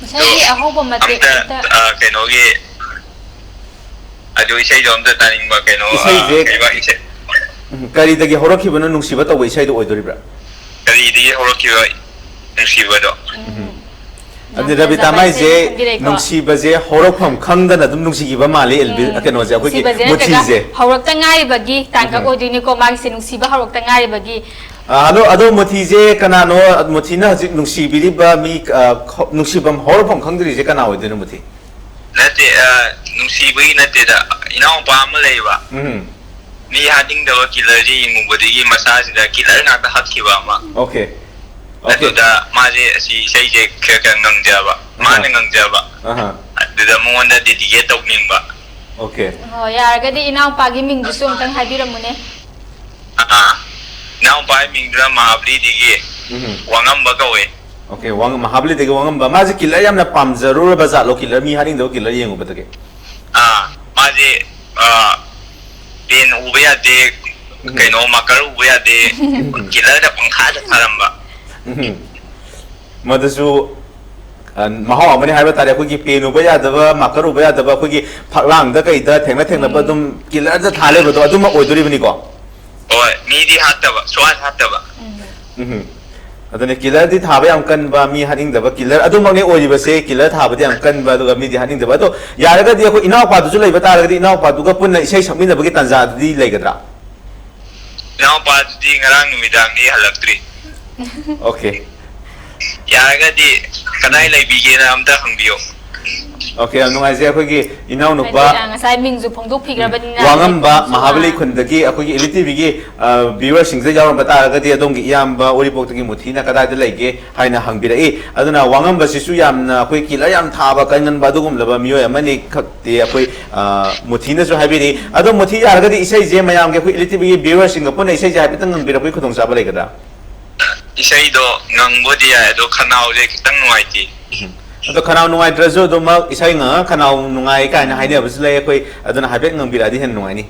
ꯉꯁꯥꯏꯒꯤ ꯑꯍꯧꯕ ꯃꯇꯦꯛ ꯑꯝꯇ, ꯑꯝꯇ ꯑꯥ, ꯀꯩꯅꯣꯒꯤ, ꯑꯗꯨ ꯏꯁꯩꯗꯣ ꯑꯝꯇ ꯇꯥꯅꯤꯡꯕ, ꯀꯩꯅꯣ, ꯑꯥ, ꯏꯁꯩꯁꯦ ꯀꯩꯕ ꯏꯁꯩ? ꯎꯝ, ꯀꯔꯤꯗꯒꯤ ꯍꯧꯔꯛꯈꯤꯕꯅꯣ ꯅꯨꯡꯁꯤꯕ ꯇꯧꯕ ꯏꯁꯩꯗꯣ ꯑꯣꯏꯗꯣꯔꯤꯕ꯭ꯔꯥ? ꯀꯔꯤꯗꯒꯤ ꯍꯧꯔꯛꯈꯤꯕ ꯅꯨꯡꯁꯤꯕꯗꯣ? ꯎꯝ꯫ ꯌꯥꯝ ꯑꯗꯨꯗꯤ ꯔꯕꯤꯇꯥ, ꯐꯖꯕ ꯃꯥꯏꯁꯦ ꯏꯁꯩ ꯈꯟꯕꯤꯔꯦꯀꯣ꯫ ꯅꯨꯡꯁꯤꯕꯁꯦ ꯍꯧꯔꯛꯐꯝ ꯈꯪꯗꯅ ꯑꯗꯨꯝ ꯅꯨꯡꯁꯤꯈꯤꯕ ꯃꯥꯜꯂꯤ, ꯑꯦꯜꯕꯤ-, ꯎꯝ꯫ ꯀꯩꯅꯣꯁꯦ, ꯑꯩꯈꯣꯏꯒꯤ ꯅꯨꯡꯁꯤꯕꯁꯦ ꯅꯠꯇ꯭ꯔꯒ ꯃꯨꯊꯤꯁꯦ꯫ ꯍꯧꯔꯛꯇ ꯉꯥꯏꯔꯤꯕꯒꯤ ꯇꯥꯡꯀꯛ ꯎꯝ꯫ ꯑꯣꯏꯗꯣꯏꯅꯤꯀꯣ, ꯃꯥꯒꯤꯁꯦ ꯅꯨꯡꯁꯤꯕ ꯍꯧꯔꯛꯇ ꯉꯥꯏꯔꯤꯕꯒꯤ꯫ ꯑ, ꯑꯗꯣ, ꯑꯗꯣ ꯃꯨꯊꯤꯁꯦ ꯀꯅꯥꯅꯣ? ꯃꯨꯊꯤꯅ ꯍꯧꯖꯤꯛ ꯅꯨꯡꯁꯤꯕꯤꯔꯤꯕ ꯃꯤ, ꯑ, ꯈ-, ꯅꯨꯡꯁꯤꯐꯝ ꯍꯧꯔꯛꯐꯝ ꯈꯪꯗ꯭ꯔꯤꯁꯦ ꯀꯅꯥ ꯑꯣꯏꯗꯣꯏꯅꯣ, ꯃꯨꯊꯤ? ꯅꯠꯇꯦ, ꯑ, ꯅꯨꯡꯁꯤꯕꯒꯤ ꯅꯠꯇꯦꯗ, ꯏꯅꯥꯎꯄꯥ ꯑꯃ ꯂꯩꯕ꯫ ꯎꯝ꯫ ꯃꯤ ꯍꯥꯠꯅꯤꯡꯗꯕ ꯀꯤꯂꯔꯁꯦ ꯌꯦꯡꯉꯨꯕꯗꯒꯤ ꯃꯁꯥꯁꯤꯗ ꯀꯤꯂꯔ ꯉꯥꯛꯇ ꯍꯛꯈꯤꯕ ꯑꯃ꯫ Okay꯫ Okay꯫ ꯑꯗꯨꯗ ꯃꯥꯁꯦ ꯑꯁꯤ ꯏꯁꯩꯁꯦ ꯈꯔ ꯈꯔ ꯉꯪꯖꯕ, ꯑꯍꯥ꯫ ꯃꯥꯅ ꯉꯪꯖꯕ꯫ ꯑꯍꯥ꯫ ꯑꯗꯨꯗ ꯃꯉꯣꯟꯗ dedicate ꯇꯧꯅꯤꯡꯕ꯫ Okay꯫ ꯑꯣ, ꯌꯥꯔꯒꯗꯤ ꯏꯅꯥꯎꯄꯥꯒꯤ ꯃꯤꯡꯗꯨꯁꯨ ꯑꯝꯇꯪ ꯍꯥꯏꯕꯤꯔꯝꯃꯨꯅꯦ꯫ ꯑꯥ, ꯏꯅꯥꯎꯄꯥꯒꯤ ꯃꯤꯡꯗꯨꯅ ꯃꯍꯥꯕꯂꯤꯗꯒꯤ ꯎꯝ꯫ ꯋꯥꯉꯝꯕ ꯀꯧꯋꯦ꯫ Okay, ꯋꯥꯉꯝ-, ꯃꯍꯥꯕꯂꯤꯗꯒꯤ ꯋꯥꯉꯝꯕ꯫ ꯃꯥꯁꯦ ꯀꯤꯂꯔ ꯌꯥꯝꯅ ꯄꯥꯝꯖꯔꯨꯔꯕ ꯖꯥꯠꯂꯣ? ꯀꯤꯂꯔ, ꯃꯤ ꯍꯥꯠꯅꯤꯡꯗꯕ ꯀꯤꯂꯔ ꯌꯦꯡꯉꯨꯕꯗꯒꯤ? ꯑꯥ, ꯃꯥꯁꯦ, ꯑꯥ, ꯄꯦꯟ ꯎꯕ ꯌꯥꯗꯦ, ꯎꯝ꯫ ꯀꯩꯅꯣ, ꯃꯥꯀꯔ ꯎꯕ ꯌꯥꯗꯦ, ꯎꯝ꯫ ꯀꯤꯂꯔꯗ ꯄꯪꯊꯥꯗ ꯊꯥꯔꯝꯕ꯫ ꯎꯝ꯫ ꯃꯗꯨꯁꯨ, ꯑ, ꯃꯍꯥꯎ ꯑꯃꯅꯤ ꯍꯥꯏꯕ ꯇꯥꯔꯦ꯫ ꯑꯩꯈꯣꯏꯒꯤ ꯄꯦꯟ ꯎꯕ ꯌꯥꯗꯕ, ꯃꯥꯀꯔ ꯎꯕ ꯌꯥꯗꯕ, ꯑꯩꯈꯣꯏꯒꯤ ꯐꯛꯂꯥꯡꯗ ꯀꯩꯗ ꯊꯦꯡꯅ ꯊꯦꯡꯅꯕ ꯎꯝ꯫ ꯑꯗꯨꯝ ꯀꯤꯂꯔꯗ ꯊꯥ ꯂꯩꯕꯗꯣ, ꯑꯗꯨꯃꯛ ꯑꯣꯏꯗꯣꯔꯤꯕꯅꯤꯀꯣ? ꯍꯣꯏ, ꯃꯤꯗꯤ ꯍꯥꯠꯇꯕ, ꯁꯨꯡꯍꯥꯠ ꯍꯥꯠꯇꯕ꯫ ꯎꯝ꯫ ꯎꯝ꯫ ꯑꯗꯨꯅ ꯀꯤꯂꯔꯗꯤ ꯊꯥꯕ ꯌꯥꯝ ꯀꯟꯕ, ꯃꯤ ꯍꯥꯠꯅꯤꯡꯗꯕ ꯀꯤꯂꯔ ꯑꯗꯨꯃꯛꯅꯤ ꯑꯣꯏꯔꯤꯕꯁꯦ, ꯀꯤꯂꯔ ꯊꯥꯕꯗꯤ ꯌꯥꯝ ꯀꯟꯕ, ꯑꯗꯨꯒ ꯃꯤꯗꯤ ꯍꯥꯠꯅꯤꯡꯗꯕ꯫ ꯑꯗꯣ ꯌꯥꯔꯒꯗꯤ ꯑꯩꯈꯣꯏ ꯏꯅꯥꯎꯄꯥꯗꯨꯁꯨ ꯂꯩꯕ ꯇꯥꯔꯒꯗꯤ, ꯏꯅꯥꯎꯄꯥꯗꯨꯒ ꯄꯨꯟꯅ ꯏꯁꯩ ꯁꯛꯃꯤꯟꯅꯕꯒꯤ ꯇꯥꯟꯖꯥꯗꯨꯗꯤ ꯂꯩꯒꯗ꯭ꯔꯥ? ꯏꯅꯥꯎꯄꯥꯗꯨꯗꯤ ꯉꯔꯥꯡ ꯅꯨꯃꯤꯗꯥꯡꯗꯤ ꯍꯜꯂꯛꯇ꯭ꯔꯤ꯫ Okay꯫ ꯌꯥꯔꯒꯗꯤ ꯀꯗꯥꯏ ꯎꯝ꯫ ꯂꯩꯕꯤꯒꯦꯅ ꯑꯝꯇ ꯍꯪꯕꯤꯌꯣ꯫ Okay, ꯌꯥꯝ ꯅꯨꯡꯉꯥꯏꯖꯩ꯫ ꯑꯩꯈꯣꯏꯒꯤ ꯏꯅꯥꯎꯅꯨꯄꯥ ꯑꯗꯨꯅ ꯉꯁꯥꯏ ꯃꯤꯡꯁꯨ ꯐꯣꯡꯗꯣꯛꯄꯤꯈ꯭ꯔꯕꯅꯤꯅ ꯎꯝ꯫ ꯋꯥꯉꯝꯕ ꯍꯧꯖꯤꯛ ꯃꯍꯥꯕꯂꯤ ꯑꯥ꯫ ꯈꯨꯟꯗꯒꯤ ꯑꯩꯈꯣꯏꯒꯤ ꯏꯂꯤꯇꯤꯚꯤꯒꯤ, ꯑ, viewerꯁꯤꯡꯁꯤꯗ ꯌꯥꯎꯔꯝꯕ ꯇꯥꯔꯒꯗꯤ ꯑꯗꯣꯝꯒꯤ ꯏꯌꯥꯝꯕ ꯎꯔꯤꯄꯣꯛꯇꯒꯤ ꯃꯨꯊꯤꯅ ꯀꯗꯥꯏꯗ ꯂꯩꯒꯦ ꯍꯥꯏꯅ ꯍꯪꯕꯤꯔꯛꯏ꯫ ꯑꯗꯨꯅ ꯋꯥꯉꯝꯕꯁꯤꯁꯨ ꯌꯥꯝꯅ ꯑꯩꯈꯣꯏ ꯀꯤꯂꯔ ꯌꯥꯝ ꯊꯥꯕ ꯀꯟꯒꯟꯕ ꯑꯗꯨꯒꯨꯝꯂꯕ ꯃꯤꯑꯣꯏ ꯑꯃꯅꯤ ꯈꯛꯇꯤ ꯑꯩꯈꯣꯏ, ꯑ, ꯃꯨꯊꯤꯅꯁꯨ ꯍꯥꯏꯕꯤꯔꯤ꯫ ꯑꯗꯣ ꯃꯨꯊꯤ, ꯌꯥꯔꯒꯗꯤ ꯏꯁꯩꯁꯦ ꯃꯌꯥꯝꯒꯤ, ꯑꯩꯈꯣꯏ ꯏꯂꯤꯇꯤꯚꯤꯒꯤ viewerꯁꯤꯡꯒ ꯄꯨꯟꯅ ꯏꯁꯩꯁꯦ ꯍꯥꯏꯐꯦꯠꯇꯪ ꯉꯪꯕꯤꯔꯛꯄꯒꯤ ꯈꯨꯗꯣꯡꯆꯥꯕ ꯂꯩꯒꯗ꯭ꯔꯥ? ꯏꯁꯩꯗꯣ ꯉꯪꯕꯨꯗꯤ ꯌꯥꯏ, ꯑꯗꯣ ꯈꯅꯥꯎꯁꯦ ꯈꯤꯇꯪ ꯅꯨꯡꯉꯥꯏꯇꯦ꯫ ꯎꯝ꯫ ꯑꯗꯣ ꯈꯅꯥꯎ ꯅꯨꯡꯉꯥꯏꯇ꯭ꯔꯁꯨ ꯑꯗꯨꯃꯛ ꯏꯁꯩ ꯉꯪꯉꯒ ꯈꯅꯥꯎ ꯅꯨꯡꯉꯥꯏ ꯀꯥꯏꯅ ꯍꯥꯏꯅꯕꯁꯨ ꯂꯩ꯫ ꯑꯩꯈꯣꯏ ꯑꯗꯨꯅ ꯍꯥꯏꯐꯦꯠ ꯉꯪꯕꯤꯔꯛꯑꯗꯤ ꯍꯦꯟꯅ ꯅꯨꯡꯉꯥꯏꯅꯤ꯫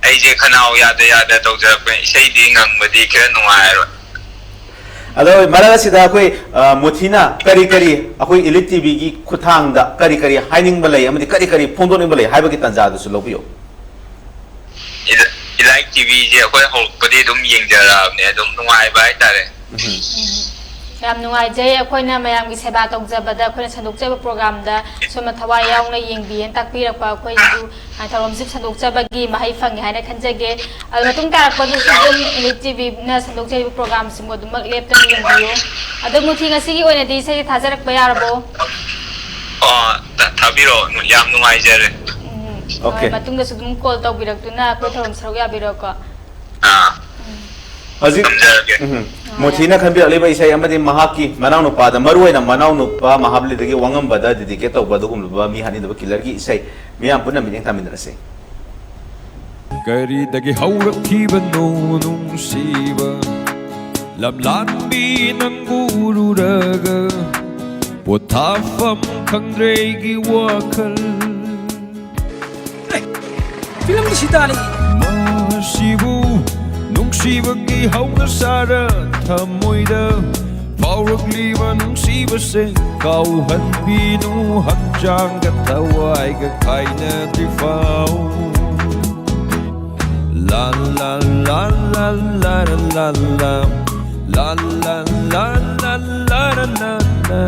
ꯑꯩꯁꯦ ꯈꯅꯥꯎ ꯌꯥꯗ ꯌꯥꯗ ꯇꯧꯖꯔꯛꯄꯅꯦ꯫ ꯏꯁꯩꯗꯤ ꯉꯪꯕꯗꯤ ꯈꯔ ꯅꯨꯡꯉꯥꯏꯔꯣꯏ꯫ ꯑꯗꯣ ꯃꯔꯛ ꯑꯁꯤꯗ ꯑꯩꯈꯣꯏ, ꯑ, ꯃꯣꯊꯤꯅ ꯀꯔꯤ ꯀꯔꯤ ꯑꯩꯈꯣꯏ ꯏꯂꯤꯠ ꯇꯤꯚꯤꯒꯤ ꯈꯨꯠꯊꯥꯡꯗ ꯀꯔꯤ ꯀꯔꯤ ꯍꯥꯏꯅꯤꯡꯕ ꯂꯩ ꯑꯃꯗꯤ ꯀꯔꯤ ꯀꯔꯤ ꯐꯣꯡꯗꯣꯛꯅꯤꯡꯕ ꯂꯩ ꯍꯥꯏꯕꯒꯤ ꯇꯥꯟꯖꯥꯗꯨꯁꯨ ꯂꯧꯕꯤꯌꯨ꯫ ꯏꯂꯥꯏꯠ ꯇꯤꯚꯤꯁꯦ ꯑꯩꯈꯣꯏ ꯍꯧꯔꯛꯄꯗꯤ ꯑꯗꯨꯝ ꯌꯦꯡꯖꯔꯛꯑꯕꯅꯦ, ꯑꯗꯨꯝ ꯅꯨꯡꯉꯥꯏꯕ ꯍꯥꯏꯇꯥꯔꯦ꯫ ꯎꯝ꯫ ꯌꯥꯝ ꯅꯨꯡꯉꯥꯏꯖꯩ꯫ ꯑꯩꯈꯣꯏꯅ ꯃꯌꯥꯝꯒꯤ ꯁꯦꯕꯥ ꯇꯧꯖꯕꯗ, ꯑꯩꯈꯣꯏꯅ ꯁꯟꯗꯣꯛꯆꯕ ꯄ꯭ꯔꯣꯒ꯭ꯔꯥꯝꯗ ꯁꯣꯝꯅ ꯊꯋꯥꯏ ꯌꯥꯎꯅ ꯌꯦꯡꯕꯤꯌꯦꯅ ꯇꯥꯛꯄꯤꯔꯛꯄ ꯑꯩꯈꯣꯏꯁꯨ, ꯑ, ꯊꯧꯔꯝꯁꯤ ꯁꯟꯗꯣꯛꯆꯕꯒꯤ ꯃꯍꯩ ꯐꯪꯉꯦ ꯍꯥꯏꯅ ꯈꯟꯖꯒꯦ꯫ ꯑꯗꯨ ꯃꯇꯨꯡ ꯇꯥꯔꯛꯄꯗꯁꯨ ꯑꯗꯨꯝ ꯏꯂꯤꯠ ꯇꯤꯚꯤꯅ ꯁꯟꯗꯣꯛꯆꯔꯤꯕ ꯄ꯭ꯔꯣꯒ꯭ꯔꯥꯝꯁꯤꯡꯕꯨ ꯑꯗꯨꯃꯛ ꯂꯦꯞꯇꯅ ꯌꯦꯡꯕꯤꯌꯨ꯫ ꯑꯗꯣ ꯃꯨꯊꯤ, ꯉꯁꯤꯒꯤ ꯑꯣꯏꯅꯗꯤ ꯏꯁꯩꯁꯦ ꯊꯥꯖꯔꯛꯄ ꯌꯥꯔꯕꯣ? ꯑꯣ, ꯊꯥ-, ꯊꯥꯕꯤꯔꯛꯑꯣ꯫ ꯌꯥꯝ ꯅꯨꯡꯉꯥꯏꯖꯔꯦ꯫ ꯎꯝ, ꯍꯣꯏ, ꯃꯇꯨꯡꯗꯁꯨ ꯑꯗꯨꯝ ꯀꯣꯜ ꯇꯧꯕꯤꯔꯛꯇꯨꯅ ꯑꯩꯈꯣꯏ ꯊꯧꯔꯝ ꯁꯔꯨꯛ ꯌꯥꯕꯤꯔꯣꯀꯣ꯫ ꯑꯥ꯫ ꯍꯧꯖꯤꯛ, ꯊꯝꯖꯔꯒꯦ꯫ ꯎꯝ꯫ ꯃꯣꯊꯤꯅ ꯈꯟꯕꯤꯔꯛꯂꯤꯕ ꯏꯁꯩ ꯑꯃꯗꯤ ꯃꯍꯥꯛꯀꯤ ꯃꯅꯥꯎꯅꯨꯄꯥꯗ, ꯃꯔꯨꯑꯣꯏꯅ ꯃꯅꯥꯎꯅꯨꯄꯥ ꯃꯍꯥꯕꯂꯤꯗꯒꯤ ꯋꯥꯉꯝꯕꯗ dedicate ꯇꯧꯕ ꯑꯗꯨꯒꯨꯝꯂꯕ ꯃꯤ ꯍꯥꯠꯅꯤꯡꯗꯕ killerꯒꯤ ꯏꯁꯩ꯫ ꯃꯤꯌꯥꯝ ꯄꯨꯟꯅ ꯃꯤꯠꯌꯦꯡ ꯇꯥꯃꯤꯟꯅꯔꯁꯤ꯫ ꯀꯔꯤꯗꯒꯤ ꯍꯧꯔꯛꯈꯤꯕꯅꯣ ꯅꯨꯡꯁꯤꯕ? ꯂꯝꯂꯥꯟꯕꯤ ꯅꯪꯕꯨ ꯎꯔꯨꯔꯒ ꯄꯣꯊꯥꯐꯝ ꯈꯪꯗ꯭ꯔꯦ ꯑꯩꯒꯤ ꯋꯥꯈꯜ꯫ ꯐꯤꯂꯝꯗꯤ ꯁꯤ ꯇꯥꯅꯤ꯫ ꯃꯁꯤꯕꯨ ꯅꯨꯡꯁꯤꯕꯒꯤ ꯍꯧꯅ ꯁꯥꯔ ꯊꯃꯣꯏꯗ ꯐꯥꯎꯔꯛꯂꯤꯕ ꯅꯨꯡꯁꯤꯕꯁꯦ ꯀꯥꯎꯍꯟꯕꯤꯅꯨ, ꯍꯛꯆꯥꯡꯒ ꯊꯋꯥꯏꯒ ꯈꯥꯏꯅꯗ꯭ꯔꯤ ꯐꯥꯎ꯫ ꯂꯥ ꯂꯥ ꯂꯥ ꯂꯥ ꯂꯥ ꯂꯥ ꯂꯥ꯫ ꯂꯥ ꯂꯥ ꯂꯥ ꯂꯥ ꯂꯥ ꯂꯥ ꯂꯥ꯫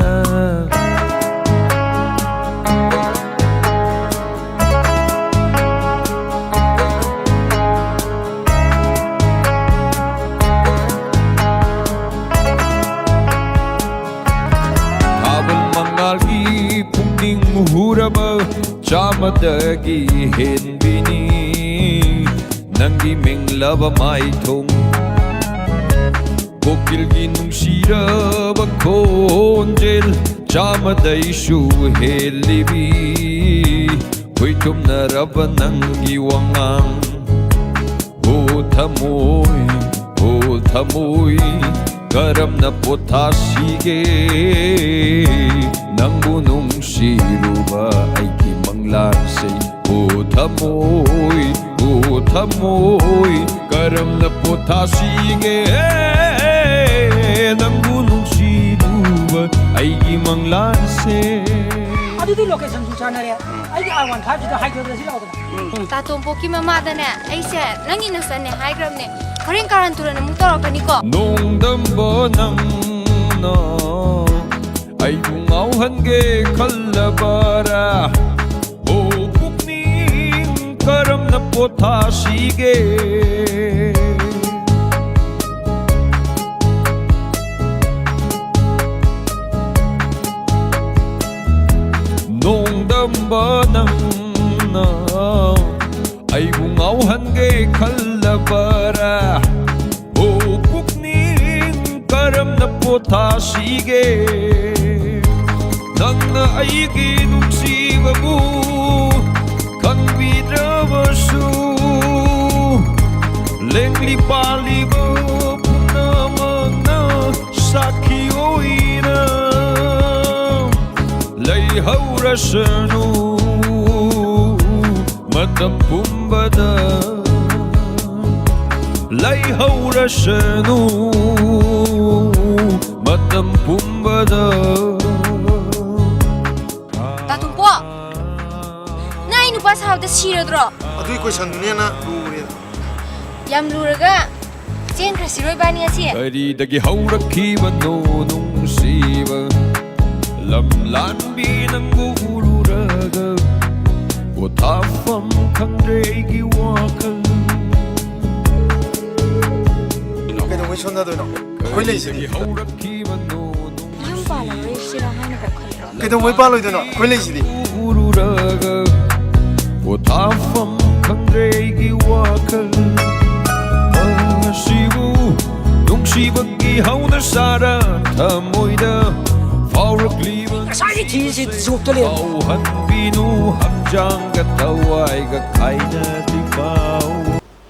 ꯊꯥꯕꯜ ꯃꯉꯥꯜꯒꯤ ꯄꯨꯛꯅꯤꯡ ꯍꯨꯔꯕ ꯆꯥꯃꯗꯒꯤ ꯍꯦꯟꯕꯤꯅꯤ ꯅꯪꯒꯤ ꯃꯦꯡꯂꯕ ꯃꯥꯏꯊꯣꯡ꯫ ꯀꯣꯀꯤꯜꯒꯤ ꯅꯨꯡꯁꯤꯔꯕ ꯈꯣꯟꯖꯦꯜ ꯆꯥꯃꯗꯩꯁꯨ ꯍꯦꯜꯂꯤꯕꯤ ꯈꯣꯏꯊꯨꯝꯅꯔꯕ ꯅꯪꯒꯤ ꯋꯥꯉꯥꯡ꯫ ꯍꯣ ꯊꯃꯣꯏ, ꯍꯣ ꯊꯃꯣꯏ, ꯀꯔꯝꯅ ꯄꯣꯊꯥꯁꯤꯒꯦ? ꯅꯪꯕꯨ ꯅꯨꯡꯁꯤꯔꯨꯕ ꯑꯩꯒꯤ ꯃꯪꯂꯥꯟꯁꯦ, ꯑꯣ ꯊꯃꯣꯏ, ꯑꯣ ꯊꯃꯣꯏ, ꯀꯔꯝꯅ ꯄꯣꯊꯥꯁꯤꯒꯦ? ꯅꯪꯕꯨ ꯅꯨꯡꯁꯤꯔꯨꯕ ꯑꯩꯒꯤ ꯃꯪꯂꯥꯟꯁꯦ꯫ ꯑꯗꯨꯗꯤ ꯂꯣꯀꯦꯁꯟꯁꯨ ꯆꯥꯟꯅꯔꯦ꯫ ꯑꯩꯒꯤ ꯑꯥꯔ ꯋꯥꯟ ꯐꯥꯏꯚꯁꯤꯗ ꯍꯥꯏꯒꯗ꯭ꯔꯁꯤ ꯂꯥꯛꯑꯣꯗꯅ꯫ ꯇꯥꯇꯣꯝꯄꯣꯛꯀꯤ ꯃꯃꯥꯗꯅꯦ, ꯑꯩꯁꯦ ꯅꯪꯒꯤ ꯅꯆꯟꯅꯦ ꯍꯥꯏꯈ꯭ꯔꯕꯅꯦ꯫ ꯍꯣꯔꯦꯟ ꯀꯥꯔꯟ ꯇꯨꯔꯟ ꯑꯃꯨꯛ ꯇꯧꯔꯛꯀꯅꯤꯀꯣ꯫ ꯅꯣꯡꯗꯝꯕ ꯅꯪꯅ ꯑꯩꯕꯨ ꯉꯥꯎꯍꯟꯒꯦ ꯈꯜꯂꯕꯔꯥ? ꯑꯣ ꯄꯨꯛꯅꯤꯡ, ꯀꯔꯝꯅ ꯄꯣꯊꯥꯁꯤꯒꯦ? ꯅꯣꯡꯗꯝꯕ ꯅꯪꯅ ꯑꯩꯕꯨ ꯉꯥꯎꯍꯟꯒꯦ ꯈꯜꯂꯕꯔꯥ? ꯑꯣ ꯄꯨꯛꯅꯤꯡ, ꯀꯔꯝꯅ ꯄꯣꯊꯥꯁꯤꯒꯦ? ꯅꯪꯅ ꯑꯩꯒꯤ ꯅꯨꯡꯁꯤꯕꯕꯨ ꯈꯪꯕꯤꯗ꯭ꯔꯕꯁꯨ, ꯂꯦꯡꯂꯤ ꯄꯥꯜꯂꯤꯕ ꯄꯨꯝꯅꯃꯛꯅ ꯁꯥꯈꯤ ꯑꯣꯏꯅ ꯂꯩꯍꯧꯔꯁꯅꯨ꯫ ꯃꯇꯝ ꯄꯨꯝꯕꯗ ꯂꯩꯍꯧꯔꯁꯅꯨ, ꯃꯇꯝ ꯄꯨꯝꯕꯗ꯫ ꯇꯥꯇꯣꯝꯄꯣ, ꯅꯪ ꯑꯩ ꯅꯨꯄꯥ ꯁꯥꯕꯗ ꯁꯤꯔꯗ꯭ꯔꯣ? ꯑꯗꯨꯏ ꯀꯣꯏꯁꯟꯗꯨꯅ ꯍꯦꯟꯅ ꯂꯨꯔꯦ꯫ ꯌꯥꯝ ꯂꯨꯔꯒ ꯆꯦꯟꯈ꯭ꯔꯁꯤꯔꯣ ꯏꯕꯥꯅꯤ ꯉꯁꯤ? ꯀꯔꯤꯗꯒꯤ ꯍꯧꯔꯛꯈꯤꯕꯅꯣ ꯅꯨꯡꯁꯤꯕ? ꯂꯝ ꯂꯥꯟꯕꯤ ꯅꯪꯕꯨ ꯎꯔꯨꯔꯒ ꯄꯣꯊꯥꯐꯝ ꯈꯪꯗ꯭ꯔꯦ ꯑꯩꯒꯤ ꯋꯥꯈꯜ꯫ ꯀꯩꯗꯧꯕꯩ ꯁꯣꯟꯊꯗꯣꯏꯅꯣ? ꯑꯩꯈꯣꯏ ꯂꯩꯁꯤꯗꯤ꯫ ꯀꯔꯤꯗꯒꯤ ꯍꯧꯔꯛꯈꯤꯕꯅꯣ ꯌꯨꯝ ꯄꯥꯜꯂꯔꯣꯏꯁꯤꯔꯥ ꯍꯥꯏꯅ ꯈꯜꯂꯦ꯫ ꯀꯩꯗꯧꯕꯩ ꯄꯥꯜꯂꯣꯏꯗꯣꯏꯅꯣ? ꯑꯩꯈꯣꯏ ꯂꯩꯁꯤꯗꯤ꯫ ꯎꯔꯨꯔꯒ ꯄꯣꯊꯥꯐꯝ ꯈꯪꯗ꯭ꯔꯦ ꯑꯩꯒꯤ ꯋꯥꯈꯜ꯫ ꯃꯁꯤꯕꯨ ꯅꯨꯡꯁꯤꯕꯒꯤ ꯍꯧꯅ ꯁꯥꯔ ꯊꯃꯣꯏꯗ ꯐꯥꯎꯔꯛꯂꯤꯕ ꯉꯁꯥꯏꯒꯤ ꯊꯤꯔꯤꯁꯤ ꯖꯣꯕꯇ ꯂꯩꯔꯝꯃꯦ꯫ ꯐꯥꯎꯍꯟꯕꯤꯅꯨ ꯍꯛꯆꯥꯡꯒ ꯊꯋꯥꯏꯒ ꯈꯥꯏꯅꯗ꯭ꯔꯤ ꯐꯥꯎ꯫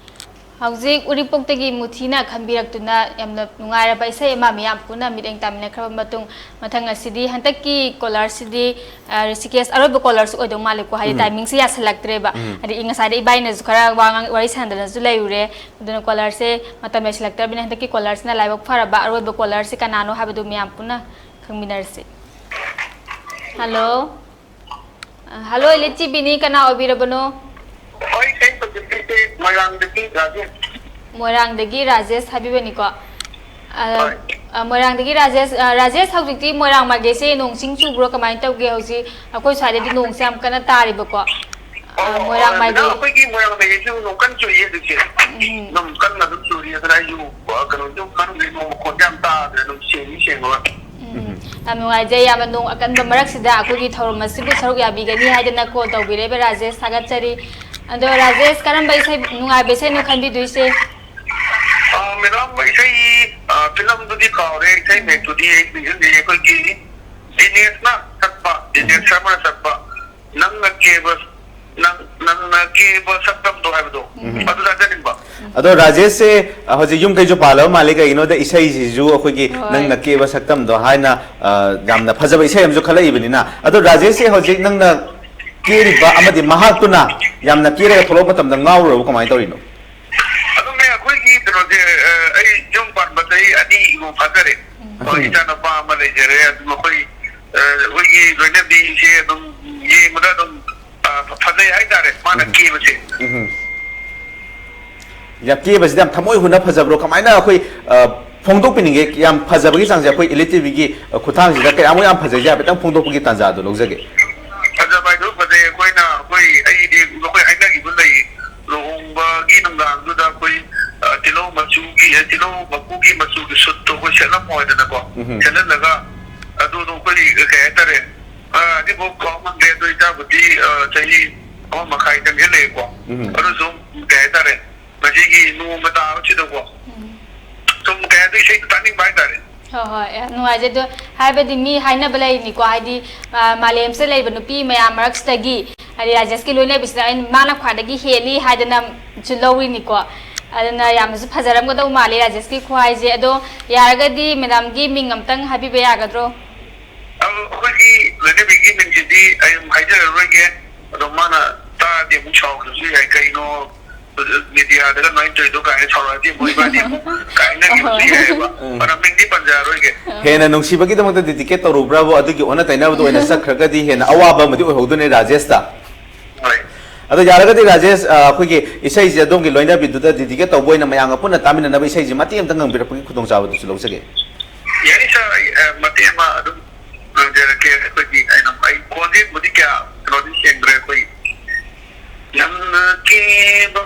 ꯍꯧꯖꯤꯛ ꯎꯔꯤꯄꯣꯛꯇꯒꯤ ꯃꯨꯊꯤꯅ ꯈꯟꯕꯤꯔꯛꯇꯨꯅ ꯌꯥꯝꯅ ꯅꯨꯡꯉꯥꯏꯔꯕ ꯏꯁꯩ ꯑꯃ ꯃꯤꯌꯥꯝ ꯄꯨꯟꯅ ꯃꯤꯠꯌꯦꯡ ꯇꯥꯃꯤꯟꯅꯈ꯭ꯔꯕ ꯃꯇꯨꯡ, ꯃꯊꯪ ꯑꯁꯤꯗꯤ ꯍꯟꯗꯛꯀꯤ ꯀꯣꯂꯔꯁꯤꯗꯤ, ꯑ, ꯔꯤꯁꯤꯀꯦꯁ ꯑꯔꯣꯏꯕ ꯀꯣꯂꯔꯁꯨ ꯑꯣꯏꯗꯧ ꯃꯥꯜꯂꯦꯀꯣ, ꯍꯥꯏꯗꯤ ꯎꯝ꯫ ꯇꯥꯏꯃꯤꯡꯁꯦ ꯌꯥꯁꯜꯂꯛꯇ꯭ꯔꯦꯕ꯫ ꯎꯝ꯫ ꯍꯥꯏꯗꯤ ꯉꯁꯥꯏꯗ ꯏꯕꯥꯏꯅꯁꯨ ꯈꯔ ꯋꯥ ꯉꯥꯡ-, ꯋꯥꯔꯤ ꯁꯥꯟꯅꯗꯅꯁꯨ ꯂꯩꯔꯨꯔꯦ꯫ ꯑꯗꯨꯅ ꯀꯣꯂꯔꯁꯦ ꯃꯇꯝ ꯂꯩꯁꯤꯜꯂꯛꯇ꯭ꯔꯕꯅꯤꯅ ꯍꯟꯗꯛꯀꯤ ꯀꯣꯂꯔꯁꯤꯅ ꯂꯥꯏꯕꯛ ꯐꯔꯕ ꯑꯔꯣꯏꯕ ꯀꯣꯂꯔꯁꯦ ꯀꯅꯥꯅꯣ ꯍꯥꯏꯕꯗꯨ ꯃꯌꯥꯝ ꯄꯨꯟꯅ ꯈꯪꯃꯤꯟꯅꯔꯁꯤ꯫ ꯍꯜꯂꯣ꯫ ꯑ, ꯍꯜꯂꯣ, ꯏꯂꯤꯆꯤꯕꯤꯅꯤ, ꯀꯅꯥ ꯑꯣꯏꯕꯤꯔꯕꯅꯣ? ꯍꯣꯏ, ꯑꯩ ꯍꯧꯖꯤꯛꯀꯤꯁꯦ ꯃꯣꯏꯔꯥꯡꯗꯒꯤ ꯔꯥꯖꯦꯁ꯫ ꯃꯣꯏꯔꯥꯡꯗꯒꯤ ꯔꯥꯖꯦꯁ ꯍꯥꯏꯕꯤꯕꯅꯤꯀꯣ꯫ ꯑ, ꯍꯣꯏ꯫ ꯑ, ꯃꯣꯏꯔꯥꯡꯗꯒꯤ ꯔꯥꯖꯦꯁ, ꯑ, ꯔꯥꯖꯦꯁ, ꯍꯧꯖꯤꯛꯇꯤ ꯃꯣꯏꯔꯥꯡ ꯃꯥꯏꯀꯩꯁꯦ ꯅꯣꯡ ꯆꯤꯡ ꯆꯨꯕ꯭ꯔꯣ, ꯀꯃꯥꯏꯅ ꯇꯧꯒꯦ? ꯍꯧꯖꯤꯛ ꯑꯩꯈꯣꯏ ꯁ꯭ꯋꯥꯏꯗꯗꯤ ꯅꯣꯡꯁꯦ ꯌꯥꯝ ꯀꯟꯅ ꯇꯥꯔꯤꯕꯀꯣ꯫ ꯑ, ꯑꯣ, ꯃꯣꯏꯔꯥꯡ ꯑ, ꯃꯦꯗꯥꯝ, ꯃꯥꯏꯀꯩ꯫ ꯑꯩꯈꯣꯏꯒꯤ ꯃꯣꯏꯔꯥꯡ ꯃꯥꯏꯀꯩꯁꯨ ꯅꯣꯡ ꯀꯟꯅ ꯆꯨꯏꯌꯦ ꯍꯧꯖꯤꯛꯁꯦ꯫ ꯎꯝ꯫ ꯑꯗꯨꯝ ꯀꯟꯅ ꯑꯗꯨꯝ ꯆꯨꯔꯤ, ꯑꯗꯨꯅ ꯑꯩꯁꯨ, ꯑ, ꯀꯩꯅꯣꯁꯨ ꯈꯪꯗ꯭ꯔꯦ, ꯅꯣꯡ ꯃꯈꯣꯟꯁꯦ ꯌꯥꯝ ꯇꯥꯗ꯭ꯔꯦ, ꯑꯗꯨꯝ ꯁꯦꯡꯗꯤ ꯁꯦꯡꯉꯒ꯫ ꯎꯝ꯫ ꯎꯝ꯫ ꯌꯥꯝ ꯅꯨꯡꯉꯥꯏꯖꯩ, ꯌꯥꯝꯅ ꯅꯣꯡ ꯑꯀꯟꯕ ꯃꯔꯛꯁꯤꯗ ꯑꯩꯈꯣꯏꯒꯤ ꯊꯧꯔꯝ ꯑꯁꯤꯕꯨ ꯁꯔꯨꯛ ꯌꯥꯕꯤꯒꯅꯤ ꯍꯥꯏꯗꯅ ꯀꯣꯜ ꯇꯧꯕꯤꯔꯛꯏꯕ ꯔꯥꯖꯦꯁ, ꯊꯥꯒꯠꯆꯔꯤ꯫ ꯑꯗꯣ ꯔꯥꯖꯦꯁ, ꯀꯔꯝꯕ ꯏꯁꯩ, ꯅꯨꯡꯉꯥꯏꯕ ꯏꯁꯩꯅꯣ ꯈꯟꯕꯤꯗꯣꯏꯁꯦ? ꯑ, ꯃꯦꯗꯥꯝ, ꯏꯁꯩ, ꯑ, ꯐꯤꯂꯝꯗꯨꯗꯤ ꯀꯥꯎꯔꯦ, ꯏꯁꯩ ꯎꯝ꯫ ꯃꯌꯦꯛꯇꯨꯗꯤ ꯑꯩ ꯅꯤꯡꯁꯤꯡꯖꯩ꯫ ꯑꯩꯈꯣꯏꯒꯤ ꯗꯤꯅꯦꯁꯅ ꯁꯛꯄ, ꯗꯤꯅꯦꯁ ꯎꯝ꯫ ꯁꯔꯃꯅ ꯁꯛꯄ, ꯅꯪꯅ ꯀꯦꯕ, ꯅꯪ, ꯅꯪꯅ ꯀꯦꯕ ꯁꯛꯇꯝꯗꯣ ꯍꯥꯏꯕꯗꯣ, ꯎꯝ꯫ ꯑꯗꯨ ꯊꯥꯖꯅꯤꯡꯕ꯫ ꯑꯗꯣ ꯔꯥꯖꯦꯁꯁꯦ ꯍꯧꯖꯤꯛ ꯌꯨꯝ ꯀꯩꯁꯨ ꯄꯥꯜꯂꯕ ꯃꯥꯜꯂꯦ, ꯀꯩꯒꯤꯅꯣꯗ ꯏꯁꯩꯁꯤꯁꯨ ꯑꯩꯈꯣꯏꯒꯤ ꯍꯣꯏ꯫ ꯅꯪꯅ ꯀꯦꯕ ꯁꯛꯇꯝꯗꯣ ꯍꯥꯏꯅ, ꯑ, ꯌꯥꯝꯅ ꯐꯖꯕ ꯏꯁꯩ ꯑꯃꯁꯨ ꯈꯜꯂꯛꯏꯕꯅꯤꯅ꯫ ꯑꯗꯣ ꯔꯥꯖꯦꯁꯁꯦ ꯍꯧꯖꯤꯛ ꯅꯪꯅ ꯀꯦꯔꯤꯕ ꯑꯃꯗꯤ ꯃꯍꯥꯛꯇꯨꯅ ꯌꯥꯝꯅ ꯀꯦꯔꯒ ꯊꯣꯛꯂꯛꯄ ꯃꯇꯝꯗ ꯉꯥꯎꯔꯨꯔꯕ, ꯀꯃꯥꯏꯅ ꯇꯧꯔꯤꯅꯣ? ꯑꯗꯨꯝꯅꯦ, ꯑꯩꯈꯣꯏꯒꯤ ꯀꯩꯅꯣꯁꯦ, ꯑ, ꯑꯩ ꯌꯨꯝ ꯄꯥꯟꯕ ꯆꯍꯤ ꯑꯅꯤꯃꯨꯛ ꯐꯥꯖꯔꯦ꯫ ꯎꯝ꯫ ꯑꯩꯈꯣꯏ ꯏꯆꯥꯅꯨꯄꯥ ꯑꯃ ꯂꯩꯖꯔꯦ꯫ ꯑꯗꯨꯝ ꯑꯩꯈꯣꯏ, ꯑ, ꯑꯩꯈꯣꯏꯒꯤ ꯂꯣꯏꯅꯕꯤꯁꯦ ꯑꯗꯨꯝ ꯌꯦꯡꯕꯗ ꯑꯗꯨꯝ, ꯑ, ꯐꯖꯩ ꯍꯥꯏꯇꯥꯔꯦ, ꯃꯥꯅ ꯎꯝ꯫ ꯀꯦꯕꯁꯦ꯫ ꯎꯝ꯫ ꯌꯥꯝ ꯀꯦꯕꯁꯤꯗ ꯌꯥꯝ ꯊꯃꯣꯏ ꯍꯨꯅ ꯐꯖꯕ꯭ꯔꯣ? ꯀꯃꯥꯏꯅ ꯑꯩꯈꯣꯏ, ꯑ, ꯐꯣꯡꯗꯣꯛꯄꯤꯅꯤꯡꯒꯦ? ꯌꯥꯝ ꯐꯖꯕꯒꯤ ꯆꯥꯡꯁꯦ ꯑꯩꯈꯣꯏ ꯏꯂꯤꯇꯤꯚꯤꯒꯤ, ꯑ, ꯈꯨꯠꯊꯥꯡꯁꯤꯗ ꯀꯌꯥꯃꯨꯛ ꯌꯥꯝ ꯐꯖꯩꯁꯦ ꯍꯥꯏꯐꯦꯠꯇꯪ ꯐꯣꯡꯗꯣꯛꯄꯒꯤ ꯇꯥꯟꯖꯥꯗꯣ ꯂꯧꯖꯒꯦ꯫ ꯐꯖꯕ ꯍꯥꯏꯗꯣ ꯐꯖꯩ꯫ ꯑꯩꯈꯣꯏꯅ, ꯑꯩꯈꯣꯏ, ꯑꯩꯗꯤ ꯑꯩꯈꯣꯏ ꯍꯥꯏꯅꯈꯤꯕ ꯂꯩ, ꯂꯨꯍꯣꯡꯕꯒꯤ ꯅꯨꯡꯗꯥꯡꯗꯨꯗ ꯑꯩꯈꯣꯏ, ꯑ, ꯇꯤꯜꯍꯧ ꯃꯆꯨꯒꯤ, ꯑ, ꯇꯤꯜꯍꯧ ꯃꯀꯨꯒꯤ ꯃꯆꯨꯒꯤ ꯁꯨꯠꯇꯣ ꯑꯩꯈꯣꯏ ꯁꯦꯠꯂꯝꯃꯣ ꯍꯥꯏꯗꯅꯀꯣ, ꯎꯝ꯫ ꯁꯦꯠꯍꯜꯂꯒ ꯑꯗꯨꯗꯣ ꯑꯩꯈꯣꯏ ꯀꯩ ꯍꯥꯏꯇꯥꯔꯦ, ꯑ, ꯑꯗꯨꯐꯥꯎ ꯀꯥꯎ ꯉꯝꯗꯦ꯫ ꯑꯗꯣ ꯏꯆꯥꯕꯨꯗꯤ, ꯑ, ꯆꯍꯤ ꯑꯃ ꯃꯈꯥꯏ ꯆꯪꯁꯤꯜꯂꯛꯑꯦꯀꯣ꯫ ꯎꯝ꯫ ꯑꯗꯨ ꯁꯨꯝ ꯀꯩ ꯍꯥꯏꯇꯥꯔꯦ, ꯉꯁꯤꯒꯤ ꯅꯣꯡꯃ ꯇꯥꯕꯁꯤꯗꯀꯣ, ꯎꯝ꯫ ꯁꯨꯝ ꯀꯩ ꯍꯥꯏꯗꯣꯏ, ꯏꯁꯩꯗꯣ ꯇꯥꯅꯤꯡꯕ ꯍꯥꯏꯇꯥꯔꯦ꯫ ꯍꯣꯏ, ꯍꯣꯏ, ꯌꯥꯝ ꯅꯨꯡꯉꯥꯏꯖꯩ꯫ ꯑꯗꯣ ꯍꯥꯏꯕꯗꯤ ꯃꯤ ꯍꯥꯏꯅꯕ ꯂꯩꯔꯤꯅꯤꯀꯣ, ꯍꯥꯏꯗꯤ, ꯑ, ꯃꯥꯂꯦꯝꯁꯤꯗ ꯂꯩꯔꯤꯕ ꯅꯨꯄꯤ ꯃꯌꯥꯝ ꯃꯔꯛꯁꯤꯗꯒꯤ ꯍꯥꯏꯗꯤ ꯔꯥꯖꯦꯁꯀꯤ ꯂꯣꯏꯅꯕꯤꯁꯤꯗ ꯑꯩꯅ, ꯃꯥꯅ ꯈ꯭ꯋꯥꯏꯗꯒꯤ ꯍꯦꯜꯂꯤ ꯍꯥꯏꯗꯅꯁꯨ ꯂꯧꯔꯤꯅꯤꯀꯣ꯫ ꯑꯗꯨꯅ ꯌꯥꯝꯅꯁꯨ ꯐꯖꯔꯝꯒꯗꯧ ꯃꯥꯜꯂꯤ ꯔꯥꯖꯦꯁꯀꯤ ꯈꯨꯍꯥꯏꯁꯦ꯫ ꯑꯗꯣ ꯌꯥꯔꯒꯗꯤ ꯃꯦꯗꯥꯝꯒꯤ ꯃꯤꯡ ꯑꯝꯇꯪ ꯍꯥꯏꯕꯤꯕ ꯌꯥꯒꯗ꯭ꯔꯣ? ꯑꯗꯣ ꯑꯩꯈꯣꯏꯒꯤ ꯂꯣꯏꯅꯕꯤꯒꯤ ꯃꯤꯡꯁꯤꯗꯤ ꯑꯩ ꯑꯗꯨꯝ ꯍꯥꯏꯖꯔꯔꯣꯏꯒꯦ꯫ ꯑꯗꯣ ꯃꯥꯅ ꯇꯥꯔꯗꯤ ꯑꯃꯨꯛ ꯁꯥꯎꯔꯛꯄꯁꯨ ꯌꯥꯏ, "ꯀꯩꯅꯣ ꯃꯦꯗꯤꯌꯥꯗꯒ ꯑꯗꯨꯃꯥꯏꯅ ꯇꯧꯔꯤꯗꯣ?" ꯀꯥꯏꯅ ꯁꯥꯎꯔꯛꯑꯗꯤ ꯑꯃꯨꯛ ꯏꯕꯥꯅꯤ ꯑꯃꯨꯛ ꯀꯥꯏꯅꯈꯤꯕꯁꯨ ꯌꯥꯏꯑꯕ꯫ ꯑꯗꯣ ꯃꯤꯡꯗꯤ ꯄꯟꯖꯔꯔꯣꯏꯒꯦ꯫ ꯍꯦꯟꯅ ꯅꯨꯡꯁꯤꯕꯒꯤꯗꯃꯛꯇ ꯗꯤꯗꯤꯀꯦꯠ ꯇꯧꯔꯨꯕ꯭ꯔꯕꯨ? ꯑꯗꯨꯒꯤ ꯑꯣꯟꯅ ꯇꯩꯅꯕꯗ ꯑꯣꯏꯅ ꯆꯠꯈ꯭ꯔꯒꯗꯤ ꯍꯦꯟꯅ ꯑꯋꯥꯕ ꯑꯃꯗꯤ ꯑꯣꯏꯍꯧꯗꯣꯏꯅꯦ ꯔꯥꯖꯦꯁꯇ꯫ ꯍꯣꯏ꯫ ꯑꯗꯣ ꯌꯥꯔꯒꯗꯤ ꯔꯥꯖꯦꯁ, ꯑ, ꯑꯩꯈꯣꯏꯒꯤ ꯏꯁꯩꯁꯦ ꯑꯗꯣꯝꯒꯤ ꯂꯣꯏꯅꯕꯤꯗꯨꯗ ꯗꯤꯗꯤꯀꯦꯠ ꯇꯧꯕ ꯑꯣꯏꯅ ꯃꯌꯥꯝꯒ ꯄꯨꯟꯅ ꯇꯥꯃꯤꯟꯅꯅꯕ ꯏꯁꯩꯁꯦ ꯃꯇꯦꯛ ꯑꯃꯇ ꯉꯪꯕꯤꯔꯛꯄꯒꯤ ꯈꯨꯗꯣꯡꯆꯥꯕꯗꯨꯁꯨ ꯂꯧꯖꯒꯦ꯫ ꯌꯥꯅꯤ ꯁꯥꯔ, ꯑꯩ ꯑ, ꯃꯇꯦꯛ ꯑꯃ ꯑꯗꯨꯝ ꯉꯪꯖꯔꯛꯀꯦ꯫ ꯑꯩꯈꯣꯏꯒꯤ ꯑꯩꯅ ꯑꯩ ꯈꯣꯟꯖꯦꯜꯕꯨꯗꯤ ꯀꯌꯥ ꯀꯩꯅꯣꯗꯤ ꯁꯦꯡꯗ꯭ꯔꯦ꯫ ꯑꯩꯈꯣꯏ ꯅꯪꯅ ꯀꯦꯕ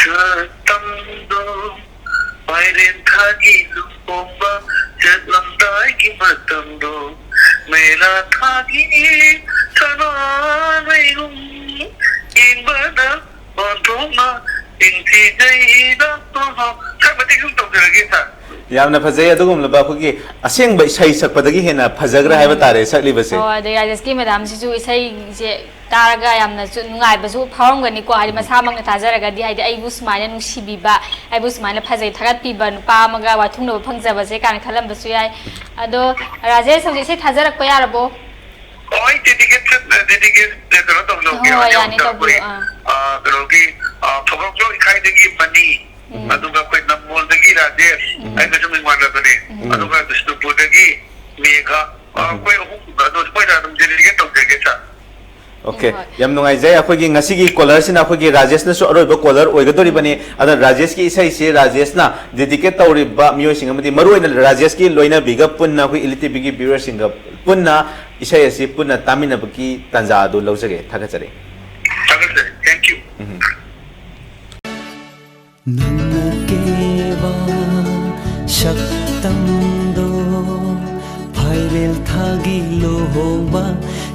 ꯁꯛꯇꯝꯗꯣ, ꯃꯥꯏꯔꯦꯟ ꯊꯥꯒꯤ ꯂꯨꯍꯣꯡꯕ ꯆꯠꯂꯝꯗꯥꯏꯒꯤ ꯃꯇꯝꯗꯣ, ꯃꯦꯔꯥ ꯊꯥꯒꯤ ꯁꯅꯥꯔꯩꯒꯨꯝ ꯌꯦꯡꯕꯗ ꯑꯣꯟꯊꯣꯛꯅ ꯅꯤꯡꯊꯤꯖꯩꯗ꯫ ꯁꯥꯔ, ꯃꯇꯦꯛ ꯁꯨꯝ ꯇꯧꯖꯔꯒꯦ ꯁꯥꯔ꯫ ꯌꯥꯝꯅ ꯐꯖꯩ꯫ ꯑꯗꯨꯒꯨꯝꯂꯕ ꯑꯩꯈꯣꯏꯒꯤ ꯑꯁꯦꯡꯕ ꯏꯁꯩ ꯁꯛꯄꯗꯒꯤ ꯍꯦꯟꯅ ꯐꯖꯈ꯭ꯔꯦ ꯍꯥꯏꯕ ꯇꯥꯔꯦ ꯁꯛꯂꯤꯕꯁꯦ꯫ ꯑꯣ, ꯑꯗꯩ ꯔꯥꯖꯦꯁꯀꯤ ꯃꯦꯗꯥꯝꯁꯤꯁꯨ ꯏꯁꯩꯁꯦ ꯇꯥꯔꯒ ꯌꯥꯝꯅꯁꯨ ꯅꯨꯡꯉꯥꯏꯕꯁꯨ ꯐꯥꯎꯔꯝꯒꯅꯤꯀꯣ, ꯍꯥꯏꯗꯤ ꯃꯁꯥꯃꯛꯅ ꯇꯥꯖꯔꯒꯗꯤ, ꯍꯥꯏꯗꯤ ꯑꯩꯕꯨ ꯁꯨꯃꯥꯏꯅ ꯅꯨꯡꯁꯤꯕꯤꯕ, ꯑꯩꯕꯨ ꯁꯨꯃꯥꯏꯅ ꯐꯖꯩ ꯊꯥꯒꯠꯄꯤꯕ ꯅꯨꯄꯥ ꯑꯃꯒ ꯋꯥꯊꯨꯡꯅꯕ ꯐꯪꯖꯕꯁꯦ ꯀꯥꯏꯅ ꯈꯜꯂꯝꯕꯁꯨ ꯌꯥꯏ꯫ ꯑꯗꯣ ꯔꯥꯖꯦꯁ, ꯍꯧꯖꯤꯛ ꯏꯁꯩ ꯊꯥꯖꯔꯛꯄ ꯌꯥꯔꯕꯣ? ꯑꯣ, ꯑꯩ ꯗꯦꯗꯤꯀꯦꯠ ꯗꯦꯗꯤꯀꯦꯠ ꯀꯩꯅꯣ ꯇꯧꯖꯍꯧꯒꯦ꯫ ꯍꯣꯏ, ꯑꯩ ꯌꯥꯅꯤ, ꯑꯃꯨꯛꯇ ꯇꯧꯕꯤꯌꯨ꯫ ꯑꯩꯈꯣꯏ, ꯑꯥ꯫ ꯑ, ꯀꯩꯅꯣꯒꯤ, ꯑ, ꯊꯧꯕꯥꯜ ꯆꯣ ꯏꯈꯥꯏꯗꯒꯤ ꯃꯅꯤ, ꯑꯗꯨꯒ ꯑꯩꯈꯣꯏ ꯅꯝꯕꯣꯜꯗꯒꯤ ꯔꯥꯖꯦꯁ, ꯑꯩꯒꯁꯨ ꯃꯤꯡ ꯃꯥꯟꯅꯕꯅꯦ, ꯑꯗꯨꯒ ꯕꯤꯁꯅꯨꯄꯨꯔꯗꯒꯤ ꯃꯦꯘ, ꯑ, ꯑꯩꯈꯣꯏ ꯑꯍꯨꯝ ꯑꯗꯣ ꯑꯩꯈꯣꯏꯅ ꯑꯗꯨꯝ ꯗꯦꯗꯤꯀꯦꯠ ꯇꯧꯖꯒꯦ ꯁꯥꯔ꯫ ꯑꯣꯀꯦ, ꯍꯣꯏ꯫ ꯌꯥꯝ ꯅꯨꯡꯉꯥꯏꯖꯩ꯫ ꯑꯩꯈꯣꯏꯒꯤ ꯉꯁꯤꯒꯤ ꯀꯣꯂꯔꯁꯤꯅ ꯑꯩꯈꯣꯏꯒꯤ ꯔꯥꯖꯦꯁꯅꯁꯨ ꯑꯔꯣꯏꯕ ꯀꯣꯂꯔ ꯑꯣꯏꯒꯗꯧꯔꯤꯕꯅꯤ꯫ ꯑꯗꯨꯅ ꯔꯥꯖꯦꯁꯀꯤ ꯏꯁꯩꯁꯤ ꯔꯥꯖꯦꯁꯅ ꯗꯦꯗꯤꯀꯦꯠ ꯇꯧꯔꯤꯕ ꯃꯤꯑꯣꯏꯁꯤꯡ ꯑꯃꯗꯤ ꯃꯔꯨꯑꯣꯏꯅ ꯔꯥꯖꯦꯁꯀꯤ ꯂꯣꯏꯅꯕꯤꯒ ꯄꯨꯟꯅ, ꯑꯩꯈꯣꯏ ꯏꯂꯤꯇꯤꯚꯤꯒꯤ ꯚ꯭ꯌꯨꯋꯔꯁꯤꯡꯒ ꯄꯨꯟꯅ ꯏꯁꯩ ꯑꯁꯤ ꯄꯨꯟꯅ ꯇꯥꯃꯤꯟꯅꯕꯒꯤ ꯇꯥꯟꯖꯥ ꯑꯗꯨ ꯂꯧꯖꯒꯦ꯫ ꯊꯥꯒꯠꯆꯔꯤ꯫ ꯊꯥꯒꯠꯆꯔꯤ꯫ Thank you꯫ ꯅꯪꯅ ꯀꯦꯕ ꯁꯛꯇꯝꯗꯣ, ꯐꯥꯏꯔꯦꯜ ꯊꯥꯒꯤ ꯂꯨꯍꯣꯡꯕ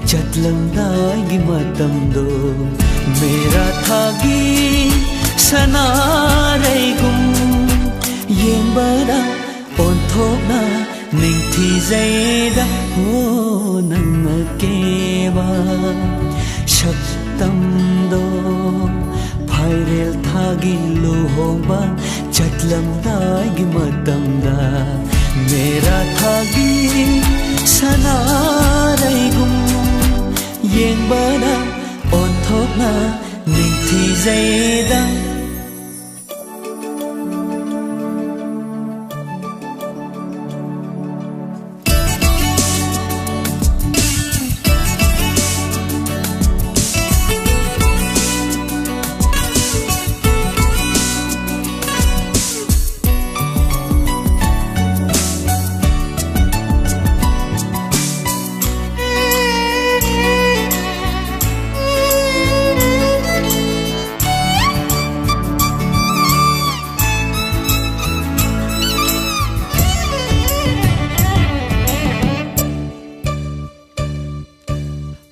ꯆꯠꯂꯝꯗꯥꯏꯒꯤ ꯃꯇꯝꯗꯣ, ꯃꯦꯔꯥ ꯊꯥꯒꯤ ꯁꯅꯥꯔꯩꯒꯨꯝ ꯌꯦꯡꯕꯗ ꯑꯣꯟꯊꯣꯛꯅ ꯅꯤꯡꯊꯤꯖꯩꯗ꯫ ꯑꯣ, ꯅꯪꯅ ꯀꯦꯕ ꯁꯛꯇꯝꯗꯣ, ꯐꯥꯏꯔꯦꯜ ꯐꯥꯏꯔꯦꯜ ꯊꯥꯒꯤ ꯂꯨꯍꯣꯡꯕ ꯆꯠꯂꯝꯗꯥꯏꯒꯤ ꯃꯇꯝꯗ, ꯃꯦꯔꯥ ꯊꯥꯒꯤ ꯁꯅꯥꯔꯩꯒꯨꯝ ꯌꯦꯡꯕꯗ ꯑꯣꯟꯊꯣꯛꯅ ꯅꯤꯡꯊꯤꯖꯩꯗ꯫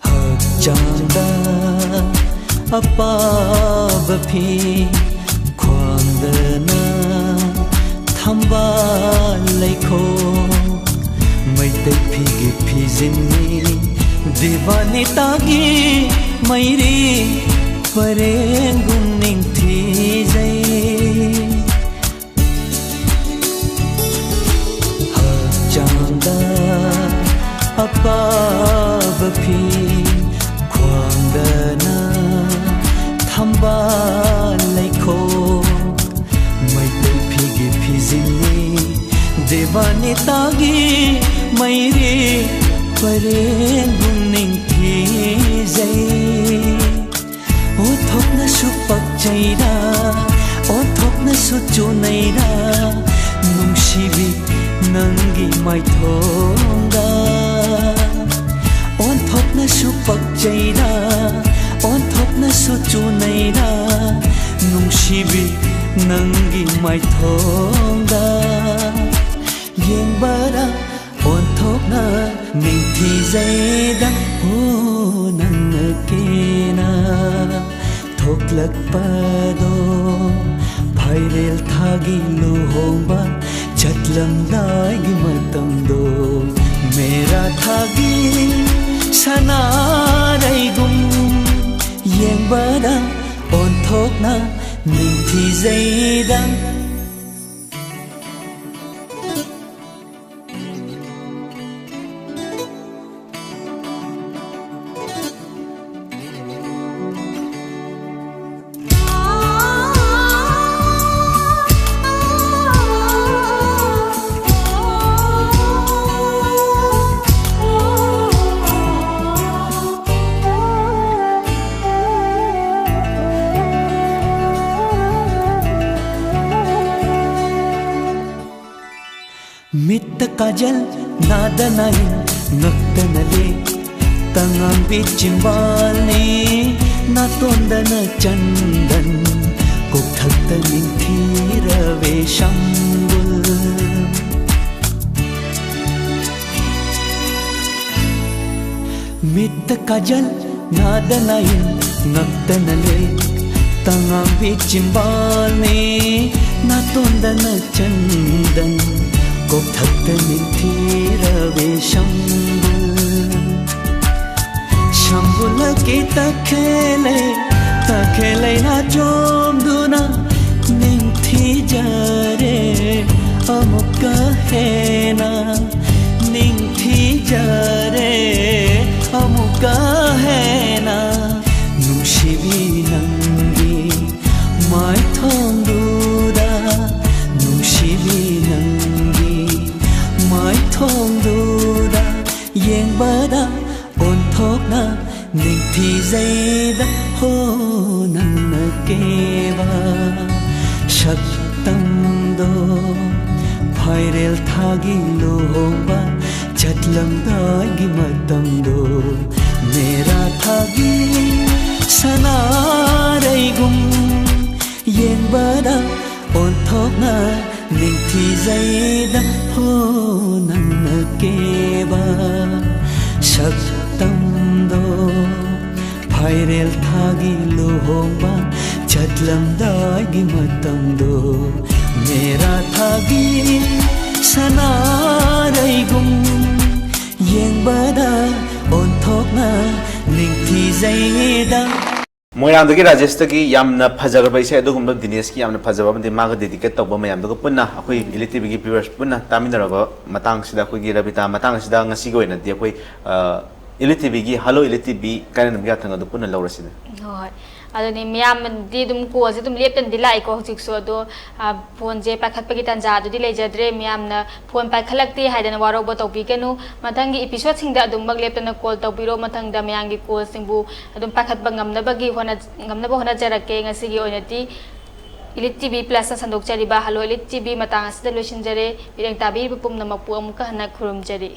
ꯍꯛꯆꯥꯡꯗ ꯑꯄꯥꯕ ꯐꯤ, ꯈ꯭ꯋꯥꯡꯗꯅ ꯊꯝꯕꯥꯜ ꯂꯩꯈꯣꯛ, ꯃꯩꯇꯩ ꯐꯤꯒꯤ ꯐꯤꯖꯤꯟꯅꯤ ꯗꯤꯕꯥꯅꯤꯇꯥꯒꯤ ꯃꯩꯔꯤ ꯄꯔꯦꯡꯒꯨꯝ ꯅꯤꯡꯊꯤꯖꯩ꯫ ꯍꯛꯆꯥꯡꯗ ꯑꯄꯥꯕ ꯐꯤ, ꯈ꯭ꯋꯥꯡꯗꯅ ꯊꯝꯕꯥꯜ ꯂꯩꯈꯣꯛ, ꯃꯩꯇꯩ ꯐꯤꯒꯤ ꯐꯤꯖꯤꯟꯅꯤ ꯗꯦꯕꯥꯅꯤꯇꯥꯒꯤ ꯃꯩꯔꯤ ꯄꯔꯦꯡꯒꯨꯝ ꯅꯤꯡꯊꯤꯖꯩ꯫ ꯑꯣꯟꯊꯣꯛꯅꯁꯨ ꯄꯛꯆꯩꯗ, ꯑꯣꯟꯊꯣꯛꯅꯁꯨ ꯆꯨꯅꯩꯗ, ꯅꯨꯡꯁꯤꯕꯤ ꯅꯪꯒꯤ ꯃꯥꯏꯊꯣꯡꯗ꯫ ꯑꯣꯟꯊꯣꯛꯅꯁꯨ ꯄꯛꯆꯩꯗ, ꯑꯣꯟꯊꯣꯛꯅꯁꯨ ꯆꯨꯅꯩꯗ, ꯅꯨꯡꯁꯤꯕꯤ ꯅꯪꯒꯤ ꯃꯥꯏꯊꯣꯡꯗ꯫ ꯌꯦꯡꯕꯗ ꯑꯣꯟꯊꯣꯛꯅ ꯅꯤꯡꯊꯤꯖꯩꯗ꯫ ꯍꯣ, ꯅꯪꯅ ꯀꯦꯅ ꯊꯣꯛꯂꯛꯄꯗꯣ, ꯐꯥꯏꯔꯦꯜ ꯊꯥꯒꯤ ꯂꯨꯍꯣꯡꯕ ꯆꯠꯂꯝꯗꯥꯏꯒꯤ ꯃꯇꯝꯗꯣ, ꯃꯦꯔꯥ ꯊꯥꯒꯤ ꯁꯅꯥꯔꯩꯒꯨꯝ ꯌꯦꯡꯕꯗ ꯑꯣꯟꯊꯣꯛ ꯊꯣꯛꯅ ꯅꯤꯡꯊꯤꯖꯩꯗ꯫ ꯃꯤꯠꯇ ꯀꯥꯖꯜ ꯅꯥꯗꯅ ꯏꯟ ꯉꯛꯇꯅ ꯂꯦꯛ ꯇꯉꯥꯡꯕꯤ ꯆꯤꯝꯕꯥꯜꯅꯤ ꯅꯥꯇꯣꯟꯗꯅ ꯆꯟꯗꯟ ꯀꯣꯛꯊꯛꯇ ꯅꯤꯡꯊꯤꯔꯕꯦ ꯁꯝꯕꯨꯜ꯫ ꯃꯤꯠꯇ ꯀꯥꯖꯜ ꯅꯥꯗꯅ ꯏꯟ ꯉꯛꯇꯅ ꯂꯦꯛ ꯇꯉꯥꯡꯕꯤ ꯆꯤꯝꯕꯥꯜꯅꯤ ꯅꯥꯇꯣꯟꯗꯅ ꯆꯟꯗꯟ ꯀꯣꯛꯊꯛꯇ ꯅꯤꯡꯊꯤꯔꯕꯦ ꯁꯝꯕꯨꯜ꯫ ꯁꯝꯕꯨꯜꯂꯛꯀꯤ ꯇꯈꯦꯜꯂꯩ ꯇꯈꯦꯜꯂꯩꯅ ꯆꯣꯝꯗꯨꯅ ꯅꯤꯡꯊꯤꯖꯔꯦ ꯑꯃꯨꯛꯀ ꯍꯦꯟꯅ ꯅꯤꯡꯊꯤꯖꯔꯦ ꯑꯃꯨꯛꯀ ꯍꯦꯟꯅ ꯅꯨꯡꯁꯤꯕꯤ ꯅꯪꯒꯤ ꯃꯥꯏꯊꯣꯡꯗꯨꯗ ꯅꯨꯡꯁꯤꯕꯤ ꯅꯪꯒꯤ ꯃꯥꯏꯊꯣꯡꯗꯨꯗ ꯌꯦꯡꯕꯗ ꯑꯣꯟꯊꯣꯛꯅ ꯅꯤꯡꯊꯤꯖꯩꯗ ꯍꯣ ꯅꯪꯅ ꯀꯦꯕ ꯁꯛꯇꯝꯗꯣ ꯐꯥꯏꯔꯦꯜ ꯊꯥꯒꯤ ꯂꯨꯍꯣꯡꯕ ꯆꯠꯂꯝꯗꯥꯏꯒꯤ ꯃꯇꯝꯗꯣ ꯃꯦꯔꯥ ꯊꯥꯒꯤ ꯁꯅꯥꯔꯩꯒꯨꯝ ꯌꯦꯡꯕꯗ ꯑꯣꯟꯊꯣꯛꯅ ꯅꯤꯡꯊꯤꯖꯩꯗ ꯍꯣ ꯅꯪꯅ ꯀꯦꯕ ꯁꯛꯇꯝꯗꯣ ꯐꯥꯏꯔꯦꯜ ꯊꯥꯒꯤ ꯂꯨꯍꯣꯡꯕ ꯆꯠꯂꯝꯗꯥꯏꯒꯤ ꯃꯇꯝꯗꯣ ꯃꯦꯔꯥ ꯊꯥꯒꯤ ꯁꯅꯥꯔꯩꯒꯨꯝ ꯌꯦꯡꯕꯗ ꯑꯣꯟꯊꯣꯛꯅ ꯅꯤꯡꯊꯤꯖꯩꯗ꯫ ꯃꯣꯏꯔꯥꯡꯗꯒꯤ ꯔꯥꯖꯦꯁꯇꯒꯤ ꯌꯥꯝꯅ ꯐꯖꯈ꯭ꯔꯕ ꯏꯁꯩ ꯑꯗꯨꯒꯨꯝꯕ ꯗꯤꯅꯦꯁꯀꯤ ꯌꯥꯝꯅ ꯐꯖꯕ ꯑꯃꯗꯤ ꯃꯥꯒ ꯗꯦꯗꯤꯀꯦꯠ ꯇꯧꯕ ꯃꯌꯥꯝꯗꯨꯒ ꯄꯨꯟꯅ ꯑꯩꯈꯣꯏ ꯏꯂꯤꯠ ꯇꯤꯚꯤꯒꯤ ꯚ꯭ꯌꯨꯋꯔꯁ ꯄꯨꯟꯅ ꯇꯥꯃꯤꯟꯅꯔꯕ ꯃꯇꯥꯡꯁꯤꯗ ꯑꯩꯈꯣꯏꯒꯤ ꯔꯕꯤꯇꯥ ꯃꯇꯥꯡ ꯑꯁꯤꯗ ꯉꯁꯤꯒꯤ ꯑꯣꯏꯅꯗꯤ ꯑꯩꯈꯣꯏ ꯏꯂꯤꯠ ꯇꯤꯚꯤꯒꯤ ꯍꯜꯂꯣ ꯏꯂꯤꯠ ꯇꯤꯚꯤ ꯀꯥꯏꯅꯅꯕꯒꯤ ꯌꯥꯊꯪ ꯑꯗꯨ ꯄꯨꯟꯅ ꯂꯧꯔꯁꯤꯅꯦ꯫ ꯍꯣꯏ꯫ ꯑꯗꯨꯅꯤ ꯃꯌꯥꯝꯗꯤ ꯑꯗꯨꯝ ꯀꯣꯜꯁꯦ ꯑꯗꯨꯝ ꯂꯦꯞꯇꯅꯗꯤ ꯂꯥꯛꯏꯀꯣ ꯍꯧꯖꯤꯛꯁꯨ꯫ ꯑꯗꯣ ꯐꯣꯟꯁꯦ ꯄꯥꯏꯈꯠꯄꯒꯤ ꯇꯥꯟꯖꯥ ꯑꯗꯨꯗꯤ ꯂꯩꯖꯗ꯭ꯔꯦ꯫ ꯃꯌꯥꯝꯅ ꯐꯣꯟ ꯄꯥꯏꯈꯠꯂꯛꯇꯦ ꯍꯥꯏꯗꯅ ꯋꯥꯔꯧꯕ ꯇꯧꯕꯤꯒꯅꯨ꯫ ꯃꯊꯪꯒꯤ ꯏꯄꯤꯁꯣꯗꯁꯤꯡꯗ ꯑꯗꯨꯝꯃꯛ ꯂꯦꯞꯇꯅ ꯀꯣꯜ ꯇꯧꯕꯤꯔꯣ꯫ ꯃꯊꯪꯗ ꯃꯌꯥꯝꯒꯤ ꯀꯣꯜꯁꯤꯡꯕꯨ ꯑꯗꯨꯝ ꯄꯥꯏꯈꯠꯄ ꯉꯝꯅꯕꯒꯤ ꯍꯣꯠꯅ ꯉꯝꯅꯕ ꯍꯣꯠꯅꯖꯔꯛꯀꯦ꯫ ꯉꯁꯤꯒꯤ ꯑꯣꯏꯅꯗꯤ ꯏꯂꯤꯠ ꯇꯤꯚꯤ ꯄ꯭ꯂꯁꯅ ꯁꯟꯗꯣꯛꯆꯔꯤꯕ ꯍꯜꯂꯣ ꯏꯂꯤꯠ ꯇꯤꯚꯤ ꯃꯇꯥꯡ ꯑꯁꯤꯗ ꯂꯣꯏꯁꯤꯟꯖꯔꯦ꯫ ꯃꯤꯠꯌꯦꯡ ꯇꯥꯕꯤꯔꯤꯕ ꯄꯨꯝꯅꯃꯛꯄꯨ ꯑꯃꯨꯛꯀ ꯍꯟꯅ ꯈꯨꯔꯨꯝꯖꯔꯤ꯫